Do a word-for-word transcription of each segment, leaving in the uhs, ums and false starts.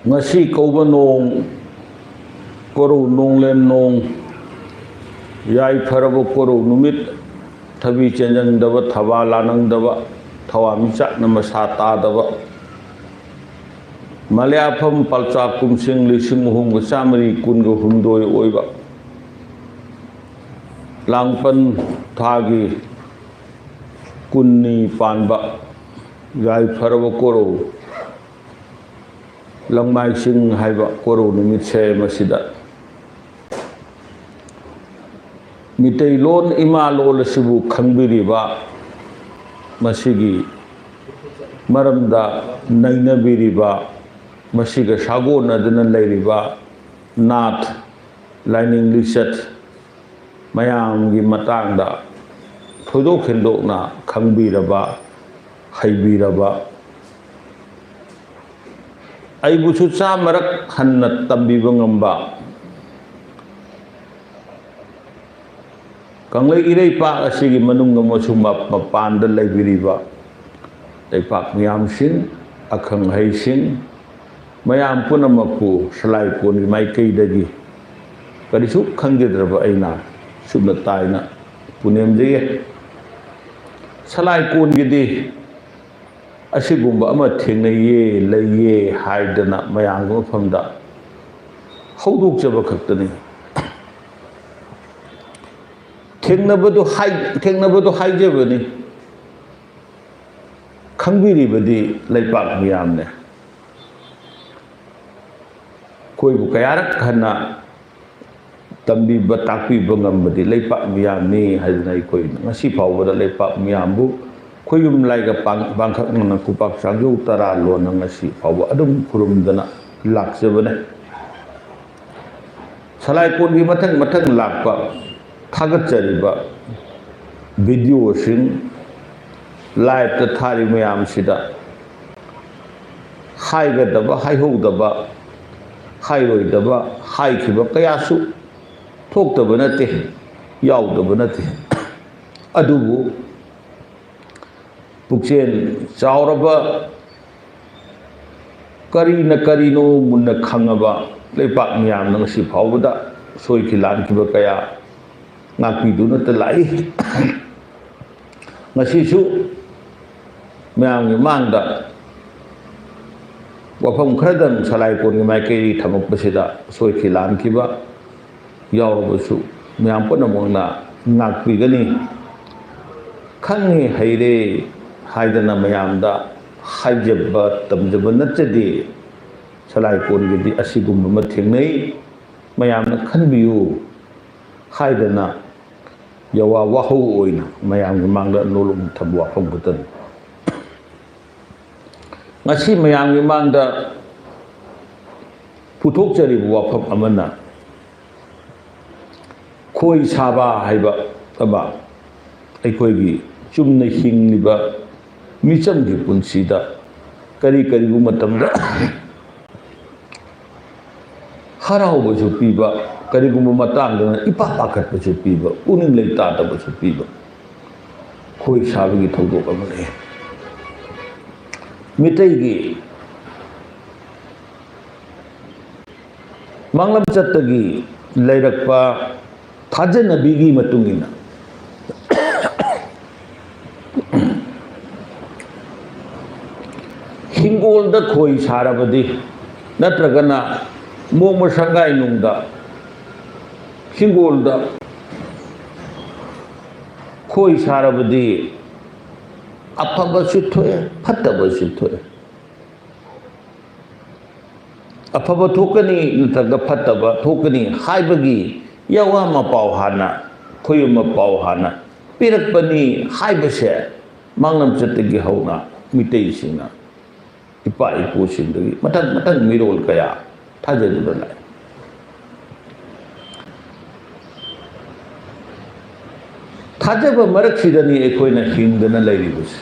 ꯉꯁꯤ ꯀꯧꯕ ꯅꯣꯡ, ꯀꯣꯔꯧ ꯅꯣꯡꯂꯦꯟ ꯅꯣꯡ, ꯌꯥꯏꯐꯔꯕ ꯀꯣꯔꯧ ꯅꯨꯃꯤꯠ, ꯊꯕꯤ ꯆꯦꯟꯖꯪꯗꯕ, ꯊꯕꯥ ꯂꯥꯅꯪꯗꯕ, ꯊꯋꯥꯟꯃꯤꯆꯥꯛꯅ ꯃꯁꯥ ꯇꯥꯗꯕ, ꯃꯂꯦ ꯑꯐꯝ ꯄꯜꯆꯥ ꯀꯨꯝꯁꯤꯡ ꯂꯤꯁꯤꯡ ꯑꯍꯨꯝꯒ ꯆꯥꯃꯔꯤ ꯀꯨꯟꯒ ꯍꯨꯝꯗꯣꯏ ꯑꯣꯏꯕ ꯂꯥꯡꯄꯟ ꯊꯥꯒꯤ ꯀꯨꯟꯅꯤ ꯄꯥꯟꯕ ꯌꯥꯏꯐꯔꯕ ꯀꯣꯔꯧ ꯂꯪꯃꯥꯏ ꯆꯤꯡ ꯍꯥꯏꯕ ꯀꯣꯔꯧ ꯅꯨꯃꯤꯠꯁꯦ ꯃꯁꯤꯗ ꯃꯤꯇꯩꯂꯣꯟ ꯏꯃꯥ ꯂꯣꯟ ꯑꯁꯤꯕꯨ ꯈꯪꯕꯤꯔꯤꯕ, ꯃꯁꯤꯒꯤ ꯃꯔꯝꯗ ꯅꯩꯅꯕꯤꯔꯤꯕ, ꯃꯁꯤꯒ ꯁꯥꯒꯣꯟꯅꯗꯨꯅ ꯂꯩꯔꯤꯕ ꯅꯥꯠ, ꯂꯥꯏꯅꯤꯡ ꯂꯤꯆꯠ ꯃꯌꯥꯝꯒꯤ ꯃꯇꯥꯡꯗ ꯊꯣꯏꯗꯣꯛ ꯍꯦꯟꯗꯣꯛꯅ ꯈꯪꯕꯤꯔꯕ, ꯍꯩꯕꯤꯔꯕ, ꯑꯩꯕꯨꯁꯨ ꯆꯥꯃꯔꯛ ꯍꯟꯅ ꯇꯝꯕꯤꯕ ꯉꯝꯕ, ꯀꯪꯂꯩ ꯏꯔꯩꯄꯥꯛ ꯑꯁꯤꯒꯤ ꯃꯅꯨꯡ ꯑꯃꯁꯨꯡ ꯃ-, ꯃꯄꯥꯟꯗ ꯂꯩꯕꯤꯔꯤꯕ ꯂꯩꯄꯥꯛ ꯃꯤꯌꯥꯝꯁꯤꯡ, ꯑꯈꯪ ꯑꯍꯩꯁꯤꯡ, ꯃꯌꯥꯝ ꯄꯨꯝꯅꯃꯛꯄꯨ ꯁꯂꯥꯏ ꯀꯣꯟꯒꯤ ꯃꯥꯏꯀꯩꯗꯒꯤ ꯀꯔꯤꯁꯨ ꯈꯪꯖꯗ꯭ꯔꯕ ꯑꯩꯅ ꯁꯨꯞꯅ ꯇꯥꯏꯅ ꯄꯨꯅꯦꯝꯖꯩ꯫ ꯁꯂꯥꯏ ꯀꯣꯟꯒꯤꯗꯤ ꯑꯁꯤꯒꯨꯝꯕ ꯑꯃ ꯊꯦꯡꯅꯩꯌꯦ, ꯂꯩꯌꯦ ꯍꯥꯏꯗꯅ ꯃꯌꯥꯝꯒꯤ ꯃꯐꯝꯗ ꯍꯧꯗꯣꯛꯆꯕ ꯈꯛꯇꯅꯤ꯫ ꯊꯦꯡꯅꯕꯗꯨ ꯍꯥꯏ-, ꯊꯦꯡꯅꯕꯗꯨ ꯍꯥꯏꯖꯕꯅꯤ꯫ ꯈꯪꯕꯤꯔꯤꯕꯗꯤ ꯂꯩꯄꯥꯛ ꯃꯤꯌꯥꯝꯅꯦ꯫ ꯑꯩꯈꯣꯏꯕꯨ ꯀꯌꯥꯔꯛ ꯍꯟꯅ ꯇꯝꯕꯤꯕ ꯇꯥꯛꯄꯤꯕ ꯉꯝꯕꯗꯤ ꯂꯩꯄꯥꯛ ꯃꯤꯌꯥꯝꯅꯤ ꯍꯥꯏꯗꯅ ꯑꯩꯈꯣꯏ ꯉꯁꯤ ꯐꯥꯎꯕꯗ ꯂꯩꯄꯥꯛ ꯃꯤꯌꯥꯝꯕꯨ ꯈꯣꯏꯌꯨꯝ ꯂꯥꯏꯒ ꯄꯥꯡ-, ꯄꯥꯡꯈꯛꯅꯅ ꯈꯨꯄꯥꯛ ꯆꯥꯡꯖꯧ ꯇꯔꯥ ꯂꯣꯟꯅ ꯉꯁꯤ ꯐꯥꯎꯕ ꯑꯗꯨꯝ ꯈꯨꯔꯨꯝꯗꯅ ꯂꯥꯛꯆꯕꯅꯦ꯫ ꯁꯂꯥꯏ ꯀꯣꯟꯒꯤ ꯃꯊꯪ ꯃꯊꯪ ꯂꯥꯛꯄ ꯊꯥꯒꯠꯆꯔꯤꯕ ꯚꯤꯗꯤꯑꯣꯁꯤꯡ, ꯂꯥꯏꯞꯇ ꯊꯥꯔꯤ ꯃꯌꯥꯝꯁꯤꯗ ꯍꯥꯏꯒꯗꯕ, ꯍꯥꯏꯍꯧꯗꯕ, ꯍꯥꯏꯔꯣꯏꯗꯕ, ꯍꯥꯏꯈꯤꯕ ꯀꯌꯥꯁꯨ ꯊꯣꯛꯇꯕ ꯅꯠꯇꯦ, ꯌꯥꯎꯗꯕ ꯅꯠꯇꯦ꯫ ꯑꯗꯨꯕꯨ ꯄꯨꯛꯆꯦꯜ ꯆꯥꯎꯔꯕ ꯀꯔꯤꯅ ꯀꯔꯤꯅꯣ ꯃꯨꯟꯅ ꯈꯪꯉꯕ ꯂꯩꯄꯥꯛ ꯃꯤꯌꯥꯝꯅ ꯉꯁꯤ ꯐꯥꯎꯕꯗ ꯁꯣꯏꯈꯤ ꯂꯥꯟꯈꯤꯕ ꯀꯌꯥ ꯉꯥꯛꯄꯤꯗꯨꯅꯇ ꯂꯥꯛꯏ꯫ ꯉꯁꯤꯁꯨ ꯃꯌꯥꯝꯒꯤ ꯃꯥꯡꯗ ꯋꯥꯐꯝ ꯈꯔꯗꯪ ꯁꯂꯥꯏ ꯀꯣꯟꯒꯤ ꯃꯥꯏꯀꯩ ꯊꯝꯃꯛꯄꯁꯤꯗ ꯁꯣꯏꯈꯤ ꯂꯥꯟꯈꯤꯕ ꯌꯥꯎꯔꯕꯁꯨ ꯃꯌꯥꯝ ꯄꯨꯝꯅꯃꯛꯅ ꯉꯥꯛꯄꯤꯒꯅꯤ꯫ ꯈꯪꯉꯦ ꯍꯩꯔꯦ ꯍꯥꯏꯗꯅ ꯃꯌꯥꯝꯗ ꯍꯥꯏꯖꯕ ꯇꯝꯖꯕ ꯅꯠꯆꯗꯦ꯫ ꯁꯂꯥꯏ ꯀꯣꯟꯒꯤꯗꯤ ꯑꯁꯤꯒꯨꯝꯕ ꯑꯃ ꯊꯦꯡꯅꯩ, ꯃꯌꯥꯝꯅ ꯈꯟꯕꯤꯌꯨ ꯍꯥꯏꯗꯅ ꯌꯋꯥ ꯋꯥꯍꯧ ꯑꯣꯏꯅ ꯃꯌꯥꯝꯒꯤ ꯃꯥꯡꯗ ꯅꯣꯂꯨꯝ ꯊꯝꯕ ꯋꯥꯐꯝ ꯈꯛꯇꯅꯤ꯫ ꯉꯁꯤ ꯃꯌꯥꯝꯒꯤ ꯃꯥꯡꯗ ꯄꯨꯊꯣꯛꯆꯔꯤꯕ ꯋꯥꯐꯝ ꯑꯃꯅ ꯈꯣꯏ ꯁꯥꯕ ꯍꯥꯏꯕ ꯑꯃ ꯑꯩꯈꯣꯏꯒꯤ ꯆꯨꯝꯅ ꯍꯤꯡꯂꯤꯕ ꯃꯤꯆꯝꯒꯤ ꯄꯨꯟꯁꯤꯗ ꯀꯔꯤ ꯀꯔꯤꯒꯨꯝꯕ ꯃꯇꯝꯗ ꯍꯔꯥꯎꯕꯁꯨ ꯄꯤꯕ, ꯀꯔꯤꯒꯨꯝꯕ ꯃꯇꯥꯡꯗꯅ ꯏꯄꯥ ꯄꯥꯈꯠꯄꯁꯨ ꯄꯤꯕ, ꯄꯨꯛꯅꯤꯡ ꯂꯩꯇꯥꯗꯕꯁꯨ ꯄꯤꯕ ꯈꯣꯏ ꯁꯥꯕꯒꯤ ꯊꯧꯗꯣꯛ ꯑꯃꯅꯤ꯫ ꯃꯤꯇꯩꯒꯤ ꯃꯥꯡꯂꯝꯆꯠꯇꯒꯤ ꯂꯩꯔꯛꯄ ꯊꯥꯖꯅꯕꯤꯒꯤ ꯃꯇꯨꯡ ꯏꯟꯅ ꯍꯤꯡꯒꯣꯜꯗ ꯈꯣꯏ ꯁꯥꯔꯕꯗꯤ ꯅꯠꯇ꯭ꯔꯒꯅ ꯃꯣꯡꯃ ꯁꯪꯒꯥꯏ ꯅꯨꯡꯗ ꯍꯤꯡꯒꯣꯜꯗ ꯈꯣꯏ ꯁꯥꯔꯕꯗꯤ ꯑꯐꯕꯁꯨ ꯊꯣꯛꯑꯦ, ꯐꯠꯇꯕꯁꯨ ꯊꯣꯛꯑꯦ꯫ ꯑꯐꯕ ꯊꯣꯛꯀꯅꯤ ꯅꯠꯇ꯭ꯔꯒ ꯐꯠꯇꯕ ꯊꯣꯛꯀꯅꯤ ꯍꯥꯏꯕꯒꯤ ꯌꯋꯥ ꯑꯃ ꯄꯥꯎ ꯍꯥꯟꯅ, ꯈꯣꯏ ꯑꯃ ꯄꯥꯎ ꯍꯥꯟꯅ ꯄꯤꯔꯛꯄꯅꯤ ꯍꯥꯏꯕꯁꯦ ꯃꯥꯡꯂꯝꯆꯠꯇꯒꯤ ꯍꯧꯅ ꯃꯤꯇꯩꯁꯤꯡꯅ ꯏꯄꯥ ꯏꯄꯨꯁꯤꯡꯗꯒꯤ ꯃꯊꯪ ꯃꯊꯪ ꯃꯤꯔꯣꯜ ꯀꯌꯥ ꯊꯥꯖꯗꯨꯅ ꯂꯥꯛꯏ꯫ ꯊꯥꯖꯕ ꯃꯔꯛꯁꯤꯗꯅꯤ ꯑꯩꯈꯣꯏꯅ ꯍꯤꯡꯗꯅ ꯂꯩꯔꯤꯕꯁꯦ꯫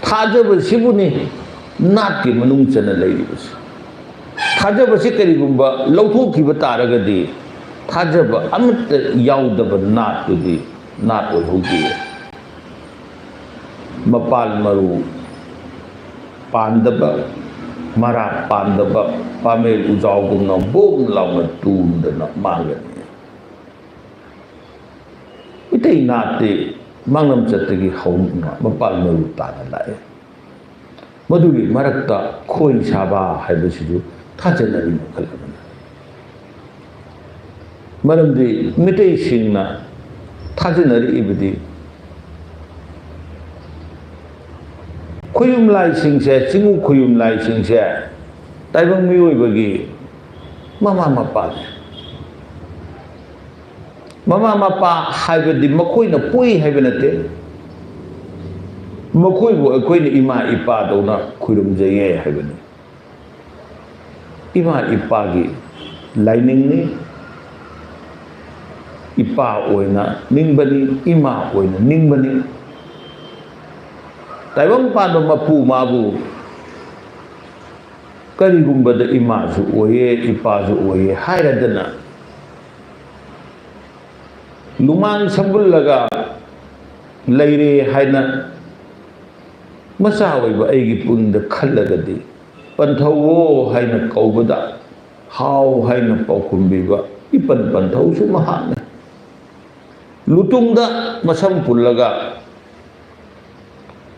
ꯊꯥꯖꯕꯁꯤꯕꯨꯅꯤ ꯅꯥꯠꯀꯤ ꯃꯅꯨꯡ ꯆꯟꯅ ꯂꯩꯔꯤꯕꯁꯦ꯫ ꯊꯥꯖꯕꯁꯤ ꯀꯔꯤꯒꯨꯝꯕ ꯂꯧꯊꯣꯛꯈꯤꯕ ꯇꯥꯔꯒꯗꯤ ꯊꯥꯖꯕ ꯑꯃꯠꯇ ꯌꯥꯎꯗꯕ ꯅꯥꯠꯇꯨꯗꯤ ꯅꯥꯠ ꯑꯣꯏꯍꯧꯗꯦ꯫ ꯃꯄꯥꯜ ꯃꯔꯨ ꯄꯥꯟꯗꯕ, ꯃꯔꯥ ꯄꯥꯟꯗꯕ ꯄꯥꯃꯦꯜ ꯎꯖꯥꯎꯒꯨꯝꯅ ꯕꯣꯝ ꯂꯥꯎꯅ ꯇꯨꯝꯗꯅ ꯃꯥꯡꯒꯅꯤ꯫ ꯃꯤꯇꯩ ꯅꯥꯠꯇꯤ ꯃꯥꯡꯂꯝꯆꯠꯇꯒꯤ ꯍꯧꯅ ꯃꯄꯥꯜ ꯃꯔꯨ ꯇꯥꯅ ꯂꯥꯛꯑꯦ꯫ ꯃꯗꯨꯒꯤ ꯃꯔꯛꯇ ꯈꯣꯏ ꯁꯥꯕ ꯍꯥꯏꯕꯁꯤꯁꯨ ꯊꯥꯖꯅꯕꯤ ꯃꯈꯜ ꯑꯃꯅꯤ꯫ ꯃꯔꯝꯗꯤ ꯃꯤꯇꯩꯁꯤꯡꯅ ꯊꯥꯖꯅꯔꯛꯏꯕꯗꯤ ꯈꯣꯌꯨꯝ ꯂꯥꯏꯁꯤꯡꯁꯦ, ꯆꯤꯡꯉꯨ ꯈꯣꯌꯨꯝ ꯂꯥꯏꯁꯤꯡꯁꯦ ꯇꯥꯏꯕꯪ ꯃꯤꯑꯣꯏꯕꯒꯤ ꯃꯃꯥ ꯃꯄꯥꯅꯤ꯫ ꯃꯃꯥ ꯃꯄꯥ ꯍꯥꯏꯕꯗꯤ ꯃꯈꯣꯏꯅ ꯄꯣꯛꯏ ꯍꯥꯏꯕ ꯅꯠꯇꯦ꯫ ꯃꯈꯣꯏꯕꯨ ꯑꯩꯈꯣꯏꯅ ꯏꯃꯥ ꯏꯄꯥꯗꯧꯅ ꯈꯨꯔꯨꯝꯖꯩꯌꯦ ꯍꯥꯏꯕꯅꯤ꯫ ꯏꯃꯥ ꯏꯄꯥꯒꯤ ꯂꯥꯏꯅꯤꯡꯅꯤ꯫ ꯏꯄꯥ ꯑꯣꯏꯅ ꯅꯤꯡꯕꯅꯤ, ꯏꯃꯥ ꯑꯣꯏꯅ ꯅꯤꯡꯕꯅꯤ꯫ ꯇꯥꯏꯕꯪ ꯄꯥꯟꯕ ꯃꯄꯨ ꯃꯥꯕꯨ ꯀꯔꯤꯒꯨꯝꯕꯗ ꯏꯃꯥꯁꯨ ꯑꯣꯏꯌꯦ, ꯏꯄꯥꯁꯨ ꯑꯣꯏꯌꯦ ꯍꯥꯏꯔꯗꯅ ꯂꯨꯃꯥꯡ ꯁꯝꯕꯨꯜꯂꯒ ꯂꯩꯔꯦ ꯍꯥꯏꯅ ꯃꯆꯥ ꯑꯣꯏꯕ ꯑꯩꯒꯤ ꯄꯨꯛꯅꯤꯡꯗ ꯈꯜꯂꯒꯗꯤ, "ꯄꯟꯊꯧꯋꯣ" ꯍꯥꯏꯅ ꯀꯧꯕꯗ "ꯍꯥꯎ" ꯍꯥꯏꯅ ꯄꯥꯎꯈꯨꯝꯕꯤꯕ ꯏꯄꯟ ꯄꯟꯊꯧꯁꯨ ꯃꯍꯥꯛꯅꯤ꯫ ꯂꯨꯇꯨꯡꯗ ꯃꯁꯝ ꯄꯨꯜꯂꯒ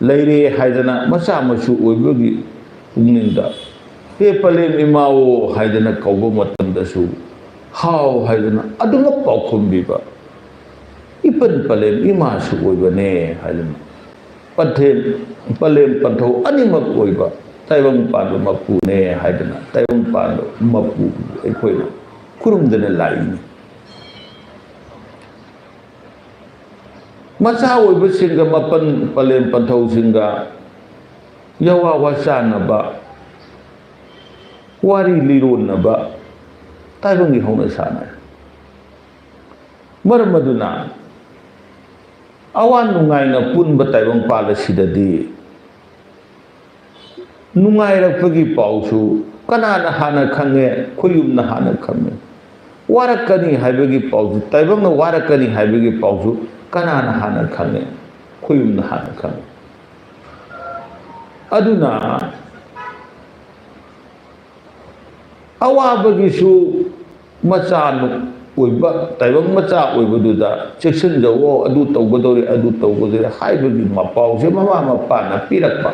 ꯂꯩꯔꯦ ꯍꯥꯏꯗꯅ ꯃꯆꯥ ꯃꯁꯨ ꯑꯣꯏꯕꯒꯤ ꯄꯨꯛꯅꯤꯡꯗ "ꯍꯦ ꯄꯂꯦꯝ ꯏꯃꯥꯋꯣ" ꯍꯥꯏꯗꯅ ꯀꯧꯕ ꯃꯇꯝꯗꯁꯨ "ꯍꯥꯎ" ꯍꯥꯏꯗꯅ ꯑꯗꯨꯃꯛ ꯄꯥꯎꯈꯨꯝꯕꯤꯕ ꯏꯄꯟ ꯄꯂꯦꯝ ꯏꯃꯥꯁꯨ ꯑꯣꯏꯕꯅꯦ ꯍꯥꯏꯗꯅ ꯄꯟꯊꯦꯝ, ꯄꯂꯦꯝ ꯄꯟꯊꯧ ꯑꯅꯤꯃꯛ ꯑꯣꯏꯕ ꯇꯥꯏꯕꯪ ꯄꯥꯟꯕ ꯃꯄꯨꯅꯦ ꯍꯥꯏꯗꯅ ꯇꯥꯏꯕꯪ ꯄꯥꯟꯕ ꯃꯄꯨꯕꯨ ꯑꯩꯈꯣꯏꯅ ꯈꯨꯔꯨꯝꯗꯅ ꯂꯥꯛꯏꯅꯤ꯫ ꯃꯆꯥ ꯑꯣꯏꯕꯁꯤꯡꯒ ꯃꯄꯟ ꯄꯂꯦꯝ ꯄꯟꯊꯧꯁꯤꯡꯒ ꯌꯋꯥ ꯋꯥꯆꯥꯟꯅꯕ, ꯋꯥꯔꯤ ꯂꯤꯔꯣꯟꯅꯕ ꯇꯥꯏꯕꯪꯒꯤ ꯍꯧꯅ ꯁꯥꯟꯅꯩ꯫ ꯃꯔꯝ ꯑꯗꯨꯅ ꯑꯋꯥ ꯅꯨꯡꯉꯥꯏꯅ ꯄꯨꯟꯕ ꯇꯥꯏꯕꯪ ꯄꯥꯜ ꯑꯁꯤꯗꯗꯤ ꯅꯨꯡꯉꯥꯏꯔꯛꯄꯒꯤ ꯄꯥꯎꯁꯨ ꯀꯅꯥꯅ ꯍꯥꯟꯅ ꯈꯪꯉꯦ? ꯈꯣꯌꯨꯝꯅ ꯍꯥꯟꯅ ꯈꯪꯉꯦ꯫ ꯋꯥꯔꯛꯀꯅꯤ ꯍꯥꯏꯕꯒꯤ ꯄꯥꯎꯁꯨ, ꯇꯥꯏꯕꯪꯅ ꯋꯥꯔꯛꯀꯅꯤ ꯍꯥꯏꯕꯒꯤ ꯄꯥꯎꯁꯨ ꯀꯅꯥꯅ ꯍꯥꯟꯅ ꯈꯪꯉꯦ? ꯈꯣꯌꯨꯝꯅ ꯍꯥꯟꯅ ꯈꯪꯉꯦ꯫ ꯑꯗꯨꯅ ꯑꯋꯥꯕꯒꯤꯁꯨ ꯃꯆꯥ ꯑꯣꯏꯕ, ꯇꯥꯏꯕꯪ ꯃꯆꯥ ꯑꯣꯏꯕꯗꯨꯗ ꯆꯦꯛꯁꯤꯟꯖꯧꯑꯣ, ꯑꯗꯨ ꯇꯧꯒꯗꯧꯔꯤ, ꯑꯗꯨ ꯇꯧꯒꯗꯧꯔꯤ ꯍꯥꯏꯕꯒꯤ ꯃꯄꯥꯎꯁꯦ ꯃꯃꯥ ꯃꯄꯥꯅ ꯄꯤꯔꯛꯄ꯫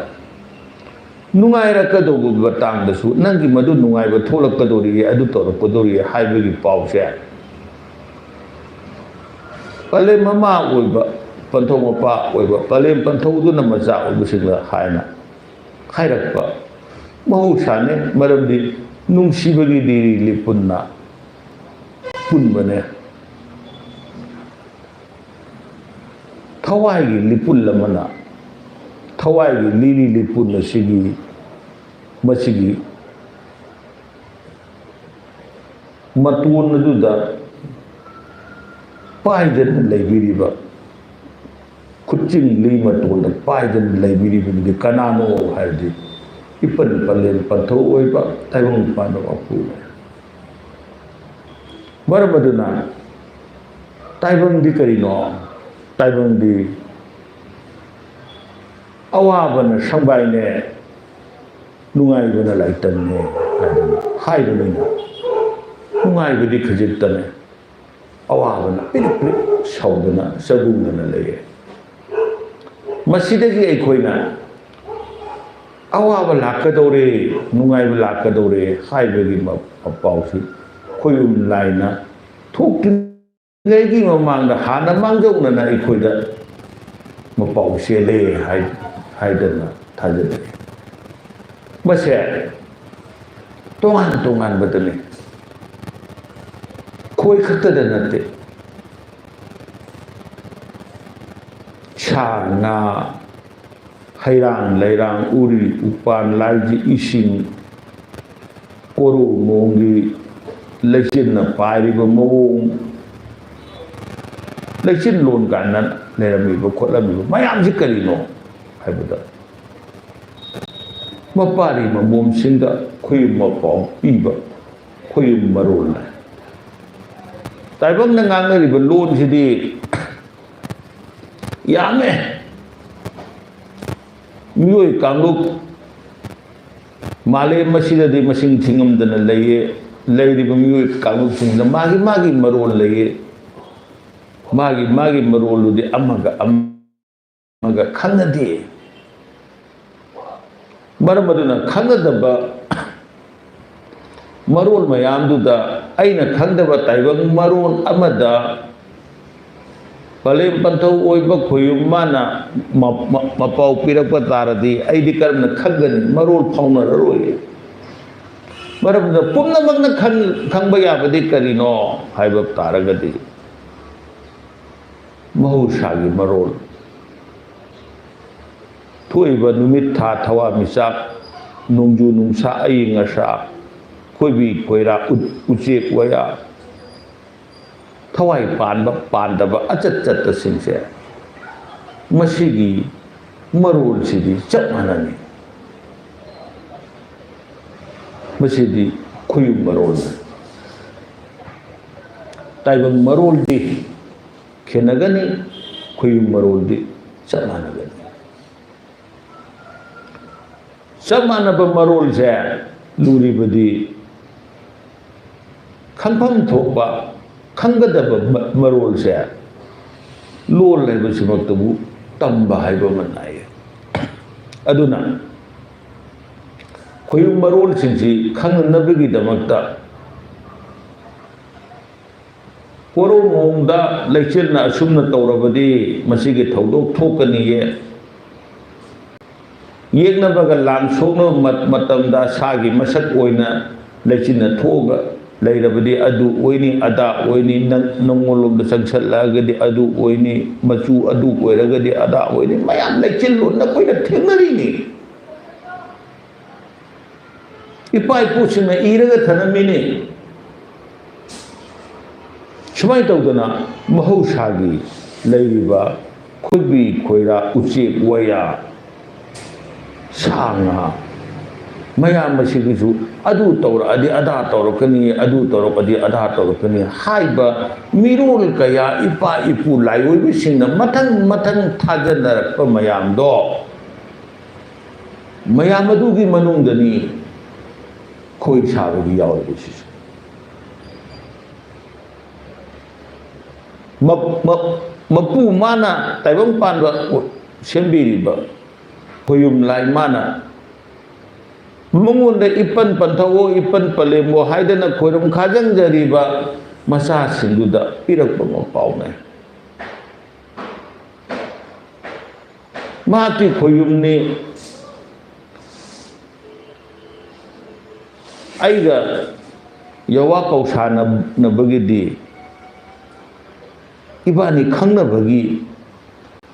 ꯅꯨꯡꯉꯥꯏꯔꯛꯀꯗꯧꯕ ꯃꯇꯥꯡꯗꯁꯨ ꯅꯪꯒꯤ ꯃꯗꯨ ꯅꯨꯡꯉꯥꯏꯕ ꯊꯣꯛꯂꯛꯀꯗꯧꯔꯤꯌꯦ, ꯑꯗꯨ ꯇꯧꯔꯛꯀꯗꯧꯔꯤꯌꯦ ꯍꯥꯏꯕꯒꯤ ꯄꯥꯎꯁꯦ ꯄꯂꯦꯝ ꯃꯃꯥ ꯑꯣꯏꯕ, ꯄꯟꯊꯧ ꯃꯄꯥ ꯑꯣꯏꯕ, ꯄꯂꯦꯝ ꯄꯟꯊꯧꯗꯨꯅ ꯃꯆꯥ ꯑꯣꯏꯕꯁꯤꯡꯗ ꯍꯥꯏꯅ ꯍꯥꯏꯔꯛꯄ ꯃꯍꯧꯁꯥꯅꯦ꯫ ꯃꯔꯝꯗꯤ ꯅꯨꯡꯁꯤꯕꯒꯤ ꯂꯤꯔꯤ ꯂꯤꯄꯨꯟꯅ ꯄꯨꯟꯕꯅꯦ꯫ ꯊꯋꯥꯏꯒꯤ ꯂꯤꯄꯨꯟ ꯑꯃꯅ, ꯊꯋꯥꯏꯒꯤ ꯂꯤꯔꯤ ꯂꯤꯄꯨꯟ ꯑꯁꯤꯒꯤ, ꯃꯁꯤꯒꯤ ꯃꯇꯣꯟ ꯑꯗꯨꯗ ꯄꯥꯏꯗꯅ ꯂꯩꯕꯤꯔꯤꯕ, ꯈꯨꯠꯆꯤꯡꯂꯤ ꯃꯇꯣꯟꯗ ꯄꯥꯏꯗꯅ ꯂꯩꯕꯤꯔꯤꯕꯗꯨꯗꯤ ꯀꯅꯥꯅꯣ ꯍꯥꯏꯔꯗꯤ, ꯏꯄꯟ ꯄꯂꯦꯝ ꯄꯟꯊꯧ ꯑꯣꯏꯕ ꯇꯥꯏꯕꯪ ꯃꯄꯥꯟꯗ ꯃꯄꯨꯅꯦ꯫ ꯃꯔꯝ ꯑꯗꯨꯅ ꯇꯥꯏꯕꯪꯗꯤ ꯀꯔꯤꯅꯣ? ꯇꯥꯏꯕꯪꯗꯤ ꯑꯋꯥꯕꯅ ꯁꯪꯕꯥꯏꯅꯦ, ꯅꯨꯡꯉꯥꯏꯕꯅ ꯂꯥꯏꯇꯪꯅꯦ ꯍꯥꯏꯗꯅ ꯍꯥꯏꯕꯅꯤꯅ, ꯅꯨꯡꯉꯥꯏꯕꯗꯤ ꯈꯖꯤꯛꯇꯅꯦ, ꯑꯋꯥꯕꯅ ꯄꯤꯔꯤꯛ ꯄꯤꯔꯤꯛ ꯁꯧꯗꯅ ꯆꯒꯨꯡꯗꯅ ꯂꯩꯌꯦ꯫ ꯃꯁꯤꯗꯒꯤ ꯑꯩꯈꯣꯏꯅ ꯑꯋꯥꯕ ꯂꯥꯛꯀꯗꯧꯔꯦ, ꯅꯨꯡꯉꯥꯏꯕ ꯂꯥꯛꯀꯗꯧꯔꯦ ꯍꯥꯏꯕꯒꯤ ꯃ-, ꯃꯄꯥꯎꯁꯤ ꯈꯣꯏꯔꯨꯝ ꯂꯥꯏꯅ ꯊꯣꯛꯇ꯭ꯔꯤꯉꯩꯒꯤ ꯃꯃꯥꯡꯗ ꯍꯥꯟꯅ ꯃꯥꯡꯖꯧꯅꯅ ꯑꯩꯈꯣꯏꯗ ꯃꯄꯥꯎ ꯆꯦꯜꯂꯦ ꯍꯥꯏ-, ꯍꯥꯏꯗꯅ ꯊꯥꯖꯅꯩ꯫ ꯃꯁꯦ ꯇꯣꯉꯥꯟ ꯇꯣꯉꯥꯟꯕꯗꯅꯤ, ꯈꯣꯏ ꯈꯛꯇꯗ ꯅꯠꯇꯦ꯫ ꯁꯥ ꯉꯥ, ꯍꯩꯔꯥꯡ ꯂꯩꯔꯥꯡ, ꯎꯔꯤ ꯎꯄꯥꯟ, ꯂꯥꯏꯖꯤ ꯏꯁꯤꯡ, ꯀꯣꯔꯧꯃꯣꯡꯒꯤ ꯂꯩꯆꯤꯟꯅ ꯄꯥꯏꯔꯤꯕ ꯃꯑꯣꯡ, ꯂꯩꯆꯤꯟ ꯂꯣꯟ ꯀꯥꯏꯅ ꯂꯩꯔꯝꯃꯤꯕ ꯈꯣꯠꯂꯝꯃꯤꯕ ꯃꯌꯥꯝꯁꯤ ꯀꯔꯤꯅꯣ ꯍꯥꯏꯕꯗ, ꯃꯄꯥꯔꯤ ꯃꯃꯣꯝꯁꯤꯡꯗ ꯈꯨꯌꯨꯝ ꯃꯄꯥꯎ ꯄꯤꯕ ꯈꯨꯌꯨꯝ ꯃꯔꯣꯜꯅꯤ꯫ ꯇꯥꯏꯕꯪꯅ ꯉꯥꯡꯅꯔꯤꯕ ꯂꯣꯟꯁꯤꯗꯤ ꯌꯥꯝꯃꯦ꯫ ꯃꯤꯑꯣꯏ ꯀꯥꯡꯂꯨꯞ ꯃꯥꯂꯦꯝ ꯑꯁꯤꯗꯗꯤ ꯃꯁꯤꯡ ꯊꯤꯉꯝꯗꯅ ꯂꯩꯌꯦ꯫ ꯂꯩꯔꯤꯕ ꯃꯤꯑꯣꯏ ꯀꯥꯡꯂꯨꯞꯁꯤꯡꯗ ꯃꯥꯒꯤ ꯃꯥꯒꯤ ꯃꯔꯣꯜ ꯂꯩꯌꯦ꯫ ꯃꯥꯒꯤ ꯃꯥꯒꯤ ꯃꯔꯣꯜꯗꯨꯗꯤ ꯑꯃꯒ ꯑꯃꯒ ꯈꯪꯅꯗꯦ꯫ ꯃꯔꯝ ꯑꯗꯨꯅ ꯈꯪꯅꯗꯕ ꯃꯔꯣꯜ ꯃꯌꯥꯝꯗꯨꯗ ꯑꯩꯅ ꯈꯪꯗꯕ ꯇꯥꯏꯕꯪ ꯃꯔꯣꯜ ꯑꯃꯗ ꯄꯂꯦꯝ ꯄꯟꯊꯧ ꯑꯣꯏꯕ ꯈꯣꯌꯨꯝ ꯃꯥꯅ ꯃ-, ꯃ-, ꯃꯄꯥꯎ ꯄꯤꯔꯛꯄ ꯇꯥꯔꯗꯤ ꯑꯩꯗꯤ ꯀꯔꯝꯅ ꯈꯪꯒꯅꯤ? ꯃꯔꯣꯜ ꯐꯥꯎꯅꯔꯔꯣꯏ꯫ ꯃꯔꯝꯗ ꯄꯨꯝꯅꯃꯛꯅ ꯈꯪ-, ꯈꯪꯕ ꯌꯥꯕꯗꯤ ꯀꯔꯤꯅꯣ ꯍꯥꯏꯕ ꯇꯥꯔꯒꯗꯤ, ꯃꯍꯧꯁꯥꯒꯤ ꯃꯔꯣꯜ, ꯊꯣꯛꯏꯕ ꯅꯨꯃꯤꯠ, ꯊꯥ, ꯊꯋꯥꯟꯃꯤꯆꯥꯛ, ꯅꯣꯡꯖꯨ ꯅꯨꯡꯁꯥ, ꯑꯏꯪ ꯑꯁꯥ, ꯈꯣꯏꯕꯤ ꯈꯣꯏꯔꯥ, ꯎ-, ꯎꯆꯦꯛ ꯋꯥꯌꯥ, ꯊꯋꯥꯏ ꯄꯥꯟꯕ ꯄꯥꯟꯗꯕ ꯑꯆꯠ ꯆꯠꯄꯁꯤꯡꯁꯦ, ꯃꯁꯤꯒꯤ ꯃꯔꯣꯜꯁꯤꯗꯤ ꯆꯞ ꯃꯥꯟꯅꯅꯤ꯫ ꯃꯁꯤꯗꯤ ꯈꯣꯌꯨꯝ ꯃꯔꯣꯜꯅꯤ꯫ ꯇꯥꯏꯕꯪ ꯃꯔꯣꯜꯗꯤ ꯈꯦꯠꯅꯒꯅꯤ, ꯈꯣꯌꯨꯝ ꯃꯔꯣꯜꯗꯤ ꯆꯞ ꯃꯥꯟꯅꯒꯅꯤ꯫ ꯆꯞ ꯃꯥꯟꯅꯕ ꯃꯔꯣꯜꯁꯦ ꯂꯨꯔꯤꯕꯗꯤ ꯈꯪꯐꯝ ꯊꯣꯛꯄ, ꯈꯪꯒꯗꯕ ꯃ-, ꯃꯔꯣꯜꯁꯦ ꯂꯣꯜ ꯍꯥꯏꯕꯁꯤꯃꯛꯇꯕꯨ ꯇꯝꯕ ꯍꯥꯏꯕ ꯑꯃ ꯅꯥꯏꯌꯦ꯫ ꯑꯗꯨꯅ ꯈꯣꯌꯨꯝ ꯃꯔꯣꯜꯁꯤꯡꯁꯤ ꯈꯪꯅꯅꯕꯒꯤꯗꯃꯛꯇ ꯀꯣꯔꯧꯉꯣꯡꯗ ꯂꯩꯆꯤꯜꯅ ꯑꯁꯨꯝꯅ ꯇꯧꯔꯕꯗꯤ ꯃꯁꯤꯒꯤ ꯊꯧꯗꯣꯛ ꯊꯣꯛꯀꯅꯤꯌꯦ꯫ ꯌꯦꯛꯅꯕꯒ ꯂꯥꯡ ꯁꯣꯛꯅꯕ ꯃꯠ-, ꯃꯇꯝꯗ ꯁꯥꯒꯤ ꯃꯁꯛ ꯑꯣꯏꯅ ꯂꯩꯆꯤꯟꯅ ꯊꯣꯛꯑꯒ ꯂꯩꯔꯕꯗꯤ ꯑꯗꯨ ꯑꯣꯏꯅꯤ, ꯑꯗꯥ ꯑꯣꯏꯅꯤ, ꯅꯪ, ꯅꯪꯉꯣꯟꯂꯣꯝꯗ ꯆꯪꯁꯜꯂꯛꯑꯒꯗꯤ ꯑꯗꯨ ꯑꯣꯏꯅꯤ, ꯃꯆꯨ ꯑꯗꯨ ꯑꯣꯏꯔꯒꯗꯤ ꯑꯗꯥ ꯑꯣꯏꯅꯤ, ꯃꯌꯥꯝ ꯂꯩꯆꯤꯜꯂꯣꯟꯅ ꯑꯩꯈꯣꯏꯅ ꯊꯦꯡꯅꯔꯤꯅꯤ꯫ ꯏꯄꯥ ꯏꯄꯨꯁꯤꯡꯅ ꯏꯔꯒ ꯊꯅꯝꯃꯤꯅꯤ꯫ ꯁꯨꯃꯥꯏꯅ ꯇꯧꯗꯅ ꯃꯍꯧꯁꯥꯒꯤ ꯂꯩꯔꯤꯕ ꯈꯣꯏꯕꯤ ꯈꯣꯏꯔꯥ, ꯎꯆꯦꯛ ꯋꯥꯌꯥ, ꯁꯥ ꯉꯥ ꯃꯌꯥꯝ ꯑꯁꯤꯒꯤꯁꯨ ꯑꯗꯨ ꯇꯧꯔꯛꯑꯗꯤ ꯑꯗꯥ ꯇꯧꯔꯛꯀꯅꯤ, ꯑꯗꯨ ꯇꯧꯔꯛꯑꯗꯤ ꯑꯗꯥ ꯇꯧꯔꯛꯀꯅꯤ ꯍꯥꯏꯕ ꯃꯤꯔꯣꯜ ꯀꯌꯥ ꯏꯄꯥ ꯏꯄꯨ ꯂꯥꯏꯑꯣꯏꯕꯁꯤꯡꯅ ꯃꯊꯪ ꯃꯊꯪ ꯊꯥꯖꯅꯔꯛꯄ ꯃꯌꯥꯝꯗꯣ ꯃꯌꯥꯝ ꯑꯗꯨꯒꯤ ꯃꯅꯨꯡꯗꯅꯤ ꯈꯣꯏ ꯁꯥꯕꯒꯤ ꯌꯥꯎꯔꯤꯕꯁꯤꯁꯨ꯫ ꯃ-, ꯃ-, ꯃꯄꯨ ꯃꯥꯅ ꯇꯥꯏꯕꯪ ꯄꯥꯟꯕ ꯁꯦꯝꯕꯤꯔꯤꯕ ꯈꯣꯌꯨꯝ ꯂꯥꯏ ꯃꯥꯅ ꯃꯉꯣꯟꯗ "ꯏꯄꯟ ꯄꯟꯊꯧꯑꯣ, ꯏꯄꯟ ꯄꯂꯦꯝꯑꯣ" ꯍꯥꯏꯗꯅ ꯈꯣꯏꯔꯨꯝ ꯈꯥꯖꯪꯖꯔꯤꯕ ꯃꯆꯥꯁꯤꯡꯗꯨꯗ ꯄꯤꯔꯛꯄ ꯃꯄꯥꯎꯅꯦ꯫ ꯃꯍꯥꯛꯀꯤ ꯈꯣꯌꯨꯝꯅꯤ꯫ ꯑꯩꯒ ꯌꯋꯥ ꯀꯧꯁꯥꯅꯅꯕꯒꯤꯗꯤ ꯏꯕꯥꯅꯤ ꯈꯪꯅꯕꯒꯤ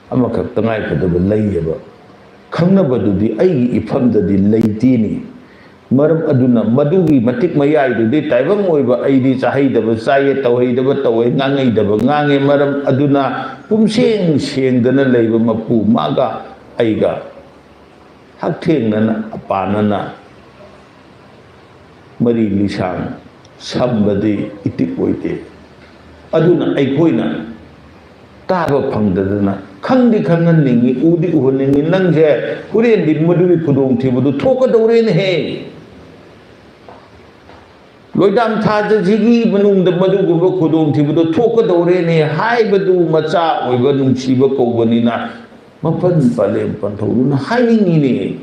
ꯑꯃꯈꯛ ꯇꯉꯥꯏꯐꯗꯕ ꯂꯩꯌꯦꯕ꯫ ꯈꯪꯅꯕꯗꯨꯗꯤ ꯑꯩꯒꯤ ꯏꯐꯝꯗꯗꯤ ꯂꯩꯇꯦꯅꯤ꯫ ꯃꯔꯝ ꯑꯗꯨꯅ ꯃꯗꯨꯒꯤ ꯃꯇꯤꯛ ꯃꯌꯥꯏꯗꯨꯗꯤ ꯇꯥꯏꯕꯪ ꯑꯣꯏꯕ ꯑꯩꯗꯤ ꯆꯥꯍꯩꯗꯕ ꯆꯥꯏꯌꯦ, ꯇꯧꯍꯩꯗꯕ ꯇꯧꯋꯦ, ꯉꯥꯡꯍꯩꯗꯕ ꯉꯥꯡꯉꯦ꯫ ꯃꯔꯝ ꯑꯗꯨꯅ ꯄꯨꯝꯁꯦꯡ ꯁꯦꯡꯗꯅ ꯂꯩꯕ ꯃꯄꯨ ꯃꯥꯒ ꯑꯩꯒ ꯍꯛꯊꯦꯡꯅꯅ ꯑꯄꯥꯅꯅ ꯃꯔꯤ ꯂꯤꯁꯥꯡ ꯁꯝꯕꯗꯤ ꯏꯇꯤꯛ ꯑꯣꯏꯗꯦ꯫ ꯑꯗꯨꯅ ꯑꯩꯈꯣꯏꯅ ꯇꯥꯕ ꯐꯪꯗꯗꯅ ꯈꯪꯗꯤ ꯈꯪꯍꯟꯅꯤꯡꯉꯤ, ꯎꯗꯤ ꯎꯍꯟꯅꯤꯡꯉꯤ꯫ ꯅꯪꯁꯦ ꯍꯣꯔꯦꯟꯗꯤ ꯃꯗꯨꯒꯤ ꯈꯨꯗꯣꯡꯊꯤꯕꯗꯨ ꯊꯣꯛꯀꯗꯧꯔꯦꯅꯦꯍꯦ꯫ ꯂꯣꯏꯗꯥꯝ ꯊꯥꯖꯁꯤꯒꯤ ꯃꯅꯨꯡꯗ ꯃꯗꯨꯒꯨꯝꯕ ꯈꯨꯗꯣꯡꯊꯤꯕꯗꯨ ꯊꯣꯛꯀꯗꯧꯔꯦꯅꯦ ꯍꯥꯏꯕꯗꯨ ꯃꯆꯥ ꯑꯣꯏꯕ ꯅꯨꯡꯁꯤꯕ ꯀꯧꯕꯅꯤꯅ ꯃꯄꯟ ꯄꯂꯦꯝ ꯄꯟꯊꯧꯗꯨꯅ ꯍꯥꯏꯅꯤꯡꯉꯤꯅꯦ꯫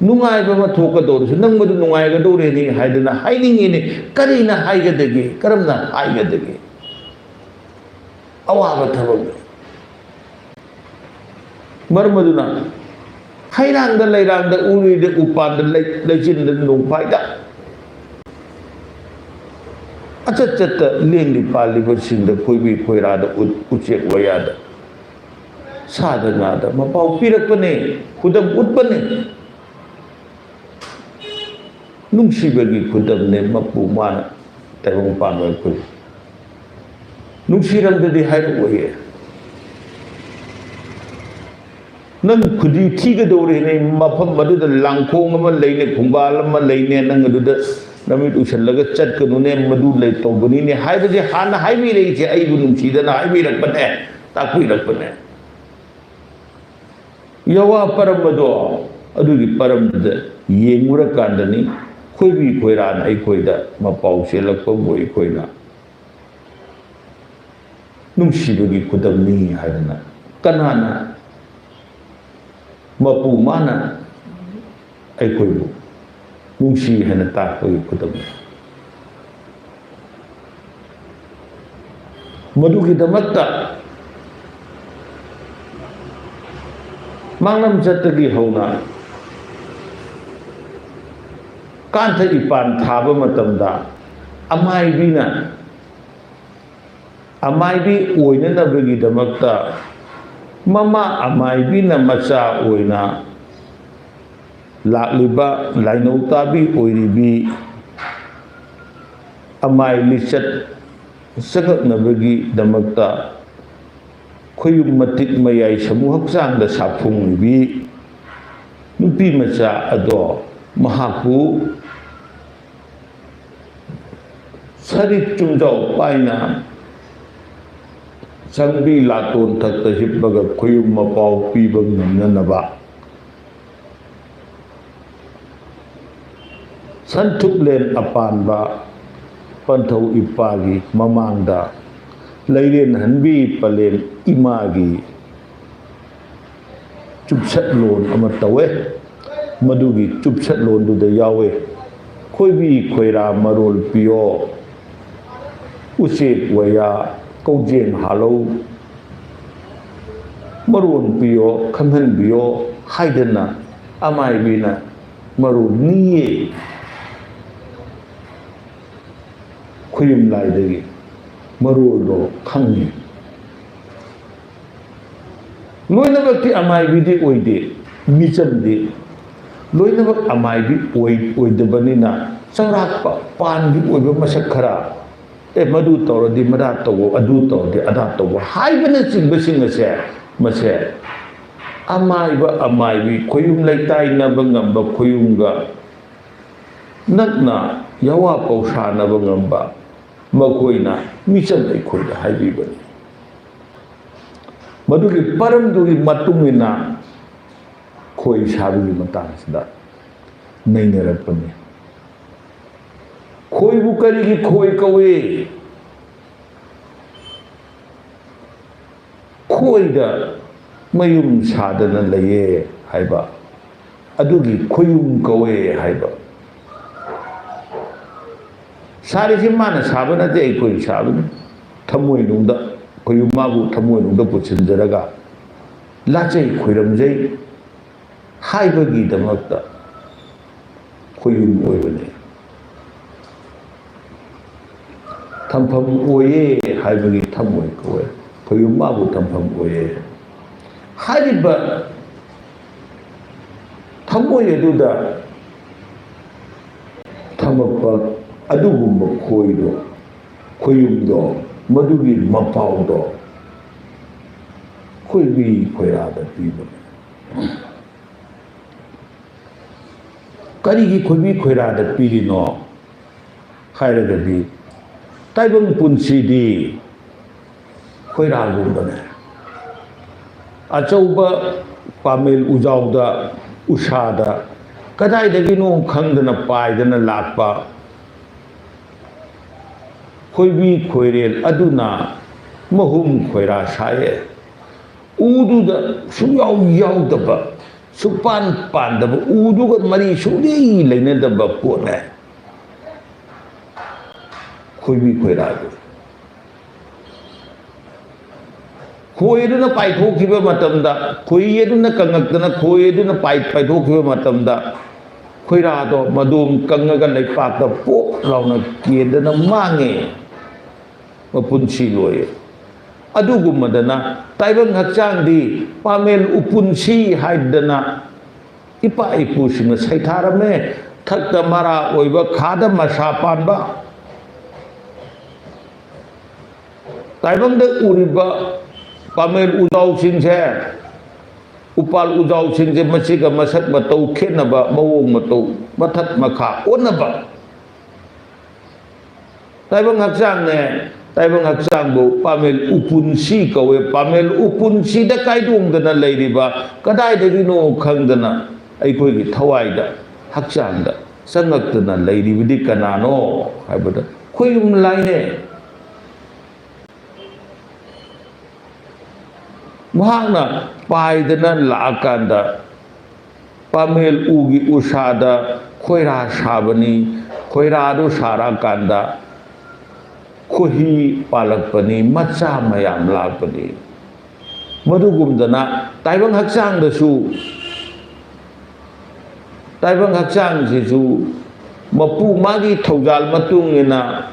ꯅꯨꯡꯉꯥꯏꯕ ꯑꯃ ꯊꯣꯛꯀꯗꯧꯔꯁꯨ ꯅꯪ ꯃꯗꯨ ꯅꯨꯡꯉꯥꯏꯒꯗꯧꯔꯦꯅꯦ ꯍꯥꯏꯗꯅ ꯍꯥꯏꯅꯤꯡꯉꯤꯅꯦ꯫ ꯀꯔꯤꯅ ꯍꯥꯏꯒꯗꯒꯦ? ꯀꯔꯝꯅ ꯍꯥꯏꯒꯗꯒꯦ? ꯑꯋꯥꯕ ꯊꯕꯛꯅꯤ꯫ ꯃꯔꯝ ꯑꯗꯨꯅ ꯍꯩꯔꯥꯡꯗ ꯂꯩꯔꯥꯡꯗ, ꯎꯔꯤꯗ ꯎꯄꯥꯟꯗ, ꯂꯩ-, ꯂꯩꯆꯤꯟꯗ ꯅꯣꯡꯐꯥꯏꯗ ꯑꯆꯠ ꯆꯠꯇ ꯂꯦꯡꯂꯤ ꯄꯥꯜꯂꯤꯕꯁꯤꯡꯗ ꯈꯣꯏꯕꯤ ꯈꯣꯏꯔꯥꯗ ꯎ-, ꯎꯆꯦꯛ ꯋꯥꯌꯥꯗ ꯁꯥꯗ ꯉꯥꯗ ꯃꯄꯥꯎ ꯄꯤꯔꯛꯄꯅꯦ, ꯈꯨꯗꯝ ꯎꯠꯄꯅꯦ꯫ ꯅꯨꯡꯁꯤꯕꯒꯤ ꯈꯨꯗꯝꯅꯦ ꯃꯄꯨ ꯃꯥꯅ ꯇꯥꯏꯕꯪ ꯄꯥꯟꯕ ꯑꯩꯈꯣꯏ꯫ ꯅꯨꯡꯁꯤꯔꯝꯗꯗꯤ ꯍꯥꯏꯔꯛꯑꯣꯏꯌꯦ꯫ ꯅꯪ ꯈꯨꯗꯤ ꯊꯤꯒꯗꯧꯔꯦꯅꯦ, ꯃꯐꯝ ꯑꯗꯨꯗ ꯂꯥꯡꯈꯣꯡ ꯑꯃ ꯂꯩꯅꯦ, ꯈꯣꯡꯕꯥꯜ ꯑꯃ ꯂꯩꯅꯦ, ꯅꯪ ꯑꯗꯨꯗ ꯅꯃꯤꯠ ꯎꯁꯜꯂꯒ ꯆꯠꯀꯅꯨꯅꯦ, ꯃꯗꯨ ꯂꯩ ꯇꯧꯕꯅꯤꯅꯦ ꯍꯥꯏꯕꯁꯦ ꯍꯥꯟꯅ ꯍꯥꯏꯕꯤꯔꯛꯏꯁꯦ ꯑꯩꯕꯨ ꯅꯨꯡꯁꯤꯗꯅ ꯍꯥꯏꯕꯤꯔꯛꯄꯅꯦ, ꯇꯥꯛꯄꯤꯔꯛꯄꯅꯦ꯫ ꯌꯥꯋꯥ ꯄꯔꯝꯕꯗꯣ, ꯑꯗꯨꯒꯤ ꯄꯔꯝꯗꯨꯗ ꯌꯦꯡꯉꯨꯔꯀꯥꯟꯗꯅꯤ ꯈꯣꯏꯕꯤ ꯈꯣꯏꯔꯥꯅ ꯑꯩꯈꯣꯏꯗ ꯃꯄꯥꯎ ꯆꯦꯜꯂꯛꯄꯕꯨ ꯑꯩꯈꯣꯏꯅ ꯅꯨꯡꯁꯤꯕꯒꯤ ꯈꯨꯗꯝꯅꯤ ꯍꯥꯏꯗꯅ꯫ ꯀꯅꯥꯅ ꯃꯄꯨ ꯃꯥꯅ ꯑꯩꯈꯣꯏꯕꯨ ꯅꯨꯡꯁꯤ ꯍꯥꯏꯅ ꯇꯥꯛꯄꯒꯤ ꯈꯨꯗꯝꯅꯤ꯫ ꯃꯗꯨꯒꯤꯗꯃꯛꯇ ꯃꯥꯡꯂꯝ ꯆꯠꯇꯒꯤ ꯍꯧꯅ ꯀꯥꯟꯊ ꯏꯄꯥꯟ ꯊꯥꯕ ꯃꯇꯝꯗ ꯑꯃꯥꯏꯕꯤꯅ ꯑꯃꯥꯏꯕꯤ ꯑꯣꯏꯅꯅꯕꯒꯤꯗꯃꯛꯇ ꯃꯃꯥ ꯑꯃꯥꯏꯕꯤꯅ ꯃꯆꯥ ꯑꯣꯏꯅ ꯂꯥꯛꯂꯤꯕ ꯂꯥꯏꯅꯧ ꯇꯥꯕꯤ ꯑꯣꯏꯔꯤꯕꯤ ꯑꯃꯥꯏ ꯂꯤꯆꯠ ꯆꯪꯉꯛꯅꯕꯒꯤꯗꯃꯛꯇ ꯈꯣꯌꯨꯝ ꯃꯇꯤꯛ ꯃꯌꯥꯏ ꯁꯃꯨ ꯍꯛꯆꯥꯡꯗ ꯁꯥꯐꯣꯡꯂꯤꯕꯤ ꯅꯨꯄꯤ ꯃꯆꯥ ꯑꯗꯣ ꯃꯍꯥꯛꯄꯨ ꯁꯔꯤꯠ ꯆꯨꯝꯖꯥꯎ ꯄꯥꯏꯅ ꯆꯪꯕꯤ ꯂꯥꯇꯣꯟ ꯊꯛꯇ ꯍꯤꯞꯄꯒ ꯈꯣꯌꯨꯝ ꯃꯄꯥꯎ ꯄꯤꯕ ꯉꯝꯅꯅꯕ ꯁꯟꯊꯨꯞꯂꯦꯟ ꯑꯄꯥꯟꯕ ꯄꯟꯊꯧ ꯏꯄꯥꯒꯤ ꯃꯃꯥꯡꯗ ꯂꯩꯔꯦꯟ ꯍꯟꯕꯤ ꯄꯂꯦꯝ ꯏꯃꯥꯒꯤ ꯆꯨꯞꯁꯠꯂꯣꯟ ꯑꯃ ꯇꯧꯋꯦ꯫ ꯃꯗꯨꯒꯤ ꯆꯨꯞꯁꯠꯂꯣꯟꯗꯨꯗ ꯌꯥꯎꯋꯦ, "ꯈꯣꯏꯕꯤ ꯈꯣꯏꯔꯥ ꯃꯔꯣꯜ ꯄꯤꯌꯣ, ꯎꯆꯦꯛ ꯋꯥꯌꯥ ꯀꯧꯖꯦꯡ ꯍꯥꯂꯧ ꯃꯔꯣꯜ ꯄꯤꯌꯣ, ꯈꯪꯍꯟꯕꯤꯌꯣ" ꯍꯥꯏꯗꯅ ꯑꯃꯥꯏꯕꯤꯅ ꯃꯔꯣꯜ ꯅꯤꯌꯦ꯫ ꯈꯣꯌꯨꯝ ꯂꯥꯏꯗꯒꯤ ꯃꯔꯣꯜꯗꯣ ꯈꯪꯉꯤ꯫ ꯂꯣꯏꯅꯃꯛꯇꯤ ꯑꯃꯥꯏꯕꯤꯗꯤ ꯑꯣꯏꯗꯦ, ꯃꯤꯆꯝꯗꯤ ꯂꯣꯏꯅꯃꯛ ꯑꯃꯥꯏꯕꯤ ꯑꯣꯏ-, ꯑꯣꯏꯗꯕꯅꯤꯅ ꯆꯥꯎꯔꯥꯛꯄ ꯄꯥꯟꯒꯤ ꯑꯣꯏꯕ ꯃꯁꯛ ꯈꯔ, "ꯑꯦ, ꯃꯗꯨ ꯇꯧꯔꯗꯤ ꯃꯗꯥ ꯇꯧꯕ, ꯑꯗꯨ ꯇꯧꯔꯗꯤ ꯑꯗꯥ ꯇꯧꯕ" ꯍꯥꯏꯕꯅꯆꯤꯡꯕꯁꯤꯡ ꯑꯁꯦ, ꯃꯁꯦ ꯑꯃꯥꯏꯕ, ꯑꯃꯥꯏꯕꯤ, ꯈꯣꯌꯨꯝ ꯂꯩꯇꯥꯏꯅꯕ ꯉꯝꯕ, ꯈꯣꯌꯨꯝꯒ ꯅꯛꯅ ꯌꯥꯋꯥ ꯄꯧꯁꯥꯅꯕ ꯉꯝꯕ ꯃꯈꯣꯏꯅ ꯃꯤꯆꯝ ꯑꯩꯈꯣꯏꯗ ꯍꯥꯏꯕꯤꯕꯅꯤ꯫ ꯃꯗꯨꯒꯤ ꯄꯔꯝꯗꯨꯒꯤ ꯃꯇꯨꯡ ꯏꯟꯅ ꯈꯣꯏ ꯁꯥꯕꯒꯤ ꯃꯇꯥꯡꯁꯤꯗ ꯅꯩꯅꯔꯛꯄꯅꯤ꯫ ꯈꯣꯏꯕꯨ ꯀꯔꯤꯒꯤ ꯈꯣꯏ ꯀꯧꯏ? ꯈꯣꯏꯗ ꯃꯌꯨꯝ ꯁꯥꯗꯅ ꯂꯩꯌꯦ ꯍꯥꯏꯕ, ꯑꯗꯨꯒꯤ ꯈꯣꯏꯌꯨꯝ ꯀꯧꯋꯦ ꯍꯥꯏꯕ꯫ ꯁꯥꯔꯤꯁꯤ ꯃꯥꯅ ꯁꯥꯕ ꯅꯠꯇꯦ, ꯑꯩꯈꯣꯏ ꯁꯥꯕꯅꯤ꯫ ꯊꯃꯣꯏꯅꯨꯡꯗ, ꯈꯣꯏꯌꯨꯝ ꯃꯥꯕꯨ ꯊꯃꯣꯏꯅꯨꯡꯗ ꯄꯨꯁꯤꯟꯖꯔꯒ ꯂꯥꯠꯆꯩ, ꯈꯣꯏꯔꯝꯖꯩ ꯍꯥꯏꯕꯒꯤꯗꯃꯛꯇ ꯈꯣꯏꯌꯨꯝ ꯑꯣꯏꯕꯅꯤ꯫ ꯊꯝꯐꯝ ꯑꯣꯏꯌꯦ ꯍꯥꯏꯕꯒꯤ ꯊꯝꯃꯣꯏ ꯀꯧꯋꯦ꯫ ꯈꯣꯏꯌꯨꯝ ꯃꯥꯕꯨ ꯊꯝꯐꯝ ꯑꯣꯏꯌꯦ꯫ ꯍꯥꯏꯔꯤꯕ ꯊꯝꯃꯣꯏ ꯑꯗꯨꯗ ꯊꯝꯃꯛꯄ ꯑꯗꯨꯒꯨꯝꯕ ꯈꯣꯏꯗꯣ, ꯈꯣꯏꯌꯨꯝꯗꯣ, ꯃꯗꯨꯒꯤ ꯃꯄꯥꯎꯗꯣ ꯈꯣꯏꯕꯤ ꯈꯣꯏꯔꯥꯗ ꯄꯤꯕꯅꯤ꯫ ꯀꯔꯤꯒꯤ ꯈꯣꯏꯕꯤ ꯈꯣꯏꯔꯥꯗ ꯄꯤꯔꯤꯅꯣ ꯍꯥꯏꯔꯒꯗꯤ, ꯇꯥꯏꯕꯪ ꯄꯨꯟꯁꯤꯗꯤ ꯈꯣꯏꯔꯥꯒꯨꯝꯕꯅꯦ꯫ ꯑꯆꯧꯕ ꯄꯥꯃꯦꯜ ꯎꯖꯥꯎꯗ, ꯎꯁꯥꯗ ꯀꯗꯥꯏꯗꯒꯤꯅꯣ ꯈꯪꯗꯅ ꯄꯥꯏꯗꯅ ꯂꯥꯛꯄ ꯈꯣꯏꯕꯤ ꯈꯣꯏꯔꯦꯜ ꯑꯗꯨꯅ ꯃꯍꯨꯝ ꯈꯣꯏꯔꯥ ꯁꯥꯏꯌꯦ꯫ ꯎꯗꯨꯗ ꯁꯨꯡꯌꯥꯎ ꯌꯥꯎꯗꯕ, ꯁꯨꯛꯄꯥꯟ ꯄꯥꯟꯗꯕ, ꯎꯗꯨꯒ ꯃꯔꯤ ꯁꯨꯡꯂꯩ ꯂꯩꯅꯗꯕ ꯄꯣꯠꯅꯦ ꯈꯣꯏꯕꯤ ꯈꯣꯏꯔꯥꯗꯨ꯫ ꯈꯣꯏ ꯑꯗꯨꯅ ꯄꯥꯏꯊꯣꯛꯈꯤꯕ ꯃꯇꯝꯗ, ꯈꯣꯏ ꯑꯗꯨꯅ ꯀꯪꯉꯛꯇꯅ ꯈꯣꯏ ꯑꯗꯨꯅ ꯄꯥꯏ-, ꯄꯥꯏꯊꯣꯛꯈꯤꯕ ꯃꯇꯝꯗ, ꯈꯣꯏꯔꯥꯗꯣ ꯃꯗꯣꯝ ꯀꯪꯉꯒ ꯂꯩꯄꯥꯛꯇ ꯄꯣꯞ ꯂꯥꯎꯅ ꯀꯦꯟꯗꯅ ꯃꯥꯡꯉꯦ, ꯃꯄꯨꯟꯁꯤ ꯂꯣꯏꯌꯦ꯫ ꯑꯗꯨꯒꯨꯝꯕꯗꯅ ꯇꯥꯏꯕꯪ ꯍꯛꯆꯥꯡꯗꯤ ꯄꯥꯃꯦꯜ ꯎꯄꯨꯟꯁꯤ ꯍꯥꯏꯗꯅ ꯏꯄꯥ ꯏꯄꯨꯁꯤꯡꯅ ꯁꯩꯊꯥꯔꯝꯃꯦ꯫ ꯊꯛꯇ ꯃꯔꯥ ꯑꯣꯏꯕ, ꯈꯥꯗ ꯃꯁꯥ ꯄꯥꯟꯕ, ꯇꯥꯏꯕꯪꯗ ꯎꯔꯤꯕ ꯄꯥꯃꯦꯜ ꯎꯖꯥꯎꯁꯤꯡꯁꯦ, ꯎꯄꯥꯜ ꯎꯖꯥꯎꯁꯤꯡꯁꯦ, ꯃꯁꯤꯒ ꯃꯁꯛ ꯃꯇꯧ ꯈꯦꯠꯅꯕ, ꯃꯑꯣꯡ ꯃꯇꯧ ꯃꯊꯛ ꯃꯈꯥ ꯑꯣꯟꯅꯕ꯫ ꯇꯥꯏꯕꯪ ꯍꯛꯆꯥꯡꯅꯦ, ꯇꯥꯏꯕꯪ ꯍꯛꯆꯥꯡꯕꯨ ꯄꯥꯃꯦꯜ ꯎꯄꯨꯟꯁꯤ ꯀꯧꯋꯦ꯫ ꯄꯥꯃꯦꯜ ꯎꯄꯨꯟꯁꯤꯗ ꯀꯥꯏꯗꯣꯡꯗꯅ ꯂꯩꯔꯤꯕ, ꯀꯗꯥꯏꯗꯒꯤꯅꯣ ꯈꯪꯗꯅ ꯑꯩꯈꯣꯏꯒꯤ ꯊꯋꯥꯏꯗ, ꯍꯛꯆꯥꯡꯗ ꯆꯪꯉꯛꯇꯅ ꯂꯩꯔꯤꯕꯗꯤ ꯀꯅꯥꯅꯣ ꯍꯥꯏꯕꯗ ꯈꯣꯏꯌꯨꯝ ꯂꯥꯏꯅꯦ꯫ ꯃꯍꯥꯛꯅ ꯄꯥꯏꯗꯅ ꯂꯥꯛꯑꯀꯥꯟꯗ ꯄꯥꯃꯦꯜ ꯎꯒꯤ ꯎꯁꯥꯗ ꯈꯣꯏꯔꯥ ꯁꯥꯕꯅꯤ꯫ ꯈꯣꯏꯔꯥꯗꯨ ꯁꯥꯔꯛꯑꯀꯥꯟꯗ ꯈꯣꯏꯍꯤ ꯄꯥꯜꯂꯛꯄꯅꯤ, ꯃꯆꯥ ꯃꯌꯥꯝ ꯂꯥꯛꯄꯅꯤ꯫ ꯃꯗꯨꯒꯨꯝꯗꯅ ꯇꯥꯏꯕꯪ ꯍꯛꯆꯥꯡꯗꯁꯨ, ꯇꯥꯏꯕꯪ ꯍꯛꯆꯥꯡꯁꯤꯁꯨ ꯃꯄꯨ ꯃꯥꯒꯤ ꯊꯧꯖꯥꯜ ꯃꯇꯨꯡ ꯏꯟꯅ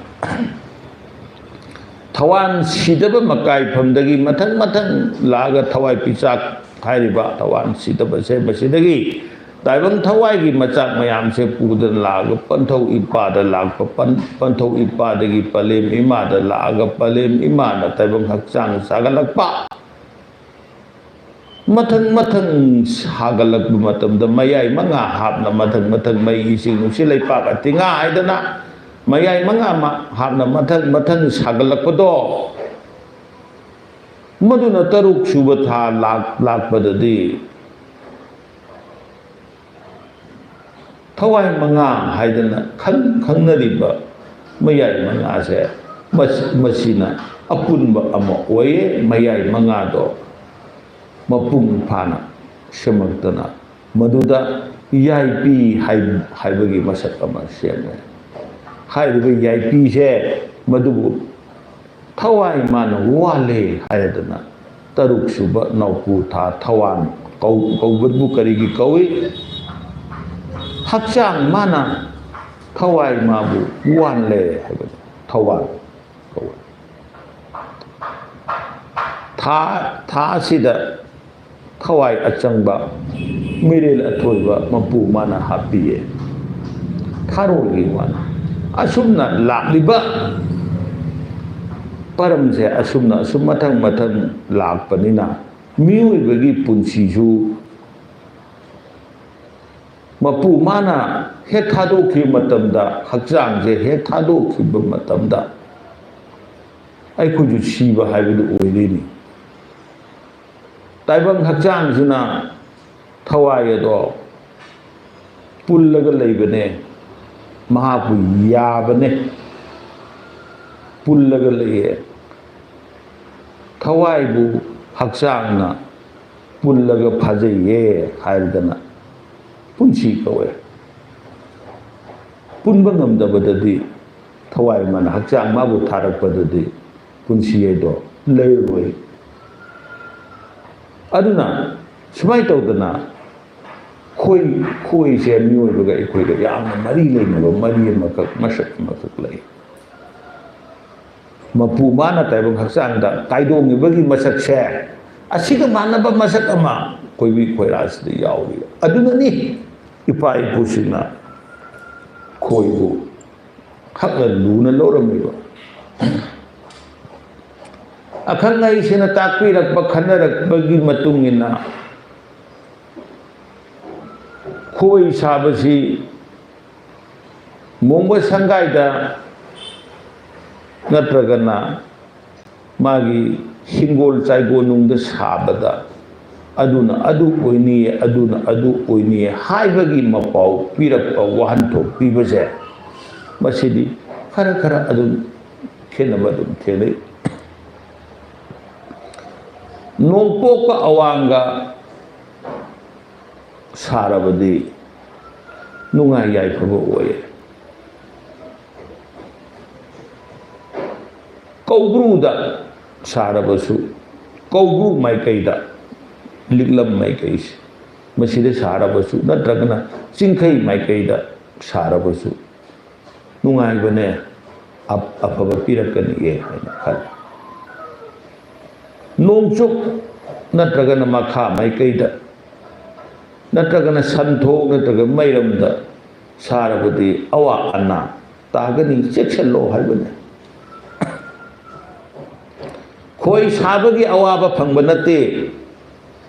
ꯊꯋꯥꯟ ꯁꯤꯗꯕ ꯃꯀꯥꯏꯐꯝꯗꯒꯤ ꯃꯊꯪ ꯃꯊꯪ ꯂꯥꯛꯑꯒ ꯊꯋꯥꯏ ꯄꯤꯆꯥꯛ ꯍꯥꯏꯔꯤꯕ ꯊꯋꯥꯟ ꯁꯤꯗꯕꯁꯦ, ꯃꯁꯤꯗꯒꯤ ꯇꯥꯏꯕꯪ ꯊꯋꯥꯏꯒꯤ ꯃꯆꯥꯛ ꯃꯌꯥꯝꯁꯦ ꯄꯨꯗꯨꯅ ꯂꯥꯛꯑꯒ ꯄꯟꯊꯧ ꯏꯄꯥꯗ ꯂꯥꯛꯄ, ꯄꯟ-, ꯄꯟꯊꯧ ꯏꯄꯥꯗꯒꯤ ꯄꯂꯦꯝ ꯏꯃꯥꯗ ꯂꯥꯛꯑꯒ ꯄꯂꯦꯝ ꯏꯃꯥꯅ ꯇꯥꯏꯕꯪ ꯍꯛꯆꯥꯡ ꯁꯥꯒꯠꯂꯛꯄ꯫ ꯃꯊꯪ ꯃꯊꯪ ꯁꯥꯒꯠꯂꯛꯄ ꯃꯇꯝꯗ ꯃꯌꯥꯏ ꯃꯉꯥ ꯍꯥꯞꯅ ꯃꯊꯪ ꯃꯊꯪ ꯃꯩ ꯏꯁꯤꯡ ꯅꯨꯡꯁꯤꯠ ꯂꯩꯄꯥꯛ ꯑꯇꯤꯉꯥ ꯍꯥꯏꯗꯅ ꯃꯌꯥꯏ ꯃꯉꯥ ꯃ-, ꯍꯥꯞꯅ ꯃꯊꯪ ꯃꯊꯪ ꯁꯥꯒꯠꯂꯛꯄꯗꯣ, ꯃꯗꯨꯅ ꯇꯔꯨꯛ ꯁꯨꯕ ꯊꯥ ꯂꯥꯛ-, ꯂꯥꯛꯄꯗꯗꯤ ꯊꯋꯥꯏ ꯃꯉꯥ ꯍꯥꯏꯗꯅ ꯈꯪ-, ꯈꯪꯅꯔꯤꯕ ꯃꯌꯥꯏ ꯃꯉꯥꯁꯦ, ꯃꯁꯤ-, ꯃꯁꯤꯅ ꯑꯄꯨꯟꯕ ꯑꯃ ꯑꯣꯏꯌꯦ꯫ ꯃꯌꯥꯏ ꯃꯉꯥꯗꯣ ꯃꯄꯨꯡ ꯐꯥꯅ ꯁꯦꯝꯃꯛꯇꯅ ꯃꯗꯨꯗ ꯌꯥꯏꯄꯤ ꯍꯥꯏ-, ꯍꯥꯏꯕꯒꯤ ꯃꯁꯛ ꯑꯃ ꯁꯦꯝꯃꯦ꯫ ꯍꯥꯏꯔꯤꯕ ꯌꯥꯏꯄꯤꯁꯦ ꯃꯗꯨꯕꯨ ꯊꯋꯥꯏ ꯃꯥꯅ ꯋꯥꯜꯂꯦ ꯍꯥꯏꯔꯗꯅ ꯇꯔꯨꯛ ꯁꯨꯕ ꯅꯥꯎꯄꯨ ꯊꯥ ꯊꯋꯥꯟ ꯀꯧ-, ꯀꯧꯕꯕꯨ ꯀꯔꯤꯒꯤ ꯀꯧꯏ? ꯍꯛꯆꯥꯡ ꯃꯥꯅ ꯊꯋꯥꯏ ꯃꯥꯕꯨ ꯋꯥꯜꯂꯦ ꯍꯥꯏꯕꯗ ꯊꯋꯥꯟ ꯀꯧꯏ꯫ ꯊꯥ, ꯊꯥ ꯑꯁꯤꯗ ꯊꯋꯥꯏ ꯑꯆꯪꯕ, ꯃꯤꯔꯦꯜ ꯑꯊꯣꯏꯕ ꯃꯄꯨ ꯃꯥꯅ ꯍꯥꯞꯄꯤꯌꯦ꯫ ꯊꯥꯔꯣꯜꯒꯤ ꯋꯥꯅꯤ꯫ ꯑꯁꯨꯝꯅ ꯂꯥꯛꯂꯤꯕ ꯄꯔꯝꯁꯦ ꯑꯁꯨꯝꯅ ꯑꯁꯨꯝ ꯃꯊꯪ ꯃꯊꯪ ꯂꯥꯛꯄꯅꯤꯅ ꯃꯤꯑꯣꯏꯕꯒꯤ ꯄꯨꯟꯁꯤꯁꯨ ꯃꯄꯨ ꯃꯥꯅ ꯍꯦꯛ ꯊꯥꯗꯣꯛꯈꯤꯕ ꯃꯇꯝꯗ, ꯍꯛꯆꯥꯡꯁꯦ ꯍꯦꯛ ꯊꯥꯗꯣꯛꯈꯤꯕ ꯃꯇꯝꯗ, ꯑꯩꯈꯣꯏꯁꯨ ꯁꯤꯕ ꯍꯥꯏꯕꯗꯨ ꯑꯣꯏꯗꯣꯏꯅꯤ꯫ ꯇꯥꯏꯕꯪ ꯍꯛꯆꯥꯡꯁꯤꯅ ꯊꯋꯥꯏ ꯑꯗꯣ ꯄꯨꯜꯂꯒ ꯂꯩꯕꯅꯦ, ꯃꯍꯥꯛꯄꯨ ꯌꯥꯕꯅꯦ, ꯄꯨꯜꯂꯒ ꯂꯩꯌꯦ꯫ ꯊꯋꯥꯏꯕꯨ ꯍꯛꯆꯥꯡꯅ ꯄꯨꯜꯂꯒ ꯐꯥꯖꯩꯌꯦ ꯍꯥꯏꯔꯗꯅ ꯄꯨꯟꯁꯤ ꯀꯧꯋꯦ꯫ ꯄꯨꯟꯕ ꯉꯝꯗꯕꯗꯗꯤ, ꯊꯋꯥꯏ ꯃꯥꯅ ꯍꯛꯆꯥꯡ ꯃꯥꯕꯨ ꯊꯥꯔꯛꯄꯗꯗꯤ ꯄꯨꯟꯁꯤ ꯍꯥꯏꯗꯣ ꯂꯩꯔꯣꯏ꯫ ꯑꯗꯨꯅ ꯁꯨꯃꯥꯏꯅ ꯇꯧꯗꯅ ꯈꯣꯏ, ꯈꯣꯏꯁꯦ ꯃꯤꯑꯣꯏꯕꯒ ꯑꯩꯈꯣꯏꯒ ꯌꯥꯝꯅ ꯃꯔꯤ ꯂꯩꯅꯕ ꯃꯔꯤ ꯑꯃꯈꯛ, ꯃꯁꯛ ꯑꯃꯈꯛ ꯂꯩ꯫ ꯃꯄꯨ ꯃꯥꯅ ꯇꯥꯏꯕꯪ ꯍꯛꯆꯥꯡꯗ ꯀꯥꯏꯗꯣꯡꯉꯤꯕꯒꯤ ꯃꯁꯛꯁꯦ, ꯑꯁꯤꯒ ꯃꯥꯟꯅꯕ ꯃꯁꯛ ꯑꯃ ꯈꯣꯏꯕꯤ ꯈꯣꯏꯔꯥꯁꯤꯗ ꯌꯥꯎꯔꯤ꯫ ꯑꯗꯨꯅꯅꯤ ꯏꯄꯥ ꯏꯄꯨꯁꯤꯡꯅ ꯈꯣꯏꯕꯨ ꯍꯛꯅ ꯂꯨꯅ ꯂꯧꯔꯝꯃꯤꯕ꯫ ꯑꯈꯪ ꯑꯍꯩꯁꯤꯡꯅ ꯇꯥꯛꯄꯤꯔꯛꯄ, ꯈꯟꯅꯔꯛꯄꯒꯤ ꯃꯇꯨꯡ ꯏꯟꯅ ꯈꯣꯏ ꯁꯥꯕꯁꯤ ꯃꯣꯡꯕ ꯁꯪꯒꯥꯏꯗ ꯅꯠꯇ꯭ꯔꯒꯅ ꯃꯥꯒꯤ ꯍꯤꯡꯒꯣꯜ ꯆꯥꯏꯒꯣꯜꯅꯨꯡꯗ ꯁꯥꯕꯗ ꯑꯗꯨꯅ ꯑꯗꯨ ꯑꯣꯏꯅꯤꯌꯦ, ꯑꯗꯨꯅ ꯑꯗꯨ ꯑꯣꯏꯅꯤꯌꯦ ꯍꯥꯏꯕꯒꯤ ꯃꯄꯥꯎ ꯄꯤꯔꯛꯄ, ꯋꯥꯍꯟꯊꯣꯛ ꯄꯤꯕꯁꯦ, ꯃꯁꯤꯗꯤ ꯈꯔ ꯈꯔ ꯑꯗꯨꯝ ꯈꯦꯠꯅꯕ ꯑꯗꯨꯝ ꯊꯦꯡꯅꯩ꯫ ꯅꯣꯡꯄꯣꯛꯄ ꯑꯋꯥꯡꯒ ꯁꯥꯔꯕꯗꯤ ꯅꯨꯡꯉꯥꯏ ꯌꯥꯏꯐꯕ ꯑꯣꯏ꯫ ꯀꯧꯕ꯭ꯔꯨꯗ ꯁꯥꯔꯕꯁꯨ, ꯀꯧꯕ꯭ꯔꯨ ꯃꯥꯏꯀꯩꯗ, ꯂꯤꯛꯂꯝ ꯃꯥꯏꯀꯩꯁꯦ, ꯃꯁꯤꯗ ꯁꯥꯔꯕꯁꯨ ꯅꯠꯇ꯭ꯔꯒꯅ ꯆꯤꯡꯈꯩ ꯃꯥꯏꯀꯩꯗ ꯁꯥꯔꯕꯁꯨ ꯅꯨꯡꯉꯥꯏꯕꯅꯦ, ꯑꯞ-, ꯑꯐꯕ ꯄꯤꯔꯛꯀꯅꯤꯌꯦ ꯍꯥꯏꯅ ꯈꯜꯂꯤ꯫ ꯅꯣꯡꯆꯨꯞ ꯅꯠꯇ꯭ꯔꯒꯅ ꯃꯈꯥ ꯃꯥꯏꯀꯩꯗ ꯅꯠꯇ꯭ꯔꯒꯅ ꯁꯟꯊꯣꯛ ꯅꯠꯇ꯭ꯔꯒ ꯃꯩꯔꯝꯗ ꯁꯥꯔꯕꯗꯤ ꯑꯋꯥ ꯑꯅꯥ ꯇꯥꯒꯅꯤ, ꯆꯦꯛꯁꯤꯜꯂꯣ ꯍꯥꯏꯕꯅꯤ꯫ ꯈꯣꯏ ꯁꯥꯕꯒꯤ ꯑꯋꯥꯕ ꯐꯪꯕ ꯅꯠꯇꯦ,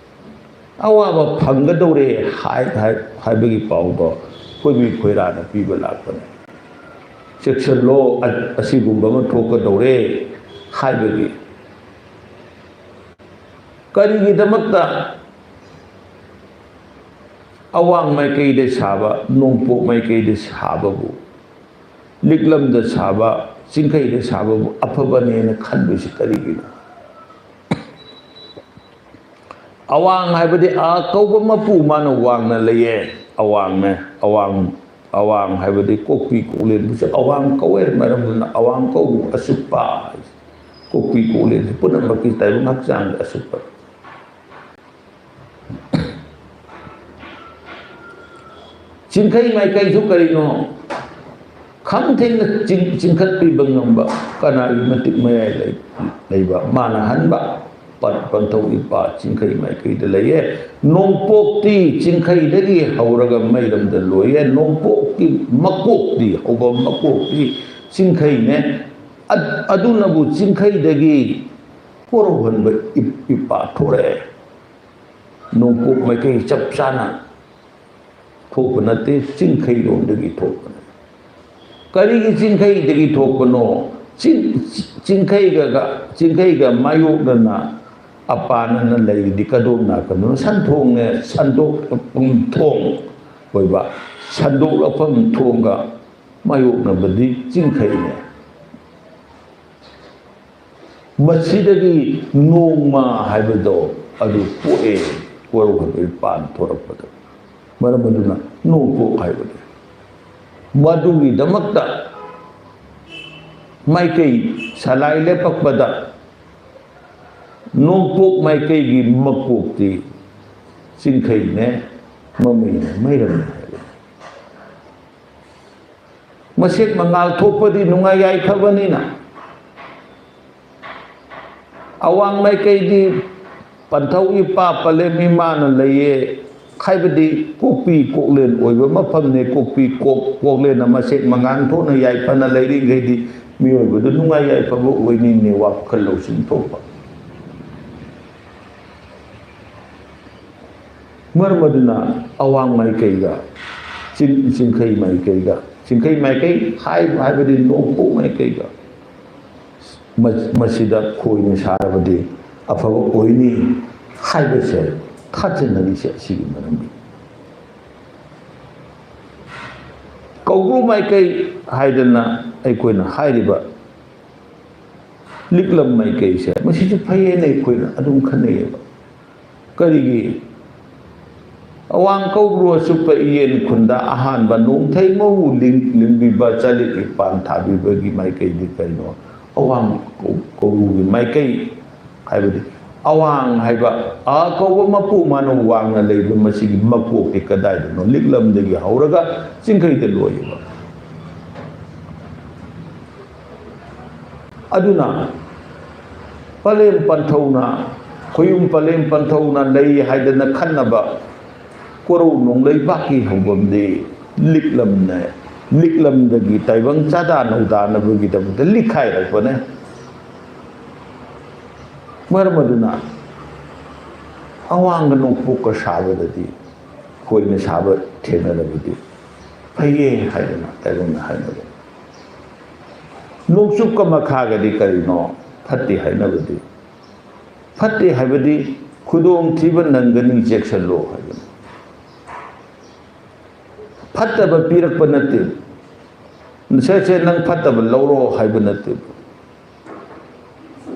ꯑꯋꯥꯕ ꯐꯪꯒꯗꯧꯔꯦ ꯍꯥꯏ-, ꯍꯥꯏ-, ꯍꯥꯏꯕꯒꯤ ꯄꯥꯎꯗꯣ ꯈꯣꯏꯕꯤ ꯈꯣꯏꯔꯥꯅ ꯄꯤꯕ ꯂꯥꯛꯄꯅꯤ꯫ ꯆꯦꯛꯁꯤꯜꯂꯣ, ꯑ-, ꯑꯁꯤꯒꯨꯝꯕ ꯑꯃ ꯊꯣꯛꯀꯗꯧꯔꯦ, ꯍꯥꯏꯕꯒꯤ꯫ ꯀꯔꯤꯒꯤꯗꯃꯛꯇ ꯑꯋꯥꯡ ꯃꯥꯏꯀꯩꯗ ꯁꯥꯕ, ꯅꯣꯡꯄꯣꯛ ꯃꯥꯏꯀꯩꯗ ꯁꯥꯕꯕꯨ, ꯂꯤꯛꯂꯝꯗ ꯁꯥꯕ, ꯆꯤꯡꯈꯩꯗ ꯁꯥꯕꯕꯨ ꯑꯐꯕꯅꯦꯅ ꯈꯟꯕꯁꯤ ꯀꯔꯤꯒꯤꯅꯣ? ꯑꯋꯥꯡ ꯍꯥꯏꯕꯗꯤ ꯑꯥ ꯀꯧꯕ ꯃꯄꯨ ꯃꯥꯅ ꯋꯥꯡꯅ ꯂꯩꯌꯦ꯫ ꯑꯋꯥꯡꯅꯦ, ꯑꯋꯥꯡ, ꯑꯋꯥꯡ ꯍꯥꯏꯕꯗꯤ ꯀꯣꯛꯄꯤ ꯀꯣꯛꯂꯦꯟꯕꯨꯁꯨ ꯑꯋꯥꯡ ꯀꯧꯋꯦ꯫ ꯃꯔꯝ ꯑꯗꯨꯅ ꯑꯋꯥꯡ ꯀꯧꯕ ꯑꯆꯨꯞꯄ ꯍꯥꯏꯁꯦ꯫ ꯀꯣꯛꯄꯤ ꯀꯣꯛꯂꯦꯟꯁꯦ ꯄꯨꯝꯅꯃꯛꯀꯤ ꯇꯥꯏꯕꯪ ꯍꯛꯆꯥꯡꯒꯤ ꯑꯆꯨꯞꯄ꯫ ꯆꯤꯡꯈꯩ ꯃꯥꯏꯀꯩꯁꯨ ꯀꯔꯤꯅꯣ? ꯈꯝ ꯊꯦꯡꯅ ꯆꯤꯡ-, ꯆꯤꯡꯈꯠꯄꯤꯕ ꯉꯝꯕ, ꯀꯅꯥꯒꯤ ꯃꯇꯤꯛ ꯃꯌꯥꯏ ꯂꯩ-, ꯂꯩꯕ, ꯃꯥꯅ ꯍꯟꯕ, ꯄꯟ-, ꯄꯟꯊꯧ ꯏꯄꯥ ꯆꯤꯡꯈꯩ ꯃꯥꯏꯀꯩꯗ ꯂꯩꯌꯦ꯫ ꯅꯣꯡꯄꯣꯛꯇꯤ ꯆꯤꯡꯈꯩꯗꯒꯤ ꯍꯧꯔꯒ ꯃꯩꯔꯝꯗ ꯂꯣꯏꯌꯦ꯫ ꯅꯣꯡꯄꯣꯛꯀꯤ ꯃꯀꯣꯛꯇꯤ, ꯍꯧꯕ ꯃꯀꯣꯛꯇꯤ ꯆꯤꯡꯈꯩꯅꯦ꯫ ꯑ-, ꯑꯗꯨꯅꯕꯨ ꯆꯤꯡꯈꯩꯗꯒꯤ ꯀꯣꯔꯧꯍꯟꯕ ꯏꯞ-, ꯏꯄꯥ ꯊꯣꯔꯛꯑꯦ꯫ ꯅꯣꯡꯄꯣꯛ ꯃꯥꯏꯀꯩ ꯆꯞ ꯆꯥꯅ ꯊꯣꯛꯄ ꯅꯠꯇꯦ, ꯆꯤꯡꯈꯩꯔꯣꯝꯗꯒꯤ ꯊꯣꯛꯄꯅꯦ꯫ ꯀꯔꯤꯒꯤ ꯆꯤꯡꯈꯩꯗꯒꯤ ꯊꯣꯛꯄꯅꯣ? ꯆꯤꯡ-, ꯆꯤꯡꯈꯩꯒ, ꯆꯤꯡꯈꯩꯒ ꯃꯥꯌꯣꯛꯅꯅ ꯑꯄꯥꯅꯅ ꯂꯩꯔꯤꯗꯤ ꯀꯗꯣꯝ ꯅꯥꯀꯟꯗꯅꯣ? ꯁꯟꯊꯣꯡꯅꯦ, ꯁꯟꯗꯣꯛꯐꯝ ꯊꯣꯡ ꯑꯣꯏꯕ, ꯁꯟꯗꯣꯛꯂꯛꯐꯝ ꯊꯣꯡꯒ ꯃꯥꯌꯣꯛꯅꯕꯗꯤ ꯆꯤꯡꯈꯩꯅꯦ꯫ ꯃꯁꯤꯗꯒꯤ ꯅꯣꯡꯃ ꯍꯥꯏꯕꯗꯣ ꯑꯗꯨ ꯄꯣꯛꯑꯦ, ꯀꯣꯔꯧꯍꯟꯕꯒꯤ ꯄꯥꯟ ꯊꯣꯔꯛꯄꯗ꯫ ꯃꯔꯝ ꯑꯗꯨꯅ ꯅꯣꯡꯄꯣꯛ ꯍꯥꯏꯕꯅꯤ꯫ ꯃꯗꯨꯒꯤꯗꯃꯛꯇ ꯃꯥꯏꯀꯩ ꯁꯂꯥꯏ ꯂꯦꯞꯄꯛꯄꯗ ꯅꯣꯡꯄꯣꯛ ꯃꯥꯏꯀꯩꯒꯤ ꯃꯀꯣꯛꯇꯤ ꯆꯤꯡꯈꯩꯅꯦ, ꯃꯃꯩꯅꯦ, ꯃꯩꯔꯝꯅꯦ ꯍꯥꯏꯕꯅꯤ꯫ ꯃꯁꯦꯛ ꯃꯉꯥꯜ ꯊꯣꯛꯄꯗꯤ ꯅꯨꯡꯉꯥꯏ ꯌꯥꯏꯐꯕꯅꯤꯅ꯫ ꯑꯋꯥꯡ ꯃꯥꯏꯀꯩꯗꯤ ꯄꯟꯊꯧ ꯏꯄꯥ ꯄꯂꯦꯝ ꯏꯃꯥꯅ ꯂꯩꯌꯦ꯫ ꯍꯥꯏꯕꯗꯤ ꯀꯣꯛꯄꯤ ꯀꯣꯛꯂꯦꯟ ꯑꯣꯏꯕ ꯃꯐꯝꯅꯦ꯫ ꯀꯣꯛꯄꯤ ꯀꯣꯛ-, ꯀꯣꯛꯂꯦꯟꯅ ꯃꯁꯦꯛ ꯃꯉꯥꯜ ꯊꯣꯛꯅ ꯌꯥꯏꯐꯅ ꯂꯩꯔꯤꯈꯩꯗꯤ ꯃꯤꯑꯣꯏꯕꯗꯨ ꯅꯨꯡꯉꯥꯏ ꯌꯥꯏꯐꯕ ꯑꯣꯏꯅꯤꯡꯉꯦ, ꯋꯥꯈꯜ ꯂꯧꯁꯤꯡ ꯊꯣꯛꯄ꯫ ꯃꯔꯝ ꯑꯗꯨꯅ ꯑꯋꯥꯡ ꯃꯥꯏꯀꯩꯒ ꯆꯤꯡ-, ꯆꯤꯡꯈꯩ ꯃꯥꯏꯀꯩꯒ, ꯆꯤꯡꯈꯩ ꯃꯥꯏꯀꯩ ꯍꯥꯏ-, ꯍꯥꯏꯕꯗꯤ ꯅꯣꯡꯄꯣꯛ ꯃꯥꯏꯀꯩꯒ ꯃ-, ꯃꯁꯤꯗ ꯈꯣꯏꯅ ꯁꯥꯔꯕꯗꯤ ꯑꯐꯕ ꯑꯣꯏꯅꯤ ꯍꯥꯏꯕꯁꯦ ꯊꯥꯖꯅꯔꯤꯁꯦ ꯑꯁꯤꯒꯤ ꯃꯔꯝꯒꯤ꯫ ꯀꯧꯕ꯭ꯔꯨ ꯃꯥꯏꯀꯩ ꯍꯥꯏꯗꯅ ꯑꯩꯈꯣꯏꯅ ꯍꯥꯏꯔꯤꯕ ꯂꯤꯛꯂꯝ ꯃꯥꯏꯀꯩꯁꯦ, ꯃꯁꯤꯁꯨ ꯐꯩꯌꯦꯅ ꯑꯩꯈꯣꯏꯅ ꯑꯗꯨꯝ ꯈꯟꯅꯩꯌꯦꯕ꯫ ꯀꯔꯤꯒꯤ? ꯑꯋꯥꯡ ꯀꯧꯕ꯭ꯔꯨ ꯑꯆꯨꯞꯄ ꯏꯌꯦꯟ ꯈꯨꯟꯗ ꯑꯍꯥꯟꯕ ꯅꯣꯡꯊꯩ ꯃꯍꯨ ꯂꯤꯡ-, ꯂꯤꯡꯕꯤꯕ ꯆꯥꯂꯤꯛ ꯏꯄꯥꯟ ꯊꯥꯕꯤꯕꯒꯤ ꯃꯥꯏꯀꯩꯗꯤ ꯀꯩꯅꯣ? ꯑꯋꯥꯡ ꯀꯧ-, ꯀꯧꯕ꯭ꯔꯨꯒꯤ ꯃꯥꯏꯀꯩ ꯍꯥꯏꯕꯗꯤ ꯑꯋꯥꯡ ꯍꯥꯏꯕ ꯑ ꯀꯧꯕ ꯃꯄꯨ ꯃꯥꯅ ꯋꯥꯡꯅ ꯂꯩꯕ ꯃꯁꯤꯒꯤ ꯃꯀꯣꯛꯇꯤ ꯀꯗꯥꯏꯗꯅꯣ? ꯂꯤꯛꯂꯝꯗꯒꯤ ꯍꯧꯔꯒ ꯆꯤꯡꯈꯩꯗ ꯂꯣꯏꯌꯦꯕ꯫ ꯑꯗꯨꯅ ꯄꯂꯦꯝ ꯄꯟꯊꯧꯅ, ꯈꯣꯌꯨꯝ ꯄꯂꯦꯝ ꯄꯟꯊꯧꯅ ꯂꯩ ꯍꯥꯏꯗꯅ ꯈꯟꯅꯕ ꯀꯣꯔꯧ ꯅꯣꯡꯂꯩꯕꯥꯛꯀꯤ ꯍꯧꯐꯝꯗꯤ ꯂꯤꯛꯂꯝꯅ, ꯂꯤꯛꯂꯝꯗꯒꯤ ꯇꯥꯏꯕꯪ ꯆꯥꯗꯥ ꯅꯧꯗꯥꯅꯕꯒꯤꯗꯃꯛꯇ ꯂꯤꯛꯈꯥꯏꯔꯛꯄꯅꯦ꯫ ꯃꯔꯝ ꯑꯗꯨꯅ ꯑꯋꯥꯡꯒ ꯅꯣꯡꯄꯣꯛꯀ ꯁꯥꯕꯗꯗꯤ ꯈꯣꯏꯅ ꯁꯥꯕ ꯊꯦꯡꯅꯔꯕꯗꯤ ꯐꯩꯌꯦ ꯍꯥꯏꯗꯅ ꯇꯥꯏꯕꯪꯅ ꯍꯥꯏꯅꯕ꯫ ꯅꯣꯡꯆꯨꯞꯀ ꯃꯈꯥꯒꯗꯤ ꯀꯔꯤꯅꯣ ꯐꯠꯇꯦ ꯍꯥꯏꯅꯕꯗꯤ? ꯐꯠꯇꯦ ꯍꯥꯏꯕꯗꯤ ꯈꯨꯗꯣꯡꯊꯤꯕ ꯅꯪꯒꯅꯤ, ꯆꯦꯛꯁꯤꯜꯂꯣ ꯍꯥꯏꯕꯅꯤ꯫ ꯐꯠꯇꯕ ꯄꯤꯔꯛꯄ ꯅꯠꯇꯦ꯫ ꯁꯦ, ꯁꯦ, ꯅꯪ ꯐꯠꯇꯕ ꯂꯧꯔꯣ ꯍꯥꯏꯕ ꯅꯠꯇꯦ꯫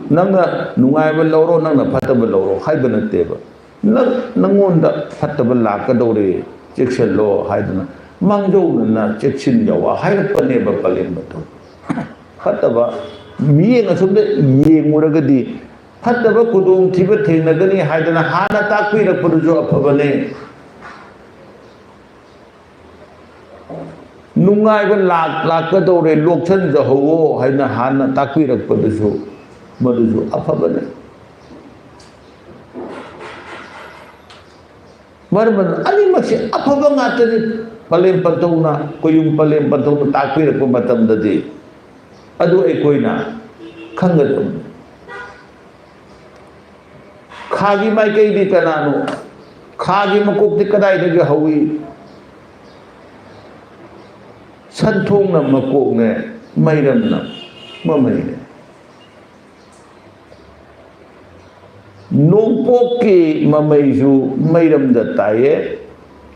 ꯅꯪꯅ ꯅꯨꯡꯉꯥꯏꯕ ꯂꯧꯔꯣ, ꯅꯪꯅ ꯐꯠꯇꯕ ꯂꯧꯔꯣ ꯍꯥꯏꯕ ꯅꯠꯇꯦꯕ꯫ ꯅꯪ, ꯅꯪꯉꯣꯟꯗ ꯐꯠꯇꯕ ꯂꯥꯛꯀꯗꯧꯔꯦ, ꯆꯦꯛꯁꯤꯜꯂꯣ ꯍꯥꯏꯗꯅ ꯃꯥꯡꯖꯧꯅꯅ ꯆꯦꯛꯁꯤꯟꯖꯧ ꯍꯥꯏꯔꯛꯄꯅꯦꯕ ꯄꯂꯦꯝꯕꯗꯣ꯫ ꯐꯠꯇꯕ ꯃꯤꯠꯌꯦꯡ ꯑꯁꯣꯝꯗ ꯌꯦꯡꯉꯨꯔꯒꯗꯤ ꯐꯠꯇꯕ ꯈꯨꯗꯣꯡꯊꯤꯕ ꯊꯦꯡꯅꯒꯅꯤ ꯍꯥꯏꯗꯅ ꯍꯥꯟꯅ ꯇꯥꯛꯄꯤꯔꯛꯄꯗꯨꯁꯨ ꯑꯐꯕꯅꯦ꯫ ꯅꯨꯡꯉꯥꯏꯕ ꯂꯥꯛ-, ꯂꯥꯛꯀꯗꯧꯔꯦ, ꯂꯣꯛꯁꯟꯖꯍꯧꯋꯣ ꯍꯥꯏꯅ ꯍꯥꯟꯅ ꯇꯥꯛꯄꯤꯔꯛꯄꯗꯨꯁꯨ ꯃꯗꯨꯁꯨ ꯑꯐꯕꯅꯦ꯫ ꯃꯔꯝ ꯑꯗꯨꯅ ꯑꯅꯤꯃꯛꯁꯦ ꯑꯐꯕ ꯉꯥꯛꯇꯅꯤ꯫ ꯄꯂꯦꯝ ꯄꯟꯊꯧꯅ, ꯈꯣꯌꯨꯝ ꯄꯂꯦꯝ ꯄꯟꯊꯧꯅ ꯇꯥꯛꯄꯤꯔꯛꯄ ꯃꯇꯝꯗꯗꯤ ꯑꯗꯨ ꯑꯩꯈꯣꯏꯅ ꯈꯪꯒꯗꯕꯅꯤ꯫ ꯈꯥꯒꯤ ꯃꯥꯏꯀꯩꯗꯤ ꯀꯅꯥꯅꯣ? ꯈꯥꯒꯤ ꯃꯀꯣꯛꯇꯤ ꯀꯗꯥꯏꯗꯒꯤ ꯍꯧꯏ? ꯁꯟꯊꯣꯡꯅ ꯃꯀꯣꯛꯅꯦ, ꯃꯩꯔꯝꯅ ꯃꯃꯩꯅꯦ꯫ ꯅꯣꯡꯄꯣꯛꯀꯤ ꯃꯃꯩꯁꯨ ꯃꯩꯔꯝꯗ ꯇꯥꯏꯌꯦ,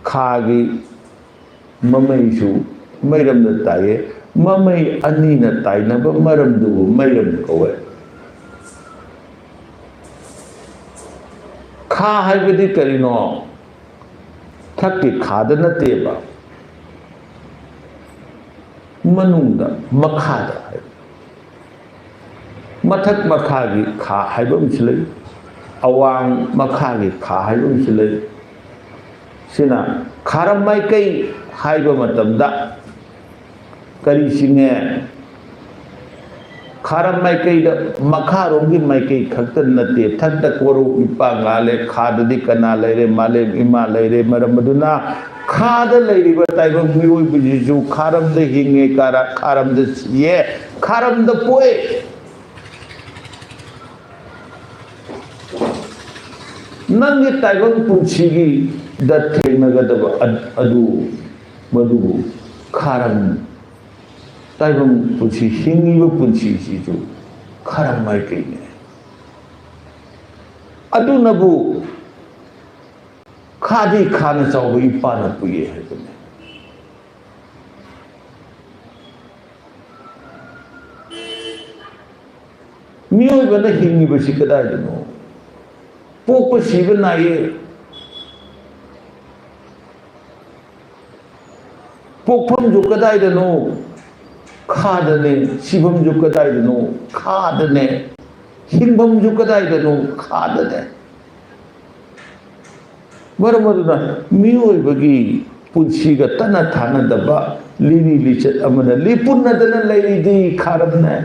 ꯈꯥꯒꯤ ꯃꯃꯩꯁꯨ ꯃꯩꯔꯝꯗ ꯇꯥꯏꯌꯦ꯫ ꯃꯃꯩ ꯑꯅꯤꯅ ꯇꯥꯏꯅꯕ ꯃꯔꯝꯗꯨꯕꯨ ꯃꯩꯔꯝ ꯀꯧꯋꯦ꯫ ꯈꯥ ꯍꯥꯏꯕꯗꯤ ꯀꯔꯤꯅꯣ? ꯊꯛꯀꯤ ꯈꯥꯗ ꯅꯠꯇꯦꯕ, ꯃꯅꯨꯡꯗ, ꯃꯈꯥꯗ ꯍꯥꯏꯕ꯫ ꯃꯊꯛ ꯃꯈꯥꯒꯤ ꯈꯥ ꯍꯥꯏꯕ ꯑꯃꯁꯨ ꯂꯩ, ꯑꯋꯥꯡ ꯃꯈꯥꯒꯤ ꯈꯥ ꯍꯥꯏꯕ ꯑꯃꯁꯨ ꯂꯩ꯫ ꯁꯤꯅ ꯈꯥꯔꯝ ꯃꯥꯏꯀꯩ ꯍꯥꯏꯕ ꯃꯇꯝꯗ ꯀꯔꯤ ꯆꯤꯡꯉꯦ? ꯈꯥꯔꯝ ꯃꯥꯏꯀꯩꯗ, ꯃꯈꯥꯔꯣꯝꯒꯤ ꯃꯥꯏꯀꯩ ꯈꯛꯇ ꯅꯠꯇꯦ, ꯊꯛꯇ ꯀꯣꯔꯧ ꯏꯄꯥ ꯉꯥ ꯂꯩ, ꯈꯥꯗꯗꯤ ꯀꯅꯥ ꯂꯩꯔꯦ? ꯃꯥꯂꯦꯝ ꯏꯃꯥ ꯂꯩꯔꯦ꯫ ꯃꯔꯝ ꯑꯗꯨꯅ ꯈꯥꯗ ꯂꯩꯔꯤꯕ ꯇꯥꯏꯕꯪ ꯃꯤꯑꯣꯏꯕꯁꯤꯁꯨ ꯈꯥꯔꯝꯗ ꯍꯤꯡꯉꯦ, ꯀꯥꯔ-, ꯈꯥꯔꯝꯗ ꯁꯤꯌꯦ, ꯈꯥꯔꯝꯗ ꯄꯣꯛꯑꯦ꯫ ꯅꯪꯒꯤ ꯇꯥꯏꯕꯪ ꯄꯨꯟꯁꯤꯒꯤꯗ ꯊꯦꯡꯅꯒꯗꯕ ꯑ-, ꯑꯗꯨ, ꯃꯗꯨꯕꯨ ꯈꯥꯔꯝ, ꯇꯥꯏꯕꯪ ꯄꯨꯟꯁꯤ, ꯍꯤꯡꯉꯤꯕ ꯄꯨꯟꯁꯤꯁꯤꯁꯨ ꯈꯥꯔꯝ ꯃꯥꯏꯀꯩꯅꯦ꯫ ꯑꯗꯨꯅꯕꯨ ꯈꯥꯗꯤ ꯈꯥꯅ ꯆꯥꯎꯕ ꯏꯄꯥꯅ ꯄꯨꯏꯌꯦ ꯍꯥꯏꯕꯅꯦ꯫ ꯃꯤꯑꯣꯏꯕꯅ ꯍꯤꯡꯉꯤꯕꯁꯤ ꯀꯗꯥꯏꯗꯅꯣ? ꯄꯣꯛꯄ ꯁꯤꯕ ꯅꯥꯏꯌꯦ꯫ ꯄꯣꯛꯐꯝꯁꯨ ꯀꯗꯥꯏꯗꯅꯣ? ꯈꯥꯗꯅꯦ꯫ ꯁꯤꯐꯝꯁꯨ ꯀꯗꯥꯏꯗꯅꯣ? ꯈꯥꯗꯅꯦ꯫ ꯍꯤꯡꯐꯝꯁꯨ ꯀꯗꯥꯏꯗꯅꯣ? ꯈꯥꯗꯅꯦ꯫ ꯃꯔꯝ ꯑꯗꯨꯅ ꯃꯤꯑꯣꯏꯕꯒꯤ ꯄꯨꯟꯁꯤꯒ ꯇꯠꯅ ꯊꯥꯅꯗꯕ ꯂꯤꯔꯤ ꯂꯤꯆꯠ ꯑꯃꯅ ꯂꯤꯄꯨꯟꯅꯗꯅ ꯂꯩꯔꯤꯗꯤ ꯈꯥꯔꯝꯅꯦ꯫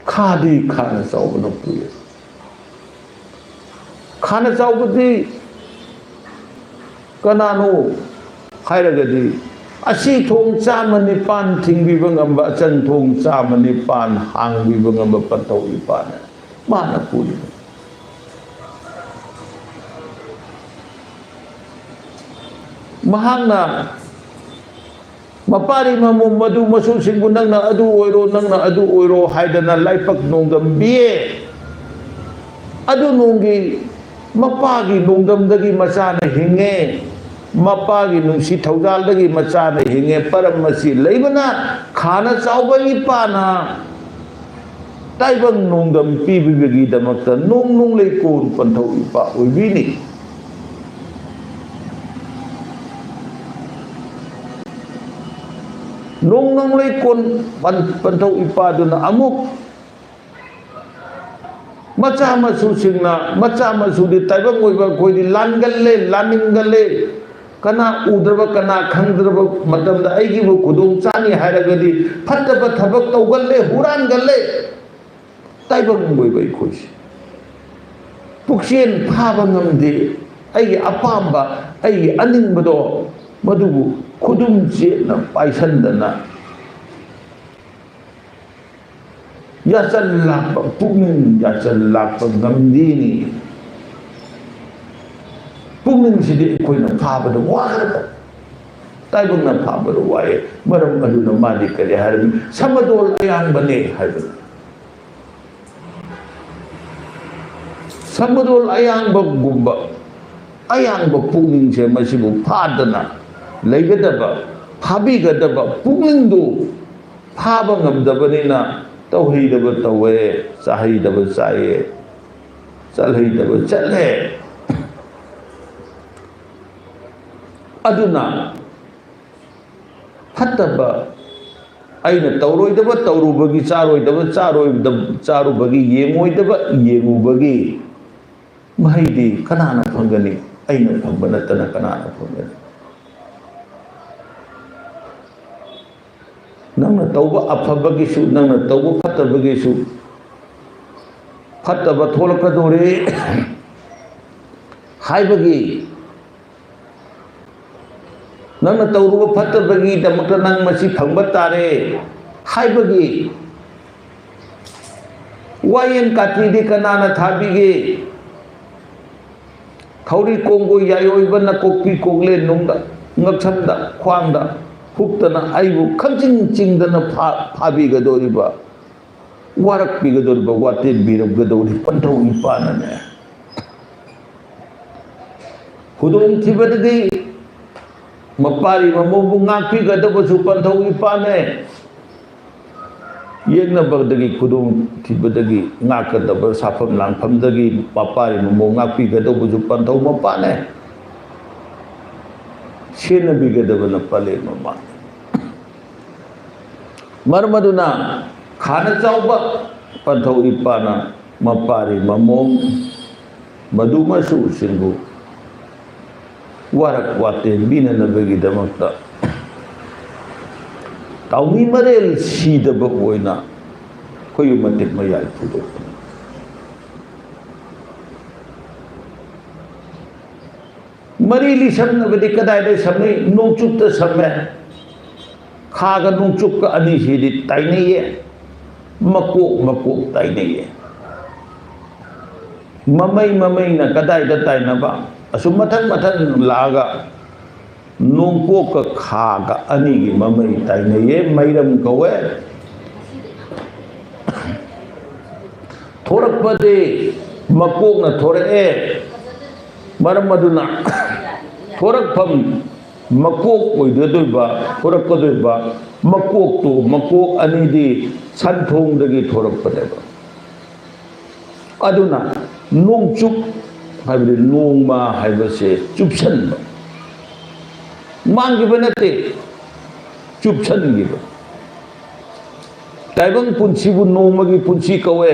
ꯈꯥꯗꯤ ꯈꯥꯅ ꯆꯥꯎꯕꯅ ꯄꯨꯏ꯫ ꯈꯥꯅ ꯆꯥꯎꯕꯗꯤ ꯀꯅꯥꯅꯣ ꯍꯥꯏꯔꯒꯗꯤ, ꯑꯁꯤ ꯊꯣꯡ ꯆꯥꯝꯃ ꯅꯤꯄꯥꯟ ꯊꯤꯡꯕꯤꯕ ꯉꯝꯕ, ꯑꯆꯟ ꯊꯣꯡ ꯆꯥꯝꯃ ꯅꯤꯄꯥꯟ ꯍꯥꯡꯕꯤꯕ ꯉꯝꯕ ꯄꯟꯊꯧ ꯏꯄꯥꯅ ꯃꯥꯅ ꯄꯨꯔꯤꯕ꯫ ꯃꯍꯥꯛꯅ ꯃꯄꯥꯔꯤ ꯃꯃꯣꯝ ꯃꯗꯨ ꯃꯁꯨꯁꯤꯡꯕꯨ ꯅꯪꯅ ꯑꯗꯨ ꯑꯣꯏꯔꯣ, ꯅꯪꯅ ꯑꯗꯨ ꯑꯣꯏꯔꯣ ꯍꯥꯏꯗꯅ ꯂꯥꯏꯄꯛ ꯅꯣꯡꯗꯝꯕꯤꯌꯦ꯫ ꯑꯗꯨ ꯅꯣꯡꯒꯤ ꯃꯄꯥꯒꯤ ꯅꯣꯡꯗꯝꯗꯒꯤ ꯃꯆꯥꯅ ꯍꯤꯡꯉꯦ, ꯃꯄꯥꯒꯤ ꯅꯨꯡꯁꯤ ꯊꯧꯖꯥꯜꯗꯒꯤ ꯃꯆꯥꯅ ꯍꯤꯡꯉꯦ꯫ ꯄꯔꯝ ꯑꯁꯤ ꯂꯩꯕꯅ ꯈꯥꯅ ꯆꯥꯎꯕ ꯏꯄꯥꯅ ꯇꯥꯏꯕꯪ ꯅꯣꯡꯗꯝ ꯄꯤꯕꯤꯕꯒꯤꯗꯃꯛꯇ ꯅꯣꯡ ꯅꯣꯡ ꯂꯩꯀꯣꯟ ꯄꯟꯊꯧ ꯏꯄꯥ ꯑꯣꯏꯕꯤꯅꯤ꯫ ꯅꯣꯡ ꯅꯣꯡ ꯂꯩꯀꯣꯟ ꯄꯟ-, ꯄꯟꯊꯧ ꯏꯄꯥꯗꯨꯅ ꯑꯃꯨꯛ ꯃꯆꯥ ꯃꯁꯨꯁꯤꯡꯅ, ꯃꯆꯥ ꯃꯁꯨꯗꯤ ꯇꯥꯏꯕꯪ ꯑꯣꯏꯕ ꯑꯩꯈꯣꯏꯗꯤ ꯂꯥꯟꯒꯜꯂꯦ, ꯂꯥꯟꯅꯤꯡꯒꯜꯂꯦ꯫ ꯀꯅꯥ ꯎꯗ꯭ꯔꯕ, ꯀꯅꯥ ꯈꯪꯗ꯭ꯔꯕ ꯃꯇꯝꯗ ꯑꯩꯒꯤꯕꯨ ꯈꯨꯗꯣꯡ ꯆꯥꯅꯤ ꯍꯥꯏꯔꯒꯗꯤ ꯐꯠꯇꯕ ꯊꯕꯛ ꯇꯧꯒꯜꯂꯦ, ꯍꯨꯔꯥꯟꯒꯜꯂꯦ꯫ ꯇꯥꯏꯕꯪ ꯑꯣꯏꯕ ꯑꯩꯈꯣꯏꯁꯦ ꯄꯨꯛꯆꯦꯟ ꯐꯥꯕ ꯉꯝꯗꯦ꯫ ꯑꯩꯒꯤ ꯑꯄꯥꯝꯕ, ꯑꯩꯒꯤ ꯑꯅꯤꯡꯕꯗꯣ ꯃꯗꯨꯕꯨ ꯈꯨꯗꯨꯝ ꯆꯦꯠꯅ ꯄꯥꯏꯁꯟꯗꯅ ꯌꯥꯆꯜ ꯂꯥꯛꯄ, ꯄꯨꯛꯅꯤꯡ ꯌꯥꯆꯜ ꯂꯥꯛꯄ ꯉꯝꯗꯦꯅꯤ꯫ ꯄꯨꯛꯅꯤꯡꯁꯤꯗꯤ ꯑꯩꯈꯣꯏꯅ ꯐꯥꯕꯗ ꯋꯥꯈ꯭ꯔꯕ, ꯇꯥꯏꯕꯪꯅ ꯐꯥꯕꯗ ꯋꯥꯏꯑꯦ꯫ ꯃꯔꯝ ꯑꯗꯨꯅ ꯃꯥꯗꯤ ꯀꯔꯤ ꯍꯥꯏꯔꯝꯃꯤ? ꯁꯃꯗꯣꯜ ꯑꯌꯥꯡꯕꯅꯦ ꯍꯥꯏꯕꯅꯤ꯫ ꯁꯃꯗꯣꯜ ꯑꯌꯥꯡꯕꯒꯨꯝꯕ ꯑꯌꯥꯡꯕ ꯄꯨꯛꯅꯤꯡꯁꯦ ꯃꯁꯤꯕꯨ ꯐꯥꯗꯅ ꯂꯩꯒꯗꯕ, ꯐꯥꯕꯤꯒꯗꯕ ꯄꯨꯛꯅꯤꯡꯗꯨ ꯐꯥꯕ ꯉꯝꯗꯕꯅꯤꯅ ꯇꯧꯍꯩꯗꯕ ꯇꯧꯋꯦ, ꯆꯥꯍꯩꯗꯕ ꯆꯥꯏꯌꯦ, ꯆꯠꯍꯩꯗꯕ ꯆꯠꯂꯦ꯫ ꯑꯗꯨꯅ ꯐꯠꯇꯕ ꯑꯩꯅ ꯇꯧꯔꯣꯏꯗꯕ ꯇꯧꯔꯨꯕꯒꯤ, ꯆꯥꯔꯣꯏꯗꯕ ꯆꯥꯔꯣꯏꯗꯕ ꯆꯥꯔꯨꯕꯒꯤ, ꯌꯦꯡꯉꯣꯏꯗꯕ ꯌꯦꯡꯉꯨꯕꯒꯤ ꯃꯍꯩꯗꯤ ꯀꯅꯥꯅ ꯐꯪꯒꯅꯤ? ꯑꯩꯅ ꯐꯪꯕ ꯅꯠꯇꯅ ꯀꯅꯥꯅ ꯐꯪꯒꯅꯤ? ꯅꯪꯅ ꯇꯧꯕ ꯑꯐꯕꯒꯤꯁꯨ, ꯅꯪꯅ ꯇꯧꯕ ꯐꯠꯇꯕꯒꯤꯁꯨ ꯐꯠꯇꯕ ꯊꯣꯛꯂꯛꯀꯗꯣꯔꯦ ꯍꯥꯏꯕꯒꯤ, ꯅꯪꯅ ꯇꯧꯔꯨꯕ ꯐꯠꯇꯕꯒꯤꯗꯃꯛꯇ ꯅꯪ ꯃꯁꯤ ꯐꯪꯕ ꯇꯥꯔꯦ ꯍꯥꯏꯕꯒꯤ ꯋꯥꯌꯦꯟ ꯀꯥꯇꯤꯗꯤ ꯀꯅꯥꯅ ꯊꯥꯕꯤꯒꯦ? ꯊꯧꯔꯤ ꯀꯣꯡꯒꯣꯏ ꯌꯥꯏꯑꯣꯏꯕ ꯅꯀꯣꯛꯄꯤ ꯀꯣꯛꯂꯦꯟ ꯅꯨꯡꯗ, ꯉꯛꯁꯝꯗ, ꯈ꯭ꯋꯥꯡꯗ, ꯍꯨꯛꯇꯅ ꯑꯩꯕꯨ ꯈꯪꯆꯤꯡ ꯆꯤꯡꯗꯅ ꯐꯥ-, ꯐꯥꯕꯤꯒꯗꯧꯔꯤꯕ, ꯋꯥꯔꯛꯄꯤꯒꯗꯧꯔꯤꯕ, ꯋꯥꯇꯦꯝꯕꯤꯔꯛꯀꯗꯧꯔꯤꯕ ꯄꯟꯊꯧ ꯏꯄꯥꯅꯅꯦ꯫ ꯈꯨꯗꯣꯡꯊꯤꯕꯗꯒꯤ ꯃꯄꯥꯔꯤ ꯃꯃꯧꯕꯨ ꯉꯥꯛꯄꯤꯒꯗꯕꯁꯨ ꯄꯟꯊꯧ ꯏꯄꯥꯅꯦ꯫ ꯌꯦꯛꯅꯕꯗꯒꯤ ꯈꯨꯗꯣꯡꯊꯤꯕꯗꯒꯤ ꯉꯥꯛꯀꯗꯕ, ꯁꯥꯐꯝ ꯂꯥꯡꯐꯝꯗꯒꯤ ꯃꯄꯥꯔꯤ ꯃꯃꯧ ꯉꯥꯛꯄꯤꯒꯗꯧꯕꯁꯨ ꯄꯟꯊꯧ ꯃꯄꯥꯅꯦ꯫ ꯁꯦꯟꯅꯕꯤꯒꯗꯕꯅ ꯄꯂꯦꯟ ꯃꯃꯥꯅꯦ꯫ ꯃꯔꯝ ꯑꯗꯨꯅ ꯈꯥꯅ ꯆꯥꯎꯕ ꯄꯟꯊꯧ ꯏꯄꯥꯅ ꯃꯄꯥꯔꯤ ꯃꯃꯧ ꯃꯗꯨ ꯃꯁꯨꯁꯤꯡꯕꯨ ꯋꯥꯔꯛ ꯋꯥꯇꯦꯝ ꯄꯤꯅꯅꯕꯒꯤꯗꯃꯛꯇ ꯇꯥꯎꯃꯤ ꯃꯔꯦꯜ ꯁꯤꯗꯕ ꯑꯣꯏꯅ ꯑꯩꯈꯣꯏꯒꯤ ꯃꯇꯤꯛ ꯃꯌꯥꯏ ꯐꯨꯗꯣꯛꯄꯅꯤ꯫ ꯃꯔꯤ ꯂꯤꯁꯝꯅꯕꯗꯤ ꯀꯗꯥꯏꯗ ꯁꯝꯅꯩ? ꯅꯣꯡꯆꯨꯞꯇ ꯁꯝꯃꯦ꯫ ꯈꯥꯒ ꯅꯣꯡꯆꯨꯞꯀ ꯑꯅꯤꯁꯤꯗꯤ ꯇꯥꯏꯅꯩꯌꯦ, ꯃꯀꯣꯛ ꯃꯀꯣꯛ ꯇꯥꯏꯅꯩꯌꯦ꯫ ꯃꯃꯩ ꯃꯃꯩꯅ ꯀꯗꯥꯏꯗ ꯇꯥꯏꯅꯕ? ꯑꯁꯨꯝ ꯃꯊꯪ ꯃꯊꯪ ꯂꯥꯛꯑꯒ ꯅꯣꯡꯄꯣꯛꯀ ꯈꯥꯒ ꯑꯅꯤꯒꯤ ꯃꯃꯩ ꯇꯥꯏꯅꯩꯌꯦ, ꯃꯩꯔꯝ ꯀꯧꯋꯦ꯫ ꯊꯣꯔꯛꯄꯗꯤ ꯃꯀꯣꯛꯅ ꯊꯣꯔꯛꯑꯦ꯫ ꯃꯔꯝ ꯑꯗꯨꯅ ꯊꯣꯔꯛꯐꯝ ꯃꯀꯣꯛ ꯑꯣꯏꯒꯗꯣꯏꯕ, ꯊꯣꯔꯛꯀꯗꯣꯏꯕ ꯃꯀꯣꯛꯇꯨ, ꯃꯀꯣꯛ ꯑꯅꯤꯗꯤ ꯁꯟꯊꯣꯡꯗꯒꯤ ꯊꯣꯔꯛꯄꯅꯦꯕ꯫ ꯑꯗꯨꯅ ꯅꯣꯡꯆꯨꯞ ꯍꯥꯏꯕꯗꯤ ꯅꯣꯡꯃ ꯍꯥꯏꯕꯁꯦ ꯆꯨꯞꯁꯟꯕ, ꯃꯥꯡꯈꯤꯕ ꯅꯠꯇꯦ, ꯆꯨꯞꯁꯟꯈꯤꯕ꯫ ꯇꯥꯏꯕꯪ ꯄꯨꯟꯁꯤꯕꯨ ꯅꯣꯡꯃꯒꯤ ꯄꯨꯟꯁꯤ ꯀꯧꯋꯦ꯫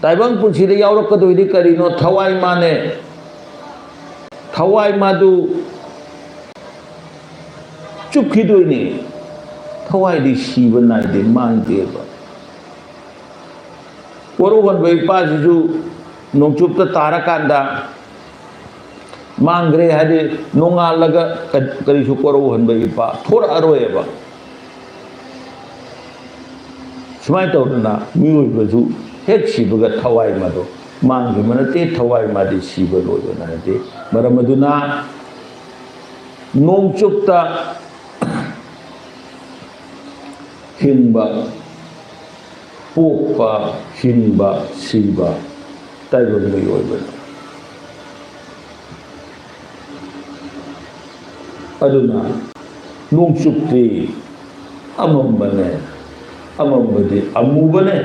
ꯇꯥꯏꯕꯪ ꯄꯨꯟꯁꯤꯗ ꯌꯥꯎꯔꯛꯀꯗꯣꯏꯗꯤ ꯀꯔꯤꯅꯣ? ꯊꯋꯥꯏ ꯃꯥꯅꯦ꯫ ꯊꯋꯥꯏ ꯃꯥꯗꯨ ꯆꯨꯞꯈꯤꯗꯣꯏꯅꯤ꯫ ꯊꯋꯥꯏꯗꯤ ꯁꯤꯕ ꯅꯥꯏꯗꯦ, ꯃꯥꯡꯗꯦꯕ꯫ ꯀꯣꯔꯧꯍꯟꯕ ꯏꯄꯥꯁꯤꯁꯨ ꯅꯣꯡꯆꯨꯞꯇ ꯇꯥꯔꯀꯥꯟꯗ ꯃꯥꯡꯈ꯭ꯔꯦ ꯍꯥꯏꯗꯤ ꯅꯣꯡꯉꯥꯜꯂꯒ ꯀ-, ꯀꯔꯤꯁꯨ ꯀꯣꯔꯧꯍꯟꯕ ꯏꯄꯥ ꯊꯣꯔꯛꯑꯔꯣꯏꯕ꯫ ꯁꯨꯃꯥꯏꯅ ꯇꯧꯗꯅ ꯃꯤꯑꯣꯏꯕꯁꯨ ꯍꯦꯛ ꯁꯤꯕꯒ ꯊꯋꯥꯏ ꯃꯗꯨ ꯃꯥꯡꯈꯤꯕ ꯅꯠꯇꯦ, ꯊꯋꯥꯏ ꯃꯥꯗꯤ ꯁꯤꯕ ꯂꯣꯏꯕ ꯅꯥꯏꯗꯦ꯫ ꯃꯔꯝ ꯑꯗꯨꯅ ꯅꯣꯡꯆꯨꯞꯇ ꯍꯤꯡꯕ, ꯄꯣꯛꯄ, ꯍꯤꯡꯕ, ꯁꯤꯕ ꯇꯥꯏꯕꯪ ꯃꯤꯑꯣꯏꯕꯅꯤ꯫ ꯑꯗꯨꯅ ꯅꯣꯡꯆꯨꯞꯇꯤ ꯑꯃꯝꯕꯅꯦ, ꯑꯃꯝꯕꯗꯤ ꯑꯃꯨꯕꯅꯦ꯫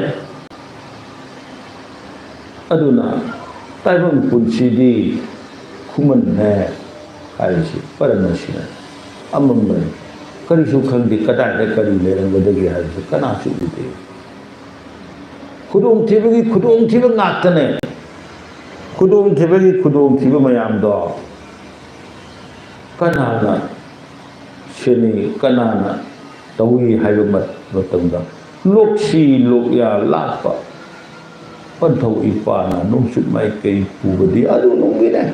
ꯑꯗꯨꯅ ꯇꯥꯏꯕꯪ ꯄꯨꯟꯁꯤꯗꯤ ꯈꯨꯃꯟꯅꯦ ꯍꯥꯏꯔꯤꯁꯤ ꯃꯔꯝ ꯑꯁꯤꯅ꯫ ꯑꯃꯝꯕꯅꯤ, ꯀꯔꯤꯁꯨ ꯈꯪꯗꯦ, ꯀꯗꯥꯏꯗ ꯀꯔꯤ ꯂꯩꯔꯝꯒꯗꯒꯦ ꯍꯥꯏꯕꯁꯨ ꯀꯅꯥꯁꯨ ꯎꯗꯦ꯫ ꯈꯨꯗꯣꯡꯊꯤꯕꯒꯤ ꯈꯨꯗꯣꯡꯊꯤꯕ ꯉꯥꯛꯇꯅꯦ꯫ ꯈꯨꯗꯣꯡꯊꯤꯕꯒꯤ ꯈꯨꯗꯣꯡꯊꯤꯕ ꯃꯌꯥꯝꯗꯣ ꯀꯅꯥꯅ ꯁꯦꯟꯅꯩ, ꯀꯅꯥꯅ ꯇꯧꯏ ꯍꯥꯏꯕ ꯃ-, ꯃꯇꯝꯗ ꯂꯣꯛꯁꯤ ꯂꯣꯛꯌꯥ ꯂꯥꯛꯄ ꯄꯟꯊꯧ ꯏꯄꯥꯅ ꯅꯣꯡꯆꯨꯞ ꯃꯥꯏꯀꯩ ꯄꯨꯕꯗꯤ ꯑꯗꯨ ꯅꯨꯡꯒꯤꯅꯦ꯫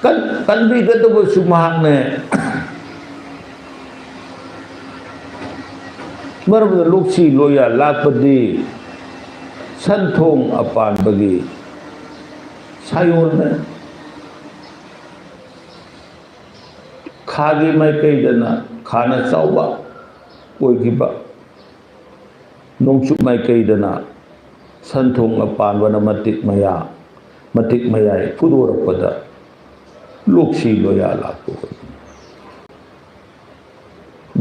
ꯀꯟ-, ꯀꯟꯕꯤꯒꯗꯕꯁꯨ ꯃꯍꯥꯛꯅꯦ꯫ ꯃꯔꯝꯗ ꯂꯣꯛꯁꯤ ꯂꯣꯛꯌꯥ ꯂꯥꯛꯄꯗꯤ ꯁꯟꯊꯣꯡ ꯑꯄꯥꯟꯕꯒꯤ ꯁꯥꯌꯣꯟꯅꯦ꯫ ꯈꯥꯒꯤ ꯃꯥꯏꯀꯩꯗꯅ ꯈꯥꯅ ꯆꯥꯎꯕ ꯑꯣꯏꯈꯤꯕ, ꯅꯣꯡꯆꯨꯞ ꯃꯥꯏꯀꯩꯗꯅ ꯁꯟꯊꯣꯡ ꯑꯄꯥꯟꯕꯅ ꯃꯇꯤꯛ ꯃꯌꯥ, ꯃꯇꯤꯛ ꯃꯌꯥꯏ ꯐꯨꯗꯣꯔꯛꯄꯗ ꯂꯣꯛꯁꯤ ꯂꯣꯌꯥ ꯂꯥꯛꯄ ꯑꯣꯏꯕꯅꯤ꯫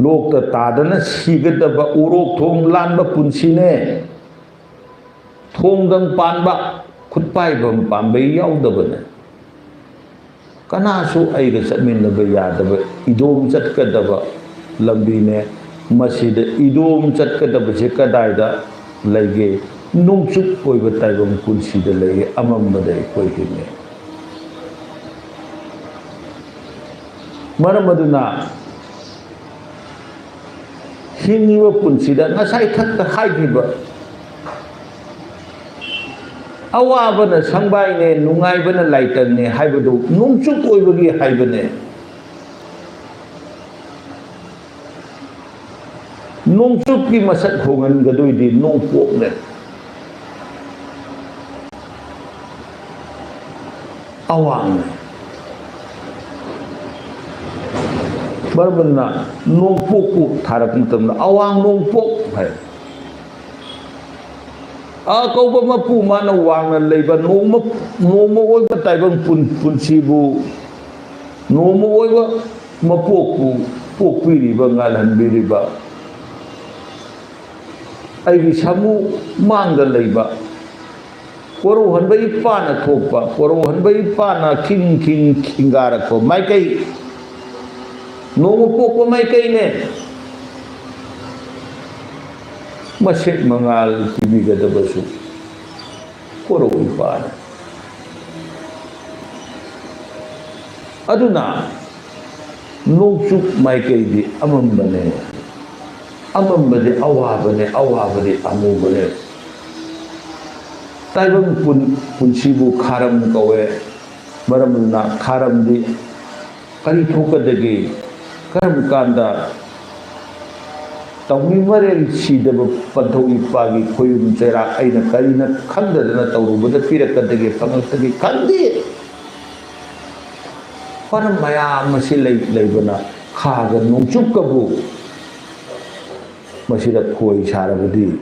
ꯂꯣꯛꯇ ꯇꯥꯗꯅ ꯁꯤꯒꯗꯕ ꯎꯔꯣꯛ ꯊꯣꯡ ꯂꯥꯟꯕ ꯄꯨꯟꯁꯤꯅꯦ꯫ ꯊꯣꯡꯗꯪ ꯄꯥꯟꯕ, ꯈꯨꯠꯄꯥꯏꯐꯝ ꯄꯥꯟꯕꯩ ꯌꯥꯎꯗꯕꯅꯦ꯫ ꯀꯅꯥꯁꯨ ꯑꯩꯒ ꯆꯠꯃꯤꯟꯅꯕ ꯌꯥꯗꯕ, ꯏꯗꯣꯝ ꯆꯠꯀꯗꯕ ꯂꯝꯕꯤꯅꯦ꯫ ꯃꯁꯤꯗ ꯏꯗꯣꯝ ꯆꯠꯀꯗꯕꯁꯦ ꯀꯗꯥꯏꯗ ꯂꯩꯒꯦ? ꯅꯣꯡꯆꯨꯞ ꯑꯣꯏꯕ ꯇꯥꯏꯕꯪ ꯄꯨꯟꯁꯤꯗ ꯂꯩꯒꯦ, ꯑꯃꯝꯕꯗ ꯑꯩꯈꯣꯏ ꯍꯤꯡꯉꯦ꯫ ꯃꯔꯝ ꯑꯗꯨꯅ ꯍꯤꯡꯉꯤꯕ ꯄꯨꯟꯁꯤꯗ ꯉꯁꯥꯏ ꯊꯛꯇ ꯍꯥꯏꯈꯤꯕ ꯑꯋꯥꯕꯅ ꯁꯪꯕꯥꯏꯅꯦ, ꯅꯨꯡꯉꯥꯏꯕꯅ ꯂꯥꯏꯇꯪꯅꯦ ꯍꯥꯏꯕꯗꯨ ꯅꯣꯡꯆꯨꯞ ꯑꯣꯏꯕꯒꯤ ꯍꯥꯏꯕꯅꯦ꯫ ꯅꯣꯡꯆꯨꯞꯀꯤ ꯃꯁꯛ ꯍꯣꯡꯍꯟꯒꯗꯣꯏꯗꯤ ꯅꯣꯡꯄꯣꯛꯅꯦ꯫ ꯑꯋꯥꯡꯅꯦ꯫ ꯃꯔꯝ ꯑꯗꯨꯅ ꯅꯣꯡꯄꯣꯛꯄꯨ ꯊꯥꯔꯛꯄ ꯃꯇꯝꯗ ꯑꯋꯥꯡ ꯅꯣꯡꯄꯣꯛ ꯍꯥꯏ꯫ ꯑꯀꯧꯕ ꯃꯄꯨ ꯃꯥꯅ ꯋꯥꯡꯅ ꯂꯩꯕ ꯅꯣꯡꯃ, ꯅꯣꯡꯃ ꯑꯣꯏꯕ ꯇꯥꯏꯕꯪ ꯄꯨꯟ-, ꯄꯨꯟꯁꯤꯕꯨ, ꯅꯣꯡꯃ ꯑꯣꯏꯕ ꯃꯄꯣꯛꯄꯨ ꯄꯣꯛꯄꯤꯔꯤꯕ, ꯉꯥꯜꯍꯟꯕꯤꯔꯤꯕ ꯑꯩꯒꯤ ꯁꯥꯃꯨ ꯃꯥꯡꯗ ꯂꯩꯕ ꯀꯣꯔꯧꯍꯟꯕ ꯏꯄꯥꯅ ꯊꯣꯛꯄ, ꯀꯣꯔꯧꯍꯟꯕ ꯏꯄꯥꯅ ꯈꯤꯡ ꯈꯤꯡ ꯈꯤꯡꯒꯥꯔꯛꯄ ꯃꯥꯏꯀꯩ, ꯅꯣꯡꯃ ꯄꯣꯛꯄ ꯃꯥꯏꯀꯩꯅꯦ꯫ ꯃꯁꯦꯛ ꯃꯉꯥꯜ ꯄꯤꯕꯤꯒꯗꯕꯁꯨ ꯀꯣꯔꯧ ꯏꯄꯥꯅ꯫ ꯑꯗꯨꯅ ꯅꯣꯡꯆꯨꯞ ꯃꯥꯏꯀꯩꯗꯤ ꯑꯃꯝꯕꯅꯦ, ꯑꯃꯝꯕꯗꯤ ꯑꯋꯥꯕꯅꯦ, ꯑꯋꯥꯕꯗꯤ ꯑꯃꯨꯕꯅꯦ꯫ ꯇꯥꯏꯕꯪ ꯄꯨꯟ-, ꯄꯨꯟꯁꯤꯕꯨ ꯈꯥꯔꯝ ꯀꯧꯋꯦ꯫ ꯃꯔꯝ ꯑꯗꯨꯅ ꯈꯥꯔꯝꯗꯤ ꯀꯔꯤ ꯊꯣꯛꯀꯗꯒꯦ? ꯀꯔꯝ ꯀꯥꯟꯗ ꯇꯧꯃꯤ ꯃꯔꯦꯜ ꯁꯤꯗꯕ ꯄꯟꯊꯧ ꯏꯄꯥꯒꯤ ꯈꯣꯏꯌꯨꯝ ꯆꯩꯔꯥꯛ ꯑꯩꯅ ꯀꯔꯤꯅ ꯈꯪꯗꯗꯅ ꯇꯧꯔꯨꯕꯗ ꯄꯤꯔꯛꯀꯗꯒꯦ, ꯐꯪꯉꯛꯇꯒꯦ ꯈꯪꯗꯦ꯫ ꯃꯔꯝ ꯃꯌꯥꯝ ꯑꯁꯤ ꯂꯩ-, ꯂꯩꯕꯅ ꯈꯥꯒ ꯅꯣꯡꯆꯨꯞꯀꯕꯨ ꯃꯁꯤꯗ ꯈꯣꯏ ꯁꯥꯔꯕꯗꯤ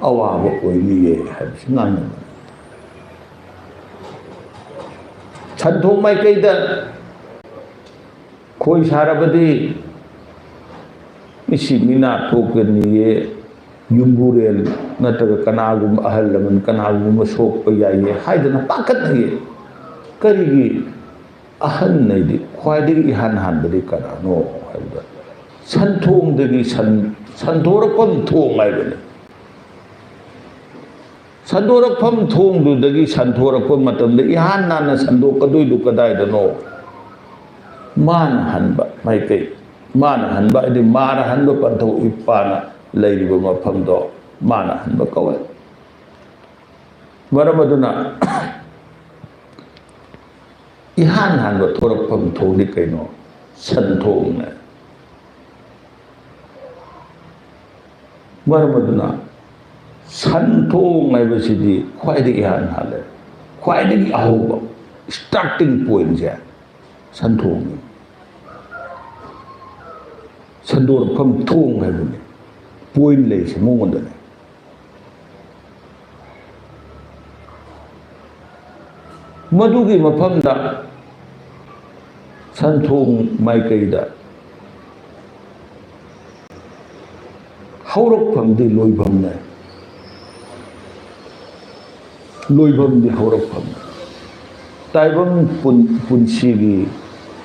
ꯑꯋꯥꯕ ꯑꯣꯏꯅꯤꯌꯦ ꯍꯥꯏꯕꯁꯤ ꯉꯥꯡꯅꯕꯅꯤ꯫ ꯁꯟꯊꯣꯛ ꯃꯥꯏꯀꯩꯗ ꯈꯣꯏ ꯁꯥꯔꯕꯗꯤ ꯃꯤꯁꯤ ꯃꯤꯅꯥ ꯊꯣꯛꯀꯅꯤꯌꯦ, ꯌꯨꯝꯕꯨꯔꯦꯜ ꯅꯠꯇ꯭ꯔꯒ ꯀꯅꯥꯒꯨꯝꯕ ꯑꯍꯜ ꯂꯃꯟ ꯀꯅꯥꯒꯨꯝꯕ ꯁꯣꯛꯄ ꯌꯥꯏꯌꯦ ꯍꯥꯏꯗꯅ ꯄꯥꯈꯠꯅꯩꯌꯦ꯫ ꯀꯔꯤꯒꯤ? ꯑꯍꯟ ꯍꯥꯏꯗꯤ ꯈ꯭ꯋꯥꯏꯗꯒꯤ ꯏꯍꯥꯟ ꯍꯥꯟꯕꯗꯤ ꯀꯅꯥꯅꯣ ꯍꯥꯏꯕꯗ ꯁꯟꯊꯣꯡꯗꯒꯤ ꯁꯟ-, ꯁꯟꯗꯣꯔꯛꯐꯝ ꯊꯣꯡ ꯍꯥꯏꯕꯅꯤ꯫ ꯁꯟꯗꯣꯔꯛꯐꯝ ꯊꯣꯡꯗꯨꯗꯒꯤ ꯁꯟꯊꯣꯔꯛꯄ ꯃꯇꯝꯗ ꯏꯍꯥꯟ ꯍꯥꯟꯅ ꯁꯟꯗꯣꯛꯀꯗꯣꯏꯗꯨ ꯀꯗꯥꯏꯗꯅꯣ? ꯃꯥꯅ ꯍꯟꯕ ꯃꯥꯏꯀꯩ, ꯃꯥꯅ ꯍꯟꯕ ꯍꯥꯏꯗꯤ ꯃꯥꯅ ꯍꯟꯕ ꯄꯟꯊꯧ ꯏꯄꯥꯅ ꯂꯩꯔꯤꯕ ꯃꯐꯝꯗꯣ ꯃꯥꯅ ꯍꯟꯕ ꯀꯧꯋꯦ꯫ ꯃꯔꯝ ꯑꯗꯨꯅ ꯏꯍꯥꯟ ꯍꯥꯟꯕ ꯊꯣꯔꯛꯐꯝ ꯊꯣꯡꯗꯤ ꯀꯩꯅꯣ? ꯁꯟ ꯊꯣꯡꯅꯦ꯫ ꯃꯔꯝ ꯑꯗꯨꯅ ꯁꯟ ꯊꯣꯡ ꯍꯥꯏꯕꯁꯤꯗꯤ ꯈ꯭ꯋꯥꯏꯗꯒꯤ ꯏꯍꯥꯟ ꯍꯥꯜꯂꯦ, ꯈ꯭ꯋꯥꯏꯗꯒꯤ ꯑꯍꯧꯕ starting pointꯁꯦ ꯁꯟ ꯊꯣꯡꯅꯤ꯫ ꯁꯟꯗꯣꯔꯛꯐꯝ ꯊꯣꯡ ꯍꯥꯏꯕꯅꯤ꯫ ꯄꯣꯏꯟ ꯂꯩꯁꯦ ꯃꯉꯣꯟꯗꯅꯦ꯫ ꯃꯗꯨꯒꯤ ꯃꯐꯝꯗ ꯁꯟꯊꯣꯡ ꯃꯥꯏꯀꯩꯗ ꯍꯧꯔꯛꯐꯝꯗꯤ ꯂꯣꯏꯐꯝꯅꯦ꯫ ꯂꯣꯏꯐꯝꯗꯤ ꯍꯧꯔꯛꯐꯝꯅꯦ꯫ ꯇꯥꯏꯕꯪ ꯄꯨꯟ-, ꯄꯨꯟꯁꯤꯒꯤ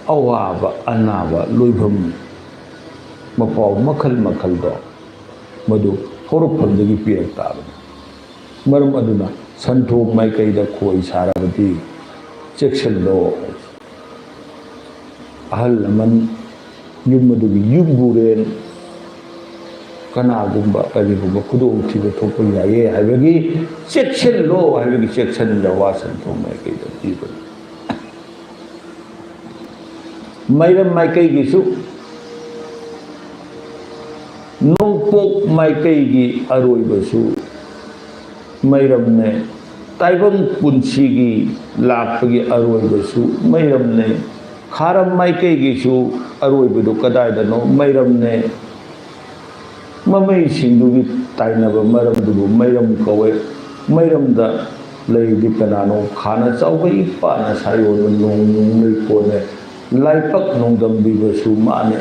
ꯑꯋꯥꯕ ꯑꯅꯥꯕ ꯂꯣꯏꯐꯝ ꯃꯄꯥꯎ ꯃꯈꯜ ꯃꯈꯜꯗꯣ ꯃꯗꯨ ꯍꯧꯔꯛꯐꯝꯗꯒꯤ ꯄꯤꯔꯛ ꯇꯥꯕꯅꯤ꯫ ꯃꯔꯝ ꯑꯗꯨꯅ ꯁꯟꯊꯣꯛ ꯃꯥꯏꯀꯩꯗ ꯈꯣꯏ ꯁꯥꯔꯕꯗꯤ ꯆꯦꯛꯁꯤꯜꯂꯣ꯫ ꯑꯍꯜ ꯂꯃꯟ ꯌꯨꯝ ꯑꯗꯨꯒꯤ ꯌꯨꯝꯕꯨꯔꯦꯟ ꯀꯅꯥꯒꯨꯝꯕ ꯀꯔꯤꯒꯨꯝꯕ ꯈꯨꯗꯣꯡꯊꯤꯕ ꯊꯣꯛꯄ ꯌꯥꯏꯌꯦ ꯍꯥꯏꯕꯒꯤ ꯆꯦꯛꯁꯤꯜꯂꯣ ꯍꯥꯏꯕꯒꯤ ꯆꯦꯛꯁꯤꯟꯖꯋꯥ ꯁꯟꯊꯣꯛ ꯃꯥꯏꯀꯩꯗ ꯄꯤꯕꯅꯤ꯫ ꯃꯩꯔꯝ ꯃꯥꯏꯀꯩꯒꯤꯁꯨ, ꯅꯣꯡꯄꯣꯛ ꯃꯥꯏꯀꯩꯒꯤ ꯑꯔꯣꯏꯕꯁꯨ ꯃꯩꯔꯝꯅꯦ, ꯇꯥꯏꯕꯪ ꯄꯨꯟꯁꯤꯒꯤ ꯂꯥꯛꯄꯒꯤ ꯑꯔꯣꯏꯕꯁꯨ ꯃꯩꯔꯝꯅꯦ, ꯈꯥꯔꯝ ꯃꯥꯏꯀꯩꯒꯤꯁꯨ ꯑꯔꯣꯏꯕꯗꯨ ꯀꯗꯥꯏꯗꯅꯣ ꯃꯩꯔꯝꯅꯦ꯫ ꯃꯃꯩꯁꯤꯡꯗꯨꯒꯤ ꯇꯥꯏꯅꯕ ꯃꯔꯝꯗꯨꯕꯨ ꯃꯩꯔꯝ ꯀꯧꯋꯦ꯫ ꯃꯩꯔꯝꯗ ꯂꯩꯔꯤꯗꯤ ꯀꯅꯥꯅꯣ? ꯈꯥꯅ ꯆꯥꯎꯕ ꯏꯄꯥꯅ ꯁꯥꯌꯣꯟꯕ ꯅꯣꯡ ꯂꯩꯀꯣꯟꯅꯦ꯫ ꯂꯥꯏꯄꯛ ꯅꯣꯡꯗꯝꯕꯤꯕꯁꯨ ꯃꯥꯅꯦ꯫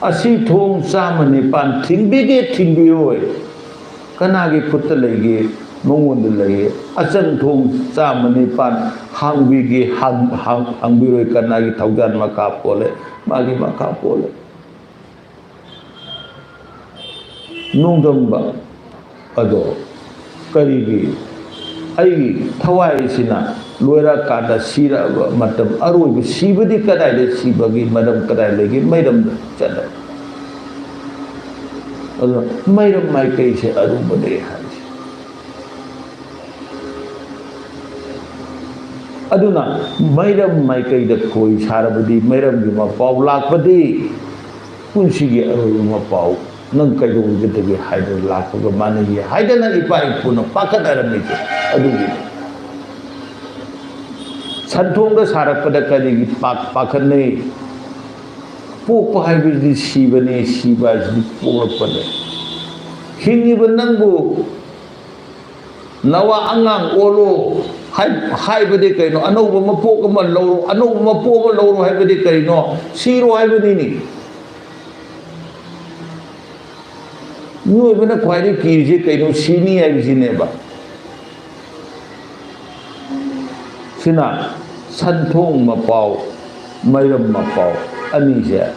ꯑꯁꯤ ꯊꯣꯡ ꯆꯥꯝꯃ ꯅꯤꯄꯥꯟ ꯊꯤꯡꯕꯤꯒꯦ ꯊꯤꯡꯕꯤꯔꯣꯏ꯫ ꯀꯅꯥꯒꯤ ꯈꯨꯠꯇ ꯂꯩꯒꯦ? ꯃꯉꯣꯟꯗ ꯂꯩꯌꯦ꯫ ꯑꯆꯪ ꯊꯣꯡ ꯆꯥꯝꯃ ꯅꯤꯄꯥꯟ ꯍꯥꯡꯕꯤꯒꯦ, ꯍꯥꯡ-, ꯍꯥꯡ-, ꯍꯥꯡꯕꯤꯔꯣꯏ꯫ ꯀꯅꯥꯒꯤ ꯊꯧꯖꯥꯜ ꯃꯈꯥ ꯄꯣꯜꯂꯦ? ꯃꯥꯒꯤ ꯃꯈꯥ ꯄꯣꯜꯂꯦ꯫ ꯅꯣꯡꯗꯝꯕ ꯑꯗꯣ ꯀꯔꯤꯒꯤ? ꯑꯩꯒꯤ ꯊꯋꯥꯏꯁꯤꯅ ꯂꯣꯏꯔꯀꯥꯟꯗ ꯁꯤꯔꯛꯑꯕ ꯃꯇꯝ, ꯑꯔꯣꯏꯕ ꯁꯤꯕꯗꯤ ꯀꯗꯥꯏꯗ ꯁꯤꯕꯒꯤ ꯃꯔꯝ ꯀꯗꯥꯏ ꯂꯩꯒꯦ? ꯃꯩꯔꯝꯗ ꯆꯠꯂꯦ꯫ ꯑꯗꯨꯅ ꯃꯩꯔꯝ ꯃꯥꯏꯀꯩꯁꯦ ꯑꯔꯨꯕꯅꯦ ꯍꯥꯏꯁꯦ꯫ ꯑꯗꯨꯅ ꯃꯩꯔꯝ ꯃꯥꯏꯀꯩꯗ ꯈꯣꯏ ꯁꯥꯔꯕꯗꯤ ꯃꯩꯔꯝꯒꯤ ꯃꯄꯥꯎ ꯂꯥꯛꯄꯗꯤ ꯄꯨꯟꯁꯤꯒꯤ ꯑꯔꯣꯏꯕ ꯃꯄꯥꯎ ꯅꯪ ꯀꯩꯗꯧꯉꯩꯗꯒꯤ ꯍꯥꯏꯗꯅ ꯂꯥꯛꯄꯒ ꯃꯥꯟꯅꯩ ꯍꯥꯏꯗꯅ ꯏꯄꯥ ꯏꯄꯨꯅ ꯄꯥꯈꯠꯅꯔꯝꯃꯤꯁꯦ ꯑꯗꯨꯒꯤꯅꯤ꯫ ꯁꯟꯊꯣꯡꯗ ꯁꯥꯔꯛꯄꯗ ꯀꯔꯤꯒꯤ ꯄꯥꯛ-, ꯄꯥꯈꯠꯅꯩ? ꯄꯣꯛꯄ ꯍꯥꯏꯕꯁꯤꯗꯤ ꯁꯤꯕꯅꯤ, ꯁꯤꯕ ꯍꯥꯏꯁꯤꯗꯤ ꯄꯣꯛꯂꯛꯄꯅꯤ꯫ ꯍꯤꯡꯉꯤꯕ ꯅꯪꯕꯨ ꯅꯋꯥ ꯑꯉꯥꯡ ꯑꯣꯜꯂꯣ ꯍꯥꯏ-, ꯍꯥꯏꯕꯗꯤ ꯀꯩꯅꯣ? ꯑꯅꯧꯕ ꯃꯄꯣꯛ ꯑꯃ ꯂꯧꯔꯣ, ꯑꯅꯧꯕ ꯃꯄꯣꯛ ꯑꯃ ꯂꯧꯔꯣ ꯍꯥꯏꯕꯗꯤ ꯀꯩꯅꯣ? ꯁꯤꯔꯣ ꯍꯥꯏꯕꯅꯤꯅꯦ꯫ ꯃꯤꯑꯣꯏꯕꯅ ꯈ꯭ꯋꯥꯏꯗꯒꯤ ꯀꯤꯔꯤꯁꯦ ꯀꯩꯅꯣ? ꯁꯤꯅꯤ ꯍꯥꯏꯕꯁꯤꯅꯦꯕ꯫ ꯁꯤꯅ ꯁꯟꯊꯣꯡ ꯃꯄꯥꯎ, ꯃꯩꯔꯝ ꯃꯄꯥꯎ ꯑꯅꯤꯁꯦ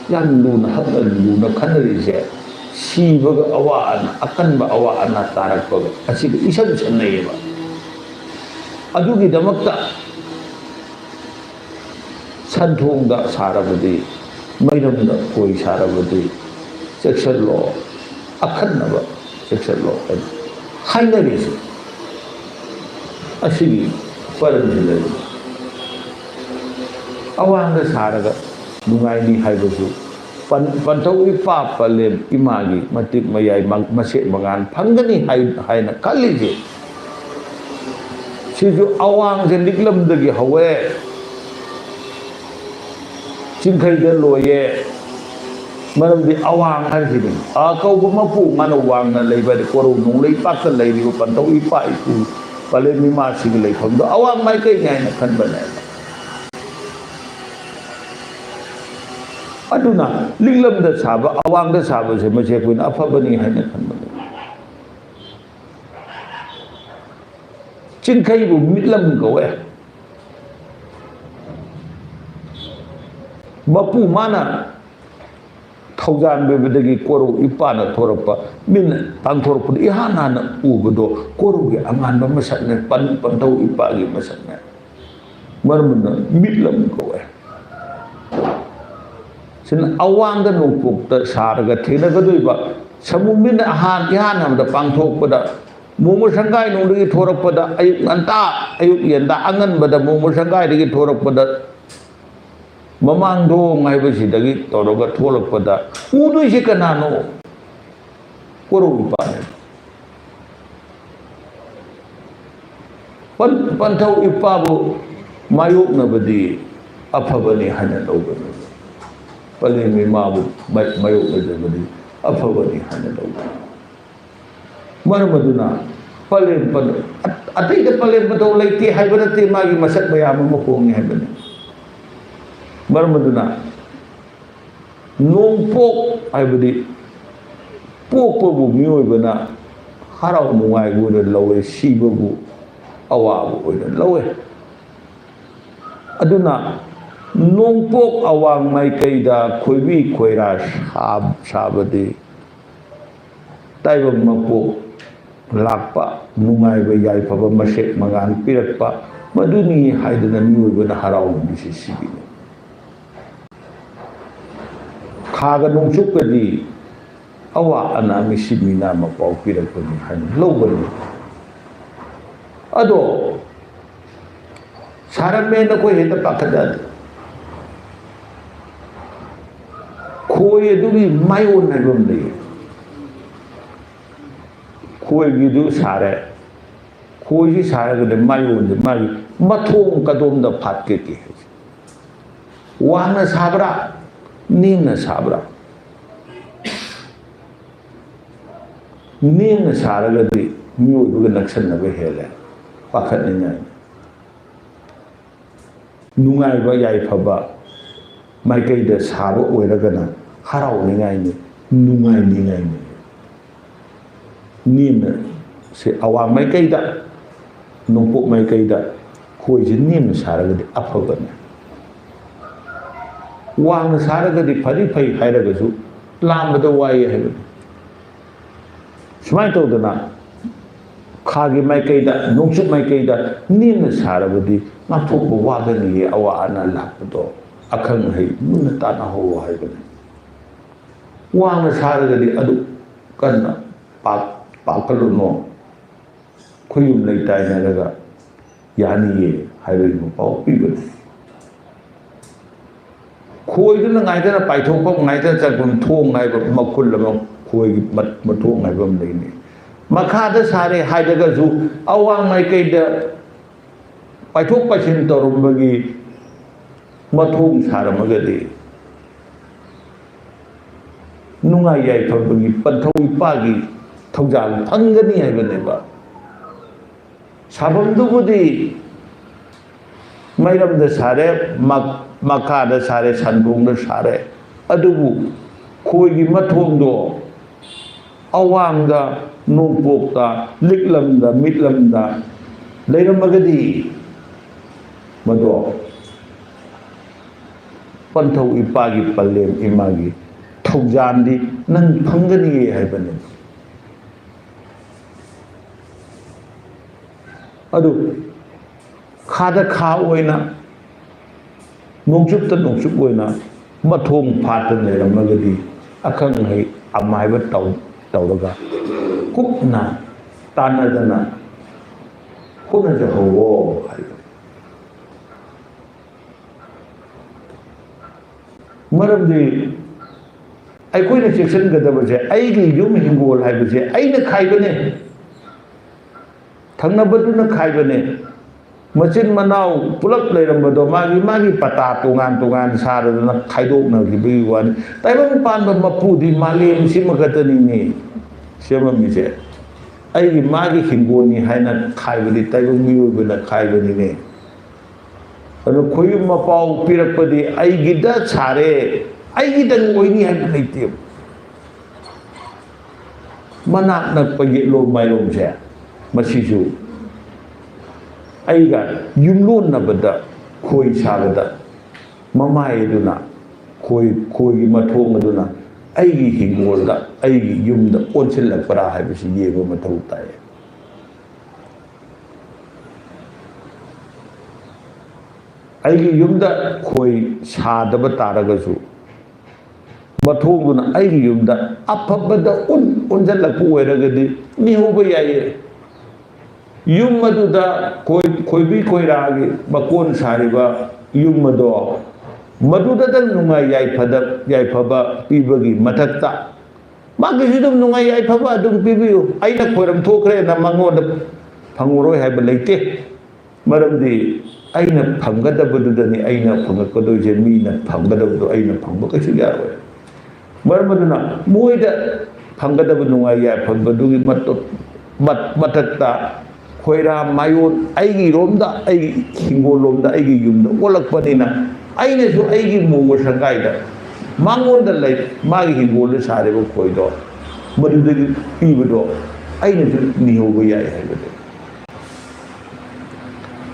ꯌꯥꯝ ꯂꯨꯅ, ꯍꯛꯅ ꯂꯨꯅ ꯈꯟꯅꯔꯤꯁꯦ, ꯁꯤꯕꯒ ꯑꯋꯥ ꯑꯅꯥ, ꯑꯀꯟꯕ ꯑꯋꯥ ꯑꯅꯥ ꯇꯥꯔꯛꯄꯒ ꯑꯁꯤꯒ ꯏꯁꯝ ꯁꯝꯅꯩꯌꯦꯕ꯫ ꯑꯗꯨꯒꯤꯗꯃꯛꯇ ꯁꯟꯊꯣꯡꯗ ꯁꯥꯔꯕꯗꯤ, ꯃꯩꯔꯝꯗ ꯈꯣꯏ ꯁꯥꯔꯕꯗꯤ, ꯆꯦꯛꯁꯤꯜꯂꯣ, ꯑꯈꯟꯅꯕ ꯆꯦꯛꯁꯤꯜꯂꯣ ꯍꯥꯏꯅ ꯍꯥꯏꯅꯔꯤꯁꯦ꯫ ꯑꯁꯤꯒꯤ ꯃꯔꯝꯁꯤ ꯂꯩ꯫ ꯑꯋꯥꯡꯗ ꯁꯥꯔꯒ ꯅꯨꯡꯉꯥꯏꯅꯤ ꯍꯥꯏꯕꯁꯨ ꯄꯟ-, ꯄꯟꯊꯧ ꯏꯄꯥ ꯄꯂꯦꯝ ꯏꯃꯥꯒꯤ ꯃꯇꯤꯛ ꯃꯌꯥꯏ ꯃ-, ꯃꯁꯦꯛ ꯃꯉꯥꯜ ꯐꯪꯒꯅꯤ ꯍꯥꯏ-, ꯍꯥꯏꯅ ꯈꯜꯂꯤꯁꯦ꯫ ꯁꯤꯁꯨ ꯑꯋꯥꯡꯁꯦ ꯂꯤꯛꯂꯝꯗꯒꯤ ꯍꯧꯋꯦ, ꯆꯤꯡꯈꯩꯗ ꯂꯣꯏꯌꯦ꯫ ꯃꯔꯝꯗꯤ ꯑꯋꯥꯡ ꯍꯥꯏꯁꯤꯗꯤ ꯑ ꯀꯧꯕ ꯃꯄꯨ ꯃꯥꯅ ꯋꯥꯡꯅ ꯂꯩꯕ ꯍꯥꯏꯗꯤ ꯀꯣꯔꯧ ꯅꯣꯡꯂꯩ ꯄꯥꯛꯇ ꯂꯩꯔꯤꯕ ꯄꯟꯊꯧ ꯏꯄꯥ ꯏꯄꯨ ꯄꯂꯦꯝ ꯏꯃꯥꯁꯤꯡꯒꯤ ꯂꯩꯐꯝꯗꯣ ꯑꯋꯥꯡ ꯃꯥꯏꯀꯩꯅꯤ ꯍꯥꯏꯅ ꯈꯟꯕꯅꯦꯕ꯫ ꯑꯗꯨꯅ ꯂꯤꯛꯂꯝꯗ ꯁꯥꯕ, ꯑꯋꯥꯡꯗ ꯁꯥꯕꯁꯦ ꯃꯁꯤ ꯑꯩꯈꯣꯏꯅ ꯑꯐꯕꯅꯤ ꯍꯥꯏꯅ ꯈꯟꯕꯅꯦ꯫ ꯆꯤꯡꯈꯩꯕꯨ ꯃꯤꯠꯂꯝ ꯀꯧꯋꯦ꯫ ꯃꯄꯨ ꯃꯥꯅ ꯊꯧꯖꯥꯟꯕꯤꯕꯗꯒꯤ ꯀꯣꯔꯧ ꯏꯄꯥꯅ ꯊꯣꯔꯛꯄ, ꯃꯤꯠꯅ ꯄꯥꯡꯊꯣꯔꯛꯄꯗ ꯏꯍꯥꯟ ꯍꯥꯟꯅ ꯎꯕꯗꯣ ꯀꯣꯔꯧꯒꯤ ꯑꯉꯥꯟꯕ ꯃꯁꯛꯅꯦ, ꯄꯟ-, ꯄꯟꯊꯧ ꯏꯄꯥꯒꯤ ꯃꯁꯛꯅꯦ꯫ ꯃꯔꯝ ꯑꯗꯨꯅ ꯃꯤꯠꯂꯝ ꯀꯧꯋꯦ꯫ ꯁꯤꯅ ꯑꯋꯥꯡꯗ ꯅꯣꯡꯄꯣꯛꯇ ꯁꯥꯔꯒ ꯊꯦꯡꯅꯒꯗꯣꯏꯕ ꯁꯥꯃꯨ ꯃꯤꯠꯅ ꯑꯍꯥꯟ, ꯏꯍꯥꯟ ꯍꯥꯟꯕꯗ ꯄꯥꯡꯊꯣꯛꯄꯗ ꯃꯣꯡꯃ ꯁꯪꯒꯥꯏ ꯅꯨꯡꯗꯒꯤ ꯊꯣꯔꯛꯄꯗ ꯑꯌꯨꯛ ꯉꯟꯇꯥ, ꯑꯌꯨꯛ ꯌꯦꯟꯗꯥ ꯑꯉꯟꯕꯗ ꯃꯣꯡꯃ ꯁꯪꯒꯥꯏꯗꯒꯤ ꯊꯣꯔꯛꯄꯗ ꯃꯃꯥꯡꯗꯣꯡ ꯍꯥꯏꯕꯁꯤꯗꯒꯤ ꯇꯧꯔꯒ ꯊꯣꯛꯂꯛꯄꯗ ꯎꯗꯣꯏꯁꯦ ꯀꯅꯥꯅꯣ? ꯀꯣꯔꯧ ꯏꯄꯥꯅꯦ꯫ ꯄꯟ-, ꯄꯟꯊꯧ ꯏꯄꯥꯕꯨ ꯃꯥꯌꯣꯛꯅꯕꯗꯤ ꯑꯐꯕꯅꯤ ꯍꯥꯏꯅ ꯂꯧꯒꯅꯤ꯫ ꯄꯂꯦꯝ ꯏꯃꯥꯕꯨ ꯃꯥ-, ꯃꯥꯌꯣꯛꯅꯖꯕꯗꯤ ꯑꯐꯕꯅꯤ ꯍꯥꯏꯅ ꯂꯧꯒꯅꯤ꯫ ꯃꯔꯝ ꯑꯗꯨꯅ ꯄꯂꯦꯝ ꯄ-, ꯑ-, ꯑꯇꯩꯗ ꯄꯂꯦꯝ ꯄꯊꯧ ꯂꯩꯇꯦ ꯍꯥꯏꯕ ꯅꯠꯇꯦ, ꯃꯥꯒꯤ ꯃꯁꯛ ꯃꯌꯥꯝ ꯑꯃ ꯍꯣꯡꯉꯤ ꯍꯥꯏꯕꯅꯤ꯫ ꯃꯔꯝ ꯑꯗꯨꯅ ꯅꯣꯡꯄꯣꯛ ꯍꯥꯏꯕꯗꯤ ꯄꯣꯛꯄꯕꯨ ꯃꯤꯑꯣꯏꯕꯅ ꯍꯔꯥꯎ ꯅꯨꯡꯉꯥꯏꯕ ꯑꯣꯏꯅ ꯂꯧꯋꯦ, ꯁꯤꯕꯕꯨ ꯑꯋꯥꯕ ꯑꯣꯏꯅ ꯂꯧꯋꯦ꯫ ꯑꯗꯨꯅ ꯅꯣꯡꯄꯣꯛ ꯑꯋꯥꯡ ꯃꯥꯏꯀꯩꯗ ꯈꯣꯏꯕꯤ ꯈꯣꯏꯔꯥ ꯁꯥ-, ꯁꯥꯕꯗꯤ ꯇꯥꯏꯕꯪ ꯃꯄꯣꯛ ꯂꯥꯛꯄ, ꯅꯨꯡꯉꯥꯏꯕ ꯌꯥꯏꯐꯕ ꯃꯁꯦꯛ ꯃꯉꯥꯜ ꯄꯤꯔꯛꯄ, ꯃꯗꯨꯅꯤ ꯍꯥꯏꯗꯨꯅ ꯃꯤꯑꯣꯏꯕꯅ ꯍꯔꯥꯎꯅꯔꯤꯁꯤ ꯁꯤꯒꯤꯅꯤ꯫ ꯈꯥꯒ ꯅꯣꯡꯆꯨꯞꯀꯗꯤ ꯑꯋꯥ ꯑꯅꯥ ꯃꯤꯁꯤ ꯃꯤꯅꯥ ꯃꯄꯥꯎ ꯄꯤꯔꯛꯄꯅꯤ ꯍꯥꯏꯅ ꯂꯧꯒꯅꯤ꯫ ꯑꯗꯣ ꯁꯥꯔꯝꯃꯦꯅ ꯑꯩꯈꯣꯏ ꯍꯦꯛꯇ ꯄꯥꯈꯠ ꯌꯥꯗꯦ꯫ ꯈꯣꯏ ꯑꯗꯨꯒꯤ ꯃꯥꯏꯑꯣꯟ ꯍꯥꯏꯕ ꯑꯃ ꯂꯩꯌꯦ꯫ ꯈꯣꯏꯒꯤꯗꯨ ꯁꯥꯔꯦ꯫ ꯈꯣꯏꯁꯤ ꯁꯥꯔꯒꯗꯤ ꯃꯥꯏꯑꯣꯟꯁꯦ ꯃꯥꯒꯤ ꯃꯊꯣꯡ ꯀꯗꯣꯝꯗ ꯐꯥꯠꯀꯦ? ꯋꯥꯡꯅ ꯁꯥꯕ꯭ꯔꯥ? ꯅꯦꯝꯅ ꯁꯥꯕ꯭ꯔꯥ? ꯅꯦꯝꯅ ꯁꯥꯔꯒꯗꯤ ꯃꯤꯑꯣꯏꯕꯒ ꯅꯛꯁꯟꯅꯕ ꯍꯦꯜꯂꯦ, ꯄꯥꯈꯠꯅꯤꯡꯉꯥꯏ꯫ ꯅꯨꯡꯉꯥꯏꯕ ꯌꯥꯏꯐꯕ ꯃꯥꯏꯀꯩꯗ ꯁꯥꯕ ꯑꯣꯏꯔꯒꯅ ꯍꯔꯥꯎꯅꯤꯡꯉꯥꯏꯅꯤ, ꯅꯨꯡꯉꯥꯏꯅꯤꯡꯉꯥꯏꯅꯤ꯫ ꯅꯦꯝꯅ ꯁꯤ ꯑꯋꯥꯡ ꯃꯥꯏꯀꯩꯗ, ꯅꯣꯡꯄꯣꯛ ꯃꯥꯏꯀꯩꯗ ꯈꯣꯏꯁꯦ ꯅꯦꯝꯅ ꯁꯥꯔꯒꯗꯤ ꯑꯐꯕꯅꯤ꯫ ꯋꯥꯡꯅ ꯁꯥꯔꯒꯗꯤ ꯐꯗꯤ ꯐꯩ ꯍꯥꯏꯔꯒꯁꯨ ꯂꯥꯝꯕꯗ ꯋꯥꯏ ꯍꯥꯏꯕꯅꯤ꯫ ꯁꯨꯃꯥꯏꯅ ꯇꯧꯗꯅ ꯈꯥꯒꯤ ꯃꯥꯏꯀꯩꯗ, ꯅꯣꯡꯆꯨꯞ ꯃꯥꯏꯀꯩꯗ ꯅꯦꯝꯅ ꯁꯥꯔꯕꯗꯤ ꯉꯥꯛꯊꯣꯛꯄ ꯋꯥꯒꯅꯤꯌꯦ, ꯑꯋꯥ ꯑꯅꯥ ꯂꯥꯛꯄꯗꯣ꯫ ꯑꯈꯪ ꯑꯍꯩ ꯃꯨꯟꯅ ꯇꯥꯟꯅꯍꯧꯔꯣ ꯍꯥꯏꯕꯅꯤ꯫ ꯋꯥꯡꯅ ꯁꯥꯔꯒꯗꯤ ꯑꯗꯨ ꯀꯟꯅ ꯄꯥꯛ-, ꯄꯥꯛꯀꯠꯂꯨꯅꯣ꯫ ꯈꯨꯌꯨꯝ ꯂꯩꯇꯥꯏꯅꯔꯒ ꯌꯥꯅꯤꯌꯦ ꯍꯥꯏꯕꯒꯤ ꯄꯥꯎ ꯄꯤꯕꯅꯤ꯫ ꯈꯣꯏꯗꯨꯅ ꯉꯥꯏꯗꯅ ꯄꯥꯏꯊꯣꯛꯐꯝ, ꯉꯥꯏꯗꯅ ꯆꯪꯐꯝ ꯊꯣꯡ ꯍꯥꯏꯕ ꯃꯈꯨꯜ ꯑꯃ, ꯈꯣꯏꯒꯤ ꯃ-, ꯃꯊꯣꯡ ꯍꯥꯏꯕ ꯑꯃ ꯂꯩꯅꯤ꯫ ꯃꯈꯥꯗ ꯁꯥꯔꯦ ꯍꯥꯏꯔꯒꯁꯨ ꯑꯋꯥꯡ ꯃꯥꯏꯀꯩꯗ ꯄꯥꯏꯊꯣꯛ ꯄꯥꯏꯁꯤꯟ ꯇꯧꯔꯝꯕꯒꯤ ꯃꯊꯣꯡ ꯁꯥꯔꯝꯃꯒꯗꯤ ꯅꯨꯡꯉꯥꯏ ꯌꯥꯏꯐꯕꯒꯤ ꯄꯟꯊꯧ ꯏꯄꯥꯒꯤ ꯊꯧꯖꯥꯜ ꯐꯪꯒꯅꯤ ꯍꯥꯏꯕꯅꯦꯕ꯫ ꯁꯥꯐꯝꯗꯨꯕꯨꯗꯤ ꯃꯩꯔꯝꯗ ꯁꯥꯔꯦ, ꯃ-, ꯃꯈꯥꯗ ꯁꯥꯔꯦ, ꯁꯟꯗꯣꯡꯗ ꯁꯥꯔꯦ, ꯑꯗꯨꯕꯨ ꯈꯣꯏꯒꯤ ꯃꯊꯣꯡꯗꯣ ꯑꯋꯥꯡꯗ, ꯅꯣꯡꯄꯣꯛꯇ, ꯂꯤꯛꯂꯝꯗ, ꯃꯤꯠꯂꯝꯗ ꯂꯩꯔꯝꯃꯒꯗꯤ ꯃꯗꯣ ꯄꯟꯊꯧ ꯏꯄꯥꯒꯤ ꯄꯂꯦꯝ ꯏꯃꯥꯒꯤ ꯊꯧꯖꯥꯟꯗꯤ ꯅꯪ ꯐꯪꯒꯅꯤꯌꯦ ꯍꯥꯏꯕꯅꯤ꯫ ꯑꯗꯨ ꯈꯥꯗ ꯈꯥ ꯑꯣꯏꯅ, ꯅꯣꯡꯆꯨꯞꯇ ꯅꯣꯡꯆꯨꯞ ꯑꯣꯏꯅ ꯃꯊꯣꯡ ꯐꯥꯠꯇꯅ ꯂꯩꯔꯝꯃꯒꯗꯤ ꯑꯈꯪ ꯑꯍꯩ ꯑꯃꯥꯏꯕ ꯇꯧ-, ꯇꯧꯔꯒ ꯀꯨꯞꯅ ꯇꯥꯟꯅꯗꯅ ꯍꯣꯠꯅꯖꯍꯧꯋꯣ ꯍꯥꯏꯕ꯫ ꯃꯔꯝꯗꯤ ꯑꯩꯈꯣꯏꯅ ꯆꯦꯛꯁꯤꯟꯒꯗꯕꯁꯦ, ꯑꯩꯒꯤ ꯌꯨꯝ ꯍꯤꯡꯒꯣꯜ ꯍꯥꯏꯕꯁꯦ ꯑꯩꯅ ꯈꯥꯏꯕꯅꯦ, ꯊꯪꯅꯕꯗꯨꯅ ꯈꯥꯏꯕꯅꯦ꯫ ꯃꯆꯤꯟ ꯃꯅꯥꯎ ꯄꯨꯂꯞ ꯂꯩꯔꯝꯕꯗꯣ ꯃꯥꯒꯤ ꯃꯥꯒꯤ ꯄꯇꯥ ꯇꯣꯉꯥꯟ ꯇꯣꯉꯥꯟ ꯁꯥꯔꯗꯅ ꯈꯥꯏꯗꯣꯛꯅꯈꯤꯕꯒꯤ ꯋꯥꯅꯤ꯫ ꯇꯥꯏꯕꯪ ꯄꯥꯟꯕ ꯃꯄꯨꯗꯤ ꯃꯥꯂꯦꯝꯁꯤꯃ ꯈꯛꯇꯅꯤꯅꯦ ꯁꯦꯝꯃꯝꯃꯤꯁꯦ꯫ ꯑꯩꯒꯤ ꯃꯥꯒꯤ ꯍꯤꯡꯒꯣꯜꯅꯤ ꯍꯥꯏꯅ ꯈꯥꯏꯕꯗꯤ ꯇꯥꯏꯕꯪ ꯃꯤꯑꯣꯏꯕꯅ ꯈꯥꯏꯕꯅꯤꯅꯦ꯫ ꯑꯗꯨ ꯈꯣꯏꯌꯨꯝ ꯃꯄꯥꯎ ꯄꯤꯔꯛꯄꯗꯤ ꯑꯩꯒꯤꯗ ꯁꯥꯔꯦ, ꯑꯩꯒꯤꯗꯪ ꯑꯣꯏꯅꯤ ꯍꯥꯏꯕ ꯂꯩꯇꯦꯕ꯫ ꯃꯅꯥꯛ ꯅꯛꯄ ꯌꯦꯠꯂꯣꯝ ꯃꯥꯏꯔꯣꯝꯁꯦ, ꯃꯁꯤꯁꯨ ꯑꯩꯒ ꯌꯨꯝꯂꯣꯟꯅꯕꯗ ꯈꯣꯏ ꯁꯥꯕꯗ ꯃꯃꯥꯏ ꯑꯗꯨꯅ, ꯈꯣꯏ, ꯈꯣꯏꯒꯤ ꯃꯊꯣꯡ ꯑꯗꯨꯅ ꯑꯩꯒꯤ ꯍꯤꯡꯒꯣꯜꯗ, ꯑꯩꯒꯤ ꯌꯨꯝꯗ ꯑꯣꯟꯁꯤꯜꯂꯛꯄ꯭ꯔꯥ ꯍꯥꯏꯕꯁꯤ ꯌꯦꯡꯕ ꯃꯊꯧ ꯇꯥꯏ꯫ ꯑꯩꯒꯤ ꯌꯨꯝꯗ ꯈꯣꯏ ꯁꯥꯗꯕ ꯇꯥꯔꯒꯁꯨ, ꯃꯊꯣꯡꯗꯨꯅ ꯑꯩꯒꯤ ꯌꯨꯝꯗ ꯑꯐꯕꯗ ꯑꯣꯟ-, ꯑꯣꯟꯁꯤꯜꯂꯛꯄ ꯑꯣꯏꯔꯒꯗꯤ ꯃꯤꯍꯧꯕ ꯌꯥꯏꯌꯦ꯫ ꯌꯨꯝ ꯑꯗꯨꯗ ꯈꯣꯏ-, ꯈꯣꯏꯕꯤ ꯈꯣꯏꯔꯥꯒꯤ ꯃꯀꯣꯟ ꯁꯥꯔꯤꯕ ꯌꯨꯝ ꯑꯗꯣ ꯃꯗꯨꯗꯇꯪ ꯅꯨꯡꯉꯥꯏ ꯌꯥꯏꯐꯗ-, ꯌꯥꯏꯐꯕ ꯄꯤꯕꯒꯤ ꯃꯊꯛꯇ ꯃꯥꯒꯤꯁꯨ ꯑꯗꯨꯝ ꯅꯨꯡꯉꯥꯏ ꯌꯥꯏꯐꯕ ꯑꯗꯨꯝ ꯄꯤꯕꯤꯌꯨ꯫ ꯑꯩꯅ ꯈꯣꯏꯔꯝ ꯊꯣꯛꯈ꯭ꯔꯦꯅ ꯃꯉꯣꯟꯗ ꯐꯪꯉꯔꯣꯏ ꯍꯥꯏꯕ ꯂꯩꯇꯦ꯫ ꯃꯔꯝꯗꯤ ꯑꯩꯅ ꯐꯪꯒꯗꯕꯗꯨꯗꯅꯤ ꯑꯩꯅ ꯐꯪꯉꯛꯀꯗꯣꯏꯁꯦ, ꯃꯤꯅ ꯐꯪꯒꯗꯕꯗꯣ ꯑꯩꯅ ꯐꯪꯕ ꯀꯩꯁꯨ ꯌꯥꯔꯣꯏ꯫ ꯃꯔꯝ ꯑꯗꯨꯅ ꯃꯣꯏꯗ ꯐꯪꯒꯗꯕ ꯅꯨꯡꯉꯥꯏ ꯌꯥꯏꯐꯕꯗꯨꯒꯤ ꯃꯇꯨꯡ-, ꯃꯠ-, ꯃꯊꯛꯇ ꯈꯣꯏꯔꯥ ꯃꯥꯏꯌꯣꯟ ꯑꯩꯒꯤꯔꯣꯝꯗ, ꯑꯩꯒꯤ ꯍꯤꯡꯒꯣꯜꯂꯣꯝꯗ, ꯑꯩꯒꯤ ꯌꯨꯝꯗ ꯑꯣꯜꯂꯛꯄꯅꯤꯅ, ꯑꯩꯅꯁꯨ ꯑꯩꯒꯤ ꯃꯣꯡꯒ ꯁꯪꯒꯥꯏꯗ ꯃꯉꯣꯟꯗ ꯂꯩ, ꯃꯥꯒꯤ ꯍꯤꯡꯒꯣꯜꯗ ꯁꯥꯔꯤꯕ ꯈꯣꯏꯗꯣ, ꯃꯗꯨꯗꯒꯤ ꯄꯤꯕꯗꯣ ꯑꯩꯅꯁꯨ ꯅꯤꯍꯧꯕ ꯌꯥꯏ ꯍꯥꯏꯕꯗꯣ꯫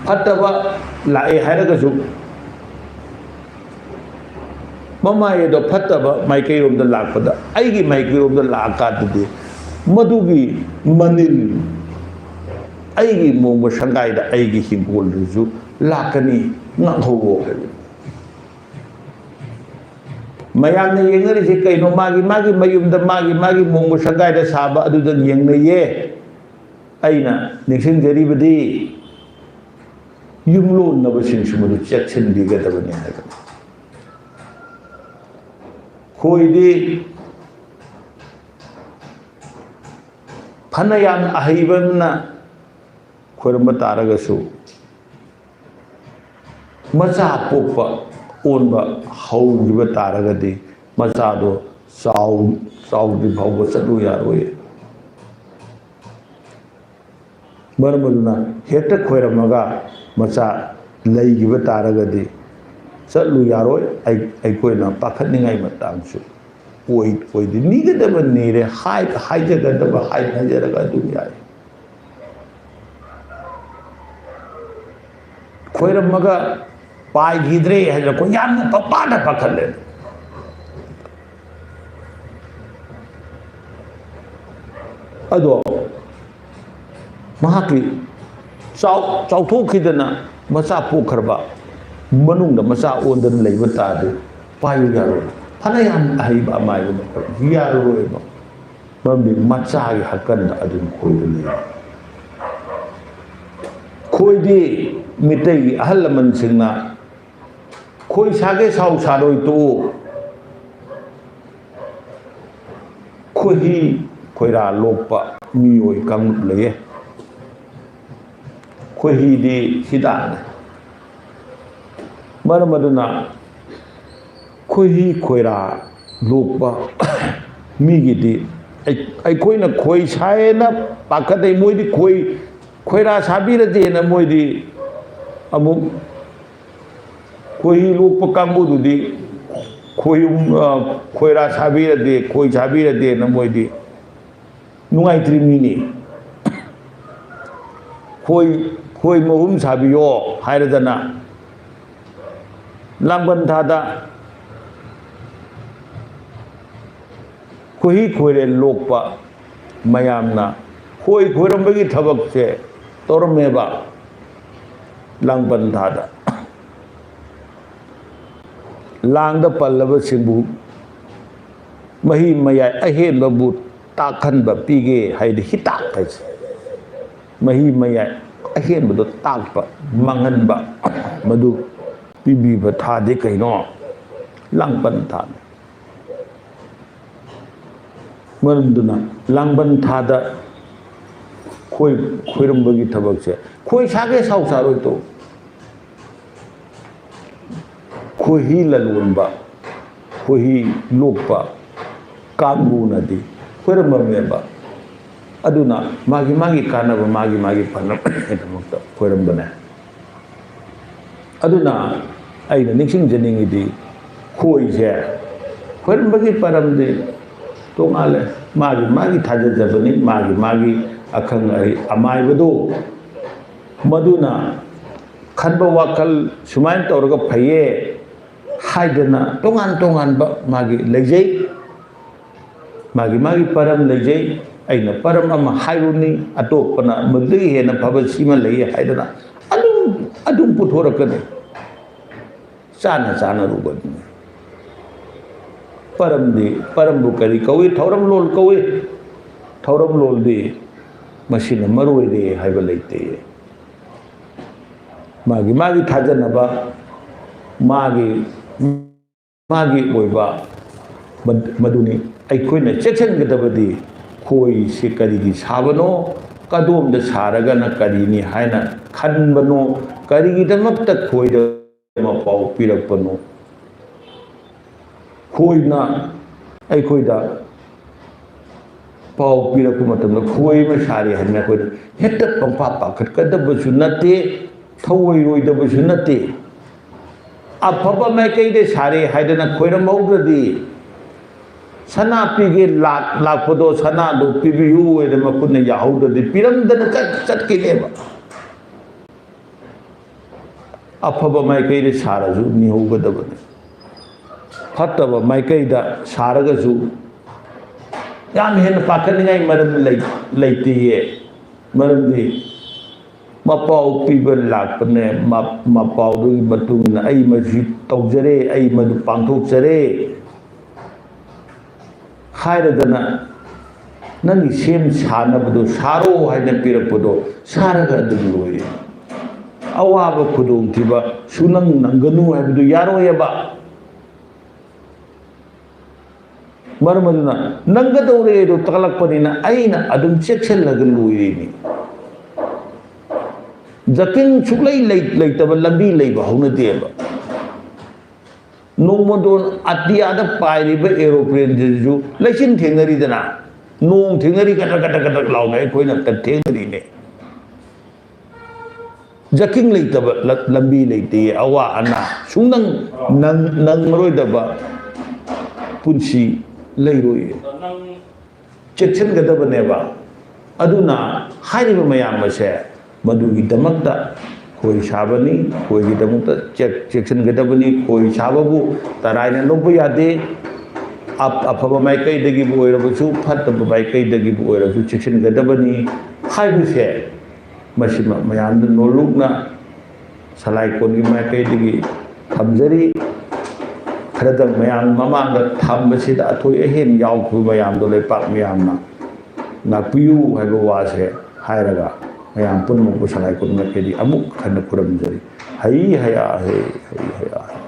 ꯐꯠꯇꯕ ꯂꯥꯛꯑꯦ ꯍꯥꯏꯔꯒꯁꯨ, ꯃꯃꯥꯏ ꯑꯗꯣ ꯐꯠꯇꯕ ꯃꯥꯏꯀꯩꯔꯣꯝꯗ ꯂꯥꯛꯄꯗ, ꯑꯩꯒꯤ ꯃꯥꯏꯀꯩꯔꯣꯝꯗ ꯂꯥꯛꯑꯀꯥꯟꯗꯗꯤ, ꯃꯗꯨꯒꯤ ꯃꯅꯤꯜ ꯑꯩꯒꯤ ꯃꯣꯡꯕ ꯁꯪꯒꯥꯏꯗ, ꯑꯩꯒꯤ ꯍꯤꯡꯒꯣꯜꯗꯁꯨ ꯂꯥꯛꯀꯅꯤ, ꯉꯥꯛꯍꯧꯔꯣ ꯍꯥꯏꯕꯅꯤ꯫ ꯃꯌꯥꯝꯅ ꯌꯦꯡꯅꯔꯤꯁꯦ ꯀꯩꯅꯣ? ꯃꯥꯒꯤ ꯃꯥꯒꯤ ꯃꯌꯨꯝꯗ, ꯃꯥꯒꯤ ꯃꯥꯒꯤ ꯃꯣꯡꯕ ꯁꯪꯒꯥꯏꯗ ꯁꯥꯕ ꯑꯗꯨꯗ ꯌꯦꯡꯅꯩꯌꯦ꯫ ꯑꯩꯅ ꯅꯤꯡꯁꯤꯡꯖꯔꯤꯕꯗꯤ, ꯌꯨꯝꯂꯣꯟꯅꯕꯁꯤꯡꯁꯨ ꯃꯗꯨ ꯆꯦꯛꯁꯤꯟꯕꯤꯒꯗꯕꯅꯤ ꯍꯥꯏꯕꯅꯤ꯫ ꯈꯣꯏꯗꯤ ꯐꯅ ꯌꯥꯝꯅ ꯑꯍꯩꯕ ꯑꯃꯅ ꯈꯣꯏꯔꯝꯕ ꯇꯥꯔꯒꯁꯨ, ꯃꯆꯥ ꯄꯣꯛꯄ ꯑꯣꯟꯕ ꯍꯧꯈꯤꯕ ꯇꯥꯔꯒꯗꯤ, ꯃꯆꯥꯗꯣ ꯆꯥꯎ-, ꯆꯥꯎꯗ꯭ꯔꯤ ꯐꯥꯎꯕ ꯆꯠꯂꯨ ꯌꯥꯔꯣꯏ꯫ ꯃꯔꯝ ꯑꯗꯨꯅ ꯍꯦꯛꯇ ꯈꯣꯏꯔꯝꯃꯒ ꯃꯆꯥ ꯂꯩꯈꯤꯕ ꯇꯥꯔꯒꯗꯤ ꯆꯠꯂꯨ ꯌꯥꯔꯣꯏ꯫ ꯑꯩ-, ꯑꯩꯈꯣꯏꯅ ꯄꯥꯈꯠꯅꯤꯡꯉꯥꯏ ꯃꯇꯥꯡꯁꯨ ꯑꯣꯏ-, ꯑꯣꯏꯗꯦ꯫ ꯅꯤꯒꯗꯕ ꯅꯤꯔꯦ, ꯍꯥꯏ-, ꯍꯥꯏꯖꯒꯗꯕ ꯍꯥꯏꯅꯖꯔꯒ ꯑꯗꯨꯝ ꯌꯥꯏ꯫ ꯈꯣꯏꯔꯝꯃꯒ ꯄꯥꯏꯈꯤꯗ꯭ꯔꯦ ꯍꯥꯏꯗꯅ ꯑꯩꯈꯣꯏ ꯌꯥꯝꯅ ꯄꯪꯄꯥꯗ ꯄꯥꯈꯠꯂꯦ꯫ ꯑꯗꯣ ꯃꯍꯥꯛꯀꯤ ꯆꯥꯎ-, ꯆꯥꯎꯊꯣꯛꯈꯤꯗꯅ ꯃꯆꯥ ꯄꯣꯛꯈ꯭ꯔꯕ ꯃꯅꯨꯡꯗ ꯃꯆꯥ ꯑꯣꯟꯗꯅ ꯂꯩꯕ ꯇꯥꯔꯗꯤ ꯄꯥꯏꯌꯨ ꯌꯥꯔꯣꯏ꯫ ꯐꯅ ꯌꯥꯝ ꯑꯍꯩꯕ ꯑꯃꯥꯏꯕ ꯃꯇꯝꯗ ꯌꯥꯔꯔꯣꯏꯕ꯫ ꯃꯔꯝꯗꯤ ꯃꯆꯥꯒꯤ ꯍꯛꯀꯟꯗ ꯑꯗꯨꯝ ꯈꯣꯏꯗꯨ ꯂꯩ꯫ ꯈꯣꯏꯗꯤ ꯃꯤꯇꯩꯒꯤ ꯑꯍꯜ ꯂꯃꯟꯁꯤꯡꯅ "ꯈꯣꯏ ꯁꯥꯒꯦ ꯁꯥꯎ ꯁꯥꯔꯣꯏ ꯇꯣꯛꯎ"꯫ ꯈꯣꯏꯍꯤ ꯈꯣꯏꯔꯥ ꯂꯣꯛꯄ ꯃꯤꯑꯣꯏ ꯀꯥꯡꯂꯨꯞ ꯂꯩꯌꯦ꯫ ꯈꯣꯏꯍꯤꯗꯤ ꯍꯤꯗꯥꯛꯅꯤ꯫ ꯃꯔꯝ ꯑꯗꯨꯅ ꯈꯣꯏꯍꯤ ꯈꯣꯏꯔꯥ ꯂꯣꯛꯄ ꯃꯤꯒꯤꯗꯤ ꯑꯩ-, ꯑꯩꯈꯣꯏꯅ ꯈꯣꯏ ꯁꯥꯏꯌꯦꯅ ꯄꯥꯈꯠꯂꯦ꯫ ꯃꯣꯏꯗꯤ ꯈꯣꯏ, ꯈꯣꯏꯔꯥ ꯁꯥꯕꯤꯔꯗꯦꯅ ꯃꯣꯏꯗꯤ ꯑꯃꯨꯛ ꯈꯣꯏꯍꯤ ꯂꯣꯛꯄ ꯀꯥꯡꯕꯨꯗꯨꯗꯤ ꯈꯣꯏ, ꯑ, ꯈꯣꯏꯔꯥ ꯁꯥꯕꯤꯔꯗꯦ, ꯈꯣꯏ ꯁꯥꯕꯤꯔꯗꯦꯅ ꯃꯣꯏꯗꯤ ꯅꯨꯡꯉꯥꯏꯇ꯭ꯔꯤꯕꯅꯤꯅꯦ꯫ ꯈꯣꯏ, ꯈꯣꯏ ꯃꯍꯨꯝ ꯁꯥꯕꯤꯌꯣ ꯍꯥꯏꯔꯗꯅ ꯂꯥꯡꯕꯟ ꯊꯥꯗ ꯈꯣꯏꯍꯤ ꯈꯣꯏꯔꯦꯜ ꯂꯣꯛꯄ ꯃꯌꯥꯝꯅ ꯈꯣꯏ ꯈꯣꯏꯔꯝꯕꯒꯤ ꯊꯕꯛꯁꯦ ꯇꯧꯔꯝꯃꯦꯕ ꯂꯥꯡꯕꯟ ꯊꯥꯗ꯫ ꯂꯥꯡꯗ ꯄꯜꯂꯕꯁꯤꯡꯕꯨ ꯃꯍꯤ ꯃꯌꯥꯏ ꯑꯍꯦꯟꯕꯕꯨ ꯇꯥꯛꯍꯟꯕ ꯄꯤꯒꯦ ꯍꯥꯏꯗꯤ ꯍꯤꯗꯥꯛ ꯍꯥꯏꯁꯦ꯫ ꯃꯍꯤ ꯃꯌꯥꯏ ꯑꯍꯦꯟꯕꯗꯣ ꯇꯥꯛꯄ, ꯃꯥꯡꯍꯟꯕ, ꯃꯗꯨ ꯄꯤꯕꯤꯕ ꯊꯥꯗꯤ ꯀꯩꯅꯣ? ꯂꯥꯡꯕꯟ ꯊꯥꯅꯤ꯫ ꯃꯔꯝꯗꯨꯅ ꯂꯥꯡꯕꯟ ꯊꯥꯗ ꯈꯣꯏ ꯈꯣꯏꯔꯝꯕꯒꯤ ꯊꯕꯛꯁꯦ ꯈꯣꯏ ꯁꯥꯒꯦ ꯁꯥꯎ ꯁꯥꯔꯣꯏ ꯇꯧ꯫ ꯈꯣꯏꯍꯤ ꯂꯂꯣꯟꯕ, ꯈꯣꯏꯍꯤ ꯂꯣꯛꯄ ꯀꯥꯡꯕꯨꯅꯗꯤ ꯈꯣꯏꯔꯝꯃꯝꯃꯦꯕ꯫ ꯑꯗꯨꯅ ꯃꯥꯒꯤ ꯃꯥꯒꯤ ꯀꯥꯟꯅꯕ, ꯃꯥꯒꯤ ꯃꯥꯒꯤ ꯐꯅꯕꯒꯤꯗꯃꯛꯇ ꯈꯣꯏꯔꯝꯕꯅꯦ꯫ ꯑꯗꯨꯅ ꯑꯩꯅ ꯅꯤꯡꯁꯤꯡꯖꯅꯤꯡꯉꯤꯗꯤ ꯈꯣꯏꯁꯦ ꯈꯣꯏꯔꯝꯕꯒꯤ ꯄꯔꯝꯗꯤ ꯇꯣꯉꯥꯜꯂꯦ꯫ ꯃꯥꯒꯤ ꯃꯥꯒꯤ ꯊꯥꯖꯖꯕꯅꯤ, ꯃꯥꯒꯤ ꯃꯥꯒꯤ ꯑꯈꯪ ꯑꯍꯩ ꯑꯃꯥꯏꯕꯗꯣ ꯃꯗꯨꯅ ꯈꯟꯕ ꯋꯥꯈꯜ ꯁꯨꯃꯥꯏꯅ ꯇꯧꯔꯒ ꯐꯩꯌꯦ ꯍꯥꯏꯗꯅ ꯇꯣꯉꯥꯟ ꯇꯣꯉꯥꯟꯕ ꯃꯥꯒꯤ ꯂꯩꯖꯩ꯫ ꯃꯥꯒꯤ ꯃꯥꯒꯤ ꯄꯔꯝ ꯂꯩꯖꯩ꯫ ꯑꯩꯅ ꯄꯔꯝ ꯑꯃ ꯍꯥꯏꯔꯨꯅꯤ, ꯑꯇꯣꯞꯄꯅ ꯃꯗꯨꯗꯒꯤ ꯍꯦꯟꯅ ꯐꯕ ꯁꯤꯃ ꯂꯩ ꯍꯥꯏꯗꯅ ꯑꯗꯨꯝ, ꯑꯗꯨꯝ ꯄꯨꯊꯣꯔꯛꯀꯅꯤ꯫ ꯆꯥꯅ ꯆꯥꯅꯔꯨꯕꯗꯨꯅꯤ꯫ ꯄꯔꯝꯗꯤ, ꯄꯔꯝꯕꯨ ꯀꯔꯤ ꯀꯧꯏ? ꯊꯧꯔꯝꯂꯣꯟ ꯀꯧꯏ꯫ ꯊꯧꯔꯝꯂꯣꯟꯗꯤ ꯃꯁꯤꯅ ꯃꯔꯨ ꯑꯣꯏꯔꯦ ꯍꯥꯏꯕ ꯂꯩꯇꯦ꯫ ꯃꯥꯒꯤ ꯃꯥꯒꯤ ꯊꯥꯖꯅꯕ, ꯃꯥꯒꯤ ꯃꯥꯒꯤ ꯑꯣꯏꯕ ꯃꯗꯨꯅꯤ꯫ ꯑꯩꯈꯣꯏꯅ ꯆꯦꯛꯁꯤꯟꯒꯗꯕꯗꯤ ꯈꯣꯏꯁꯤ ꯀꯔꯤꯒꯤ ꯁꯥꯕꯅꯣ, ꯀꯗꯣꯝꯗ ꯁꯥꯔꯒꯅ ꯀꯔꯤꯅꯤ ꯍꯥꯏꯅ ꯈꯟꯕꯅꯣ? ꯀꯔꯤꯒꯤꯗꯃꯛꯇ ꯈꯣꯏꯗ ꯃꯄꯥꯎ ꯄꯤꯔꯛꯄꯅꯣ? ꯈꯣꯏꯅ ꯑꯩꯈꯣꯏꯗ ꯄꯥꯎ ꯄꯤꯔꯛꯄ ꯃꯇꯝꯗ ꯈꯣꯏ ꯑꯃ ꯁꯥꯔꯦ ꯍꯥꯏꯅ ꯑꯩꯈꯣꯏꯅ ꯍꯦꯛꯇ ꯄꯪꯄꯥ ꯄꯥꯈꯠꯀꯗꯕꯁꯨ ꯅꯠꯇꯦ, ꯊꯧꯑꯣꯏꯔꯣꯏꯗꯕꯁꯨ ꯅꯠꯇꯦ꯫ ꯑꯐꯕ ꯃꯥꯏꯀꯩꯗ ꯁꯥꯔꯦ ꯍꯥꯏꯗꯅ ꯈꯣꯏꯔꯝꯍꯧꯗ꯭ꯔꯗꯤ, ꯁꯅꯥ ꯄꯤꯒꯦ ꯂꯥꯛ-, ꯂꯥꯛꯄꯗꯣ ꯁꯅꯥꯗꯣ ꯄꯤꯕꯤꯌꯨ ꯍꯥꯏꯅ ꯃꯈꯨꯠꯅ ꯌꯥꯍꯧꯗ꯭ꯔꯗꯤ ꯄꯤꯔꯝꯗꯅ ꯆꯠ-, ꯆꯠꯈꯤꯅꯦꯕ꯫ ꯑꯐꯕ ꯃꯥꯏꯀꯩꯗ ꯁꯥꯔꯁꯨ ꯅꯤꯍꯧꯒꯗꯕꯅꯤ, ꯐꯠꯇꯕ ꯃꯥꯏꯀꯩꯗ ꯁꯥꯔꯒꯁꯨ ꯌꯥꯝ ꯍꯦꯟꯅ ꯄꯥꯈꯠꯅꯤꯡꯉꯥꯏ ꯃꯔꯝ ꯂꯩ-, ꯂꯩꯇꯦꯌꯦ꯫ ꯃꯔꯝꯗꯤ ꯃꯄꯥꯎ ꯄꯤꯕ ꯂꯥꯛꯄꯅꯦ, ꯃ-, ꯃꯄꯥꯎꯗꯨꯒꯤ ꯃꯇꯨꯡ ꯏꯟꯅ ꯑꯩ ꯃꯁꯤ ꯇꯧꯖꯔꯦ, ꯑꯩ ꯃꯗꯨ ꯄꯥꯡꯊꯣꯛꯆꯔꯦ ꯍꯥꯏꯔꯗꯅ, ꯅꯪꯒꯤ ꯁꯦꯝ ꯁꯥꯅꯕꯗꯨ ꯁꯥꯔꯣ ꯍꯥꯏꯅ ꯄꯤꯔꯛꯄꯗꯣ ꯁꯥꯔꯒ ꯑꯗꯨꯝ ꯂꯣꯏꯔꯦ꯫ ꯑꯋꯥꯕ ꯈꯨꯗꯣꯡꯊꯤꯕ ꯁꯨꯅꯪ ꯅꯪꯒꯅꯨ ꯍꯥꯏꯕꯗꯨ ꯌꯥꯔꯣꯏꯑꯕ꯫ ꯃꯔꯝ ꯑꯗꯨꯅ ꯅꯪꯒꯗꯧꯔꯦ ꯑꯗꯨ ꯇꯥꯛꯂꯛꯄꯅꯤꯅ ꯑꯩꯅ ꯑꯗꯨꯝ ꯆꯦꯛꯁꯤꯜꯂꯒ ꯂꯣꯏꯔꯤꯅꯤ꯫ ꯖꯀꯤꯡ ꯁꯨꯛꯂꯩ ꯂꯩ-, ꯂꯩꯇꯕ ꯂꯝꯕꯤ ꯂꯩꯕ ꯍꯧꯅꯗꯦꯕ꯫ ꯅꯣꯡꯃꯗꯣꯟ ꯑꯇꯤꯌꯥꯗ ꯄꯥꯏꯔꯤꯕ aeroplaneꯁꯤꯁꯨ ꯂꯩꯆꯤꯟ ꯊꯦꯡꯅꯔꯤꯗꯅ, ꯅꯣꯡ ꯊꯦꯡꯅꯔꯤ, ꯀꯗ꯭ꯔꯛ ꯀꯗ꯭ꯔꯛ ꯀꯗ꯭ꯔꯛ ꯂꯥꯎꯅ ꯑꯩꯈꯣꯏꯅ ꯊꯦꯡꯅꯔꯤꯅꯦ꯫ ꯖꯀꯤꯡ ꯂꯩꯇꯕ ꯂ-, ꯂꯝꯕꯤ ꯂꯩꯇꯦ꯫ ꯑꯋꯥ ꯑꯅꯥ ꯁꯨꯡꯅꯪ ꯅꯪ-, ꯅꯪꯉꯔꯣꯏꯗꯕ ꯄꯨꯟꯁꯤ ꯂꯩꯔꯣꯏ꯫ ꯆꯦꯛꯁꯤꯟꯒꯗꯕꯅꯦꯕ꯫ ꯑꯗꯨꯅ ꯍꯥꯏꯔꯤꯕ ꯃꯌꯥꯝ ꯑꯁꯦ ꯃꯗꯨꯒꯤꯗꯃꯛꯇ ꯈꯣꯏ ꯁꯥꯕꯅꯤ, ꯈꯣꯏꯒꯤꯗꯃꯛꯇ ꯆꯦꯛ-, ꯆꯦꯛꯁꯤꯟꯒꯗꯕꯅꯤ꯫ ꯈꯣꯏ ꯁꯥꯕꯕꯨ ꯇꯔꯥꯏꯅ ꯂꯧꯕ ꯌꯥꯗꯦ꯫ ꯑꯞ-, ꯑꯐꯕ ꯃꯥꯏꯀꯩꯗꯒꯤꯕꯨ ꯑꯣꯏꯔꯕꯁꯨ, ꯐꯠꯇꯕ ꯃꯥꯏꯀꯩꯗꯒꯤꯕꯨ ꯑꯣꯏꯔꯕꯁꯨ ꯆꯦꯛꯁꯤꯟꯒꯗꯕꯅꯤ ꯍꯥꯏꯕꯁꯦ ꯃꯁꯤꯃ ꯃꯌꯥꯝꯗ ꯅꯣꯜꯂꯨꯛꯅ ꯁꯂꯥꯏ ꯀꯣꯟꯒꯤ ꯃꯥꯏꯀꯩꯗꯒꯤ ꯊꯝꯖꯔꯤ꯫ ꯈꯔꯗꯪ ꯃꯌꯥꯝ ꯃꯃꯥꯡꯗ ꯊꯝꯕꯁꯤꯗ ꯑꯊꯣꯏ ꯑꯍꯦꯟ ꯌꯥꯎꯈꯤꯕ ꯃꯌꯥꯝꯗꯣ ꯂꯩꯄꯥꯛ ꯃꯌꯥꯝꯅ ꯉꯥꯛꯄꯤꯌꯨ ꯍꯥꯏꯕ ꯋꯥꯁꯦ ꯍꯥꯏꯔꯒ, ꯃꯌꯥꯝ ꯄꯨꯝꯅꯃꯛꯄꯨ ꯁꯂꯥꯏ ꯀꯣꯟ ꯃꯥꯏꯀꯩꯗꯒꯤ ꯑꯃꯨꯛ ꯍꯟꯅ ꯈꯨꯔꯨꯝꯖꯔꯤ꯫ ꯍꯩ ꯍꯌꯥ ꯍꯦ, ꯍꯩ ꯍꯌꯥ ꯍꯦ꯫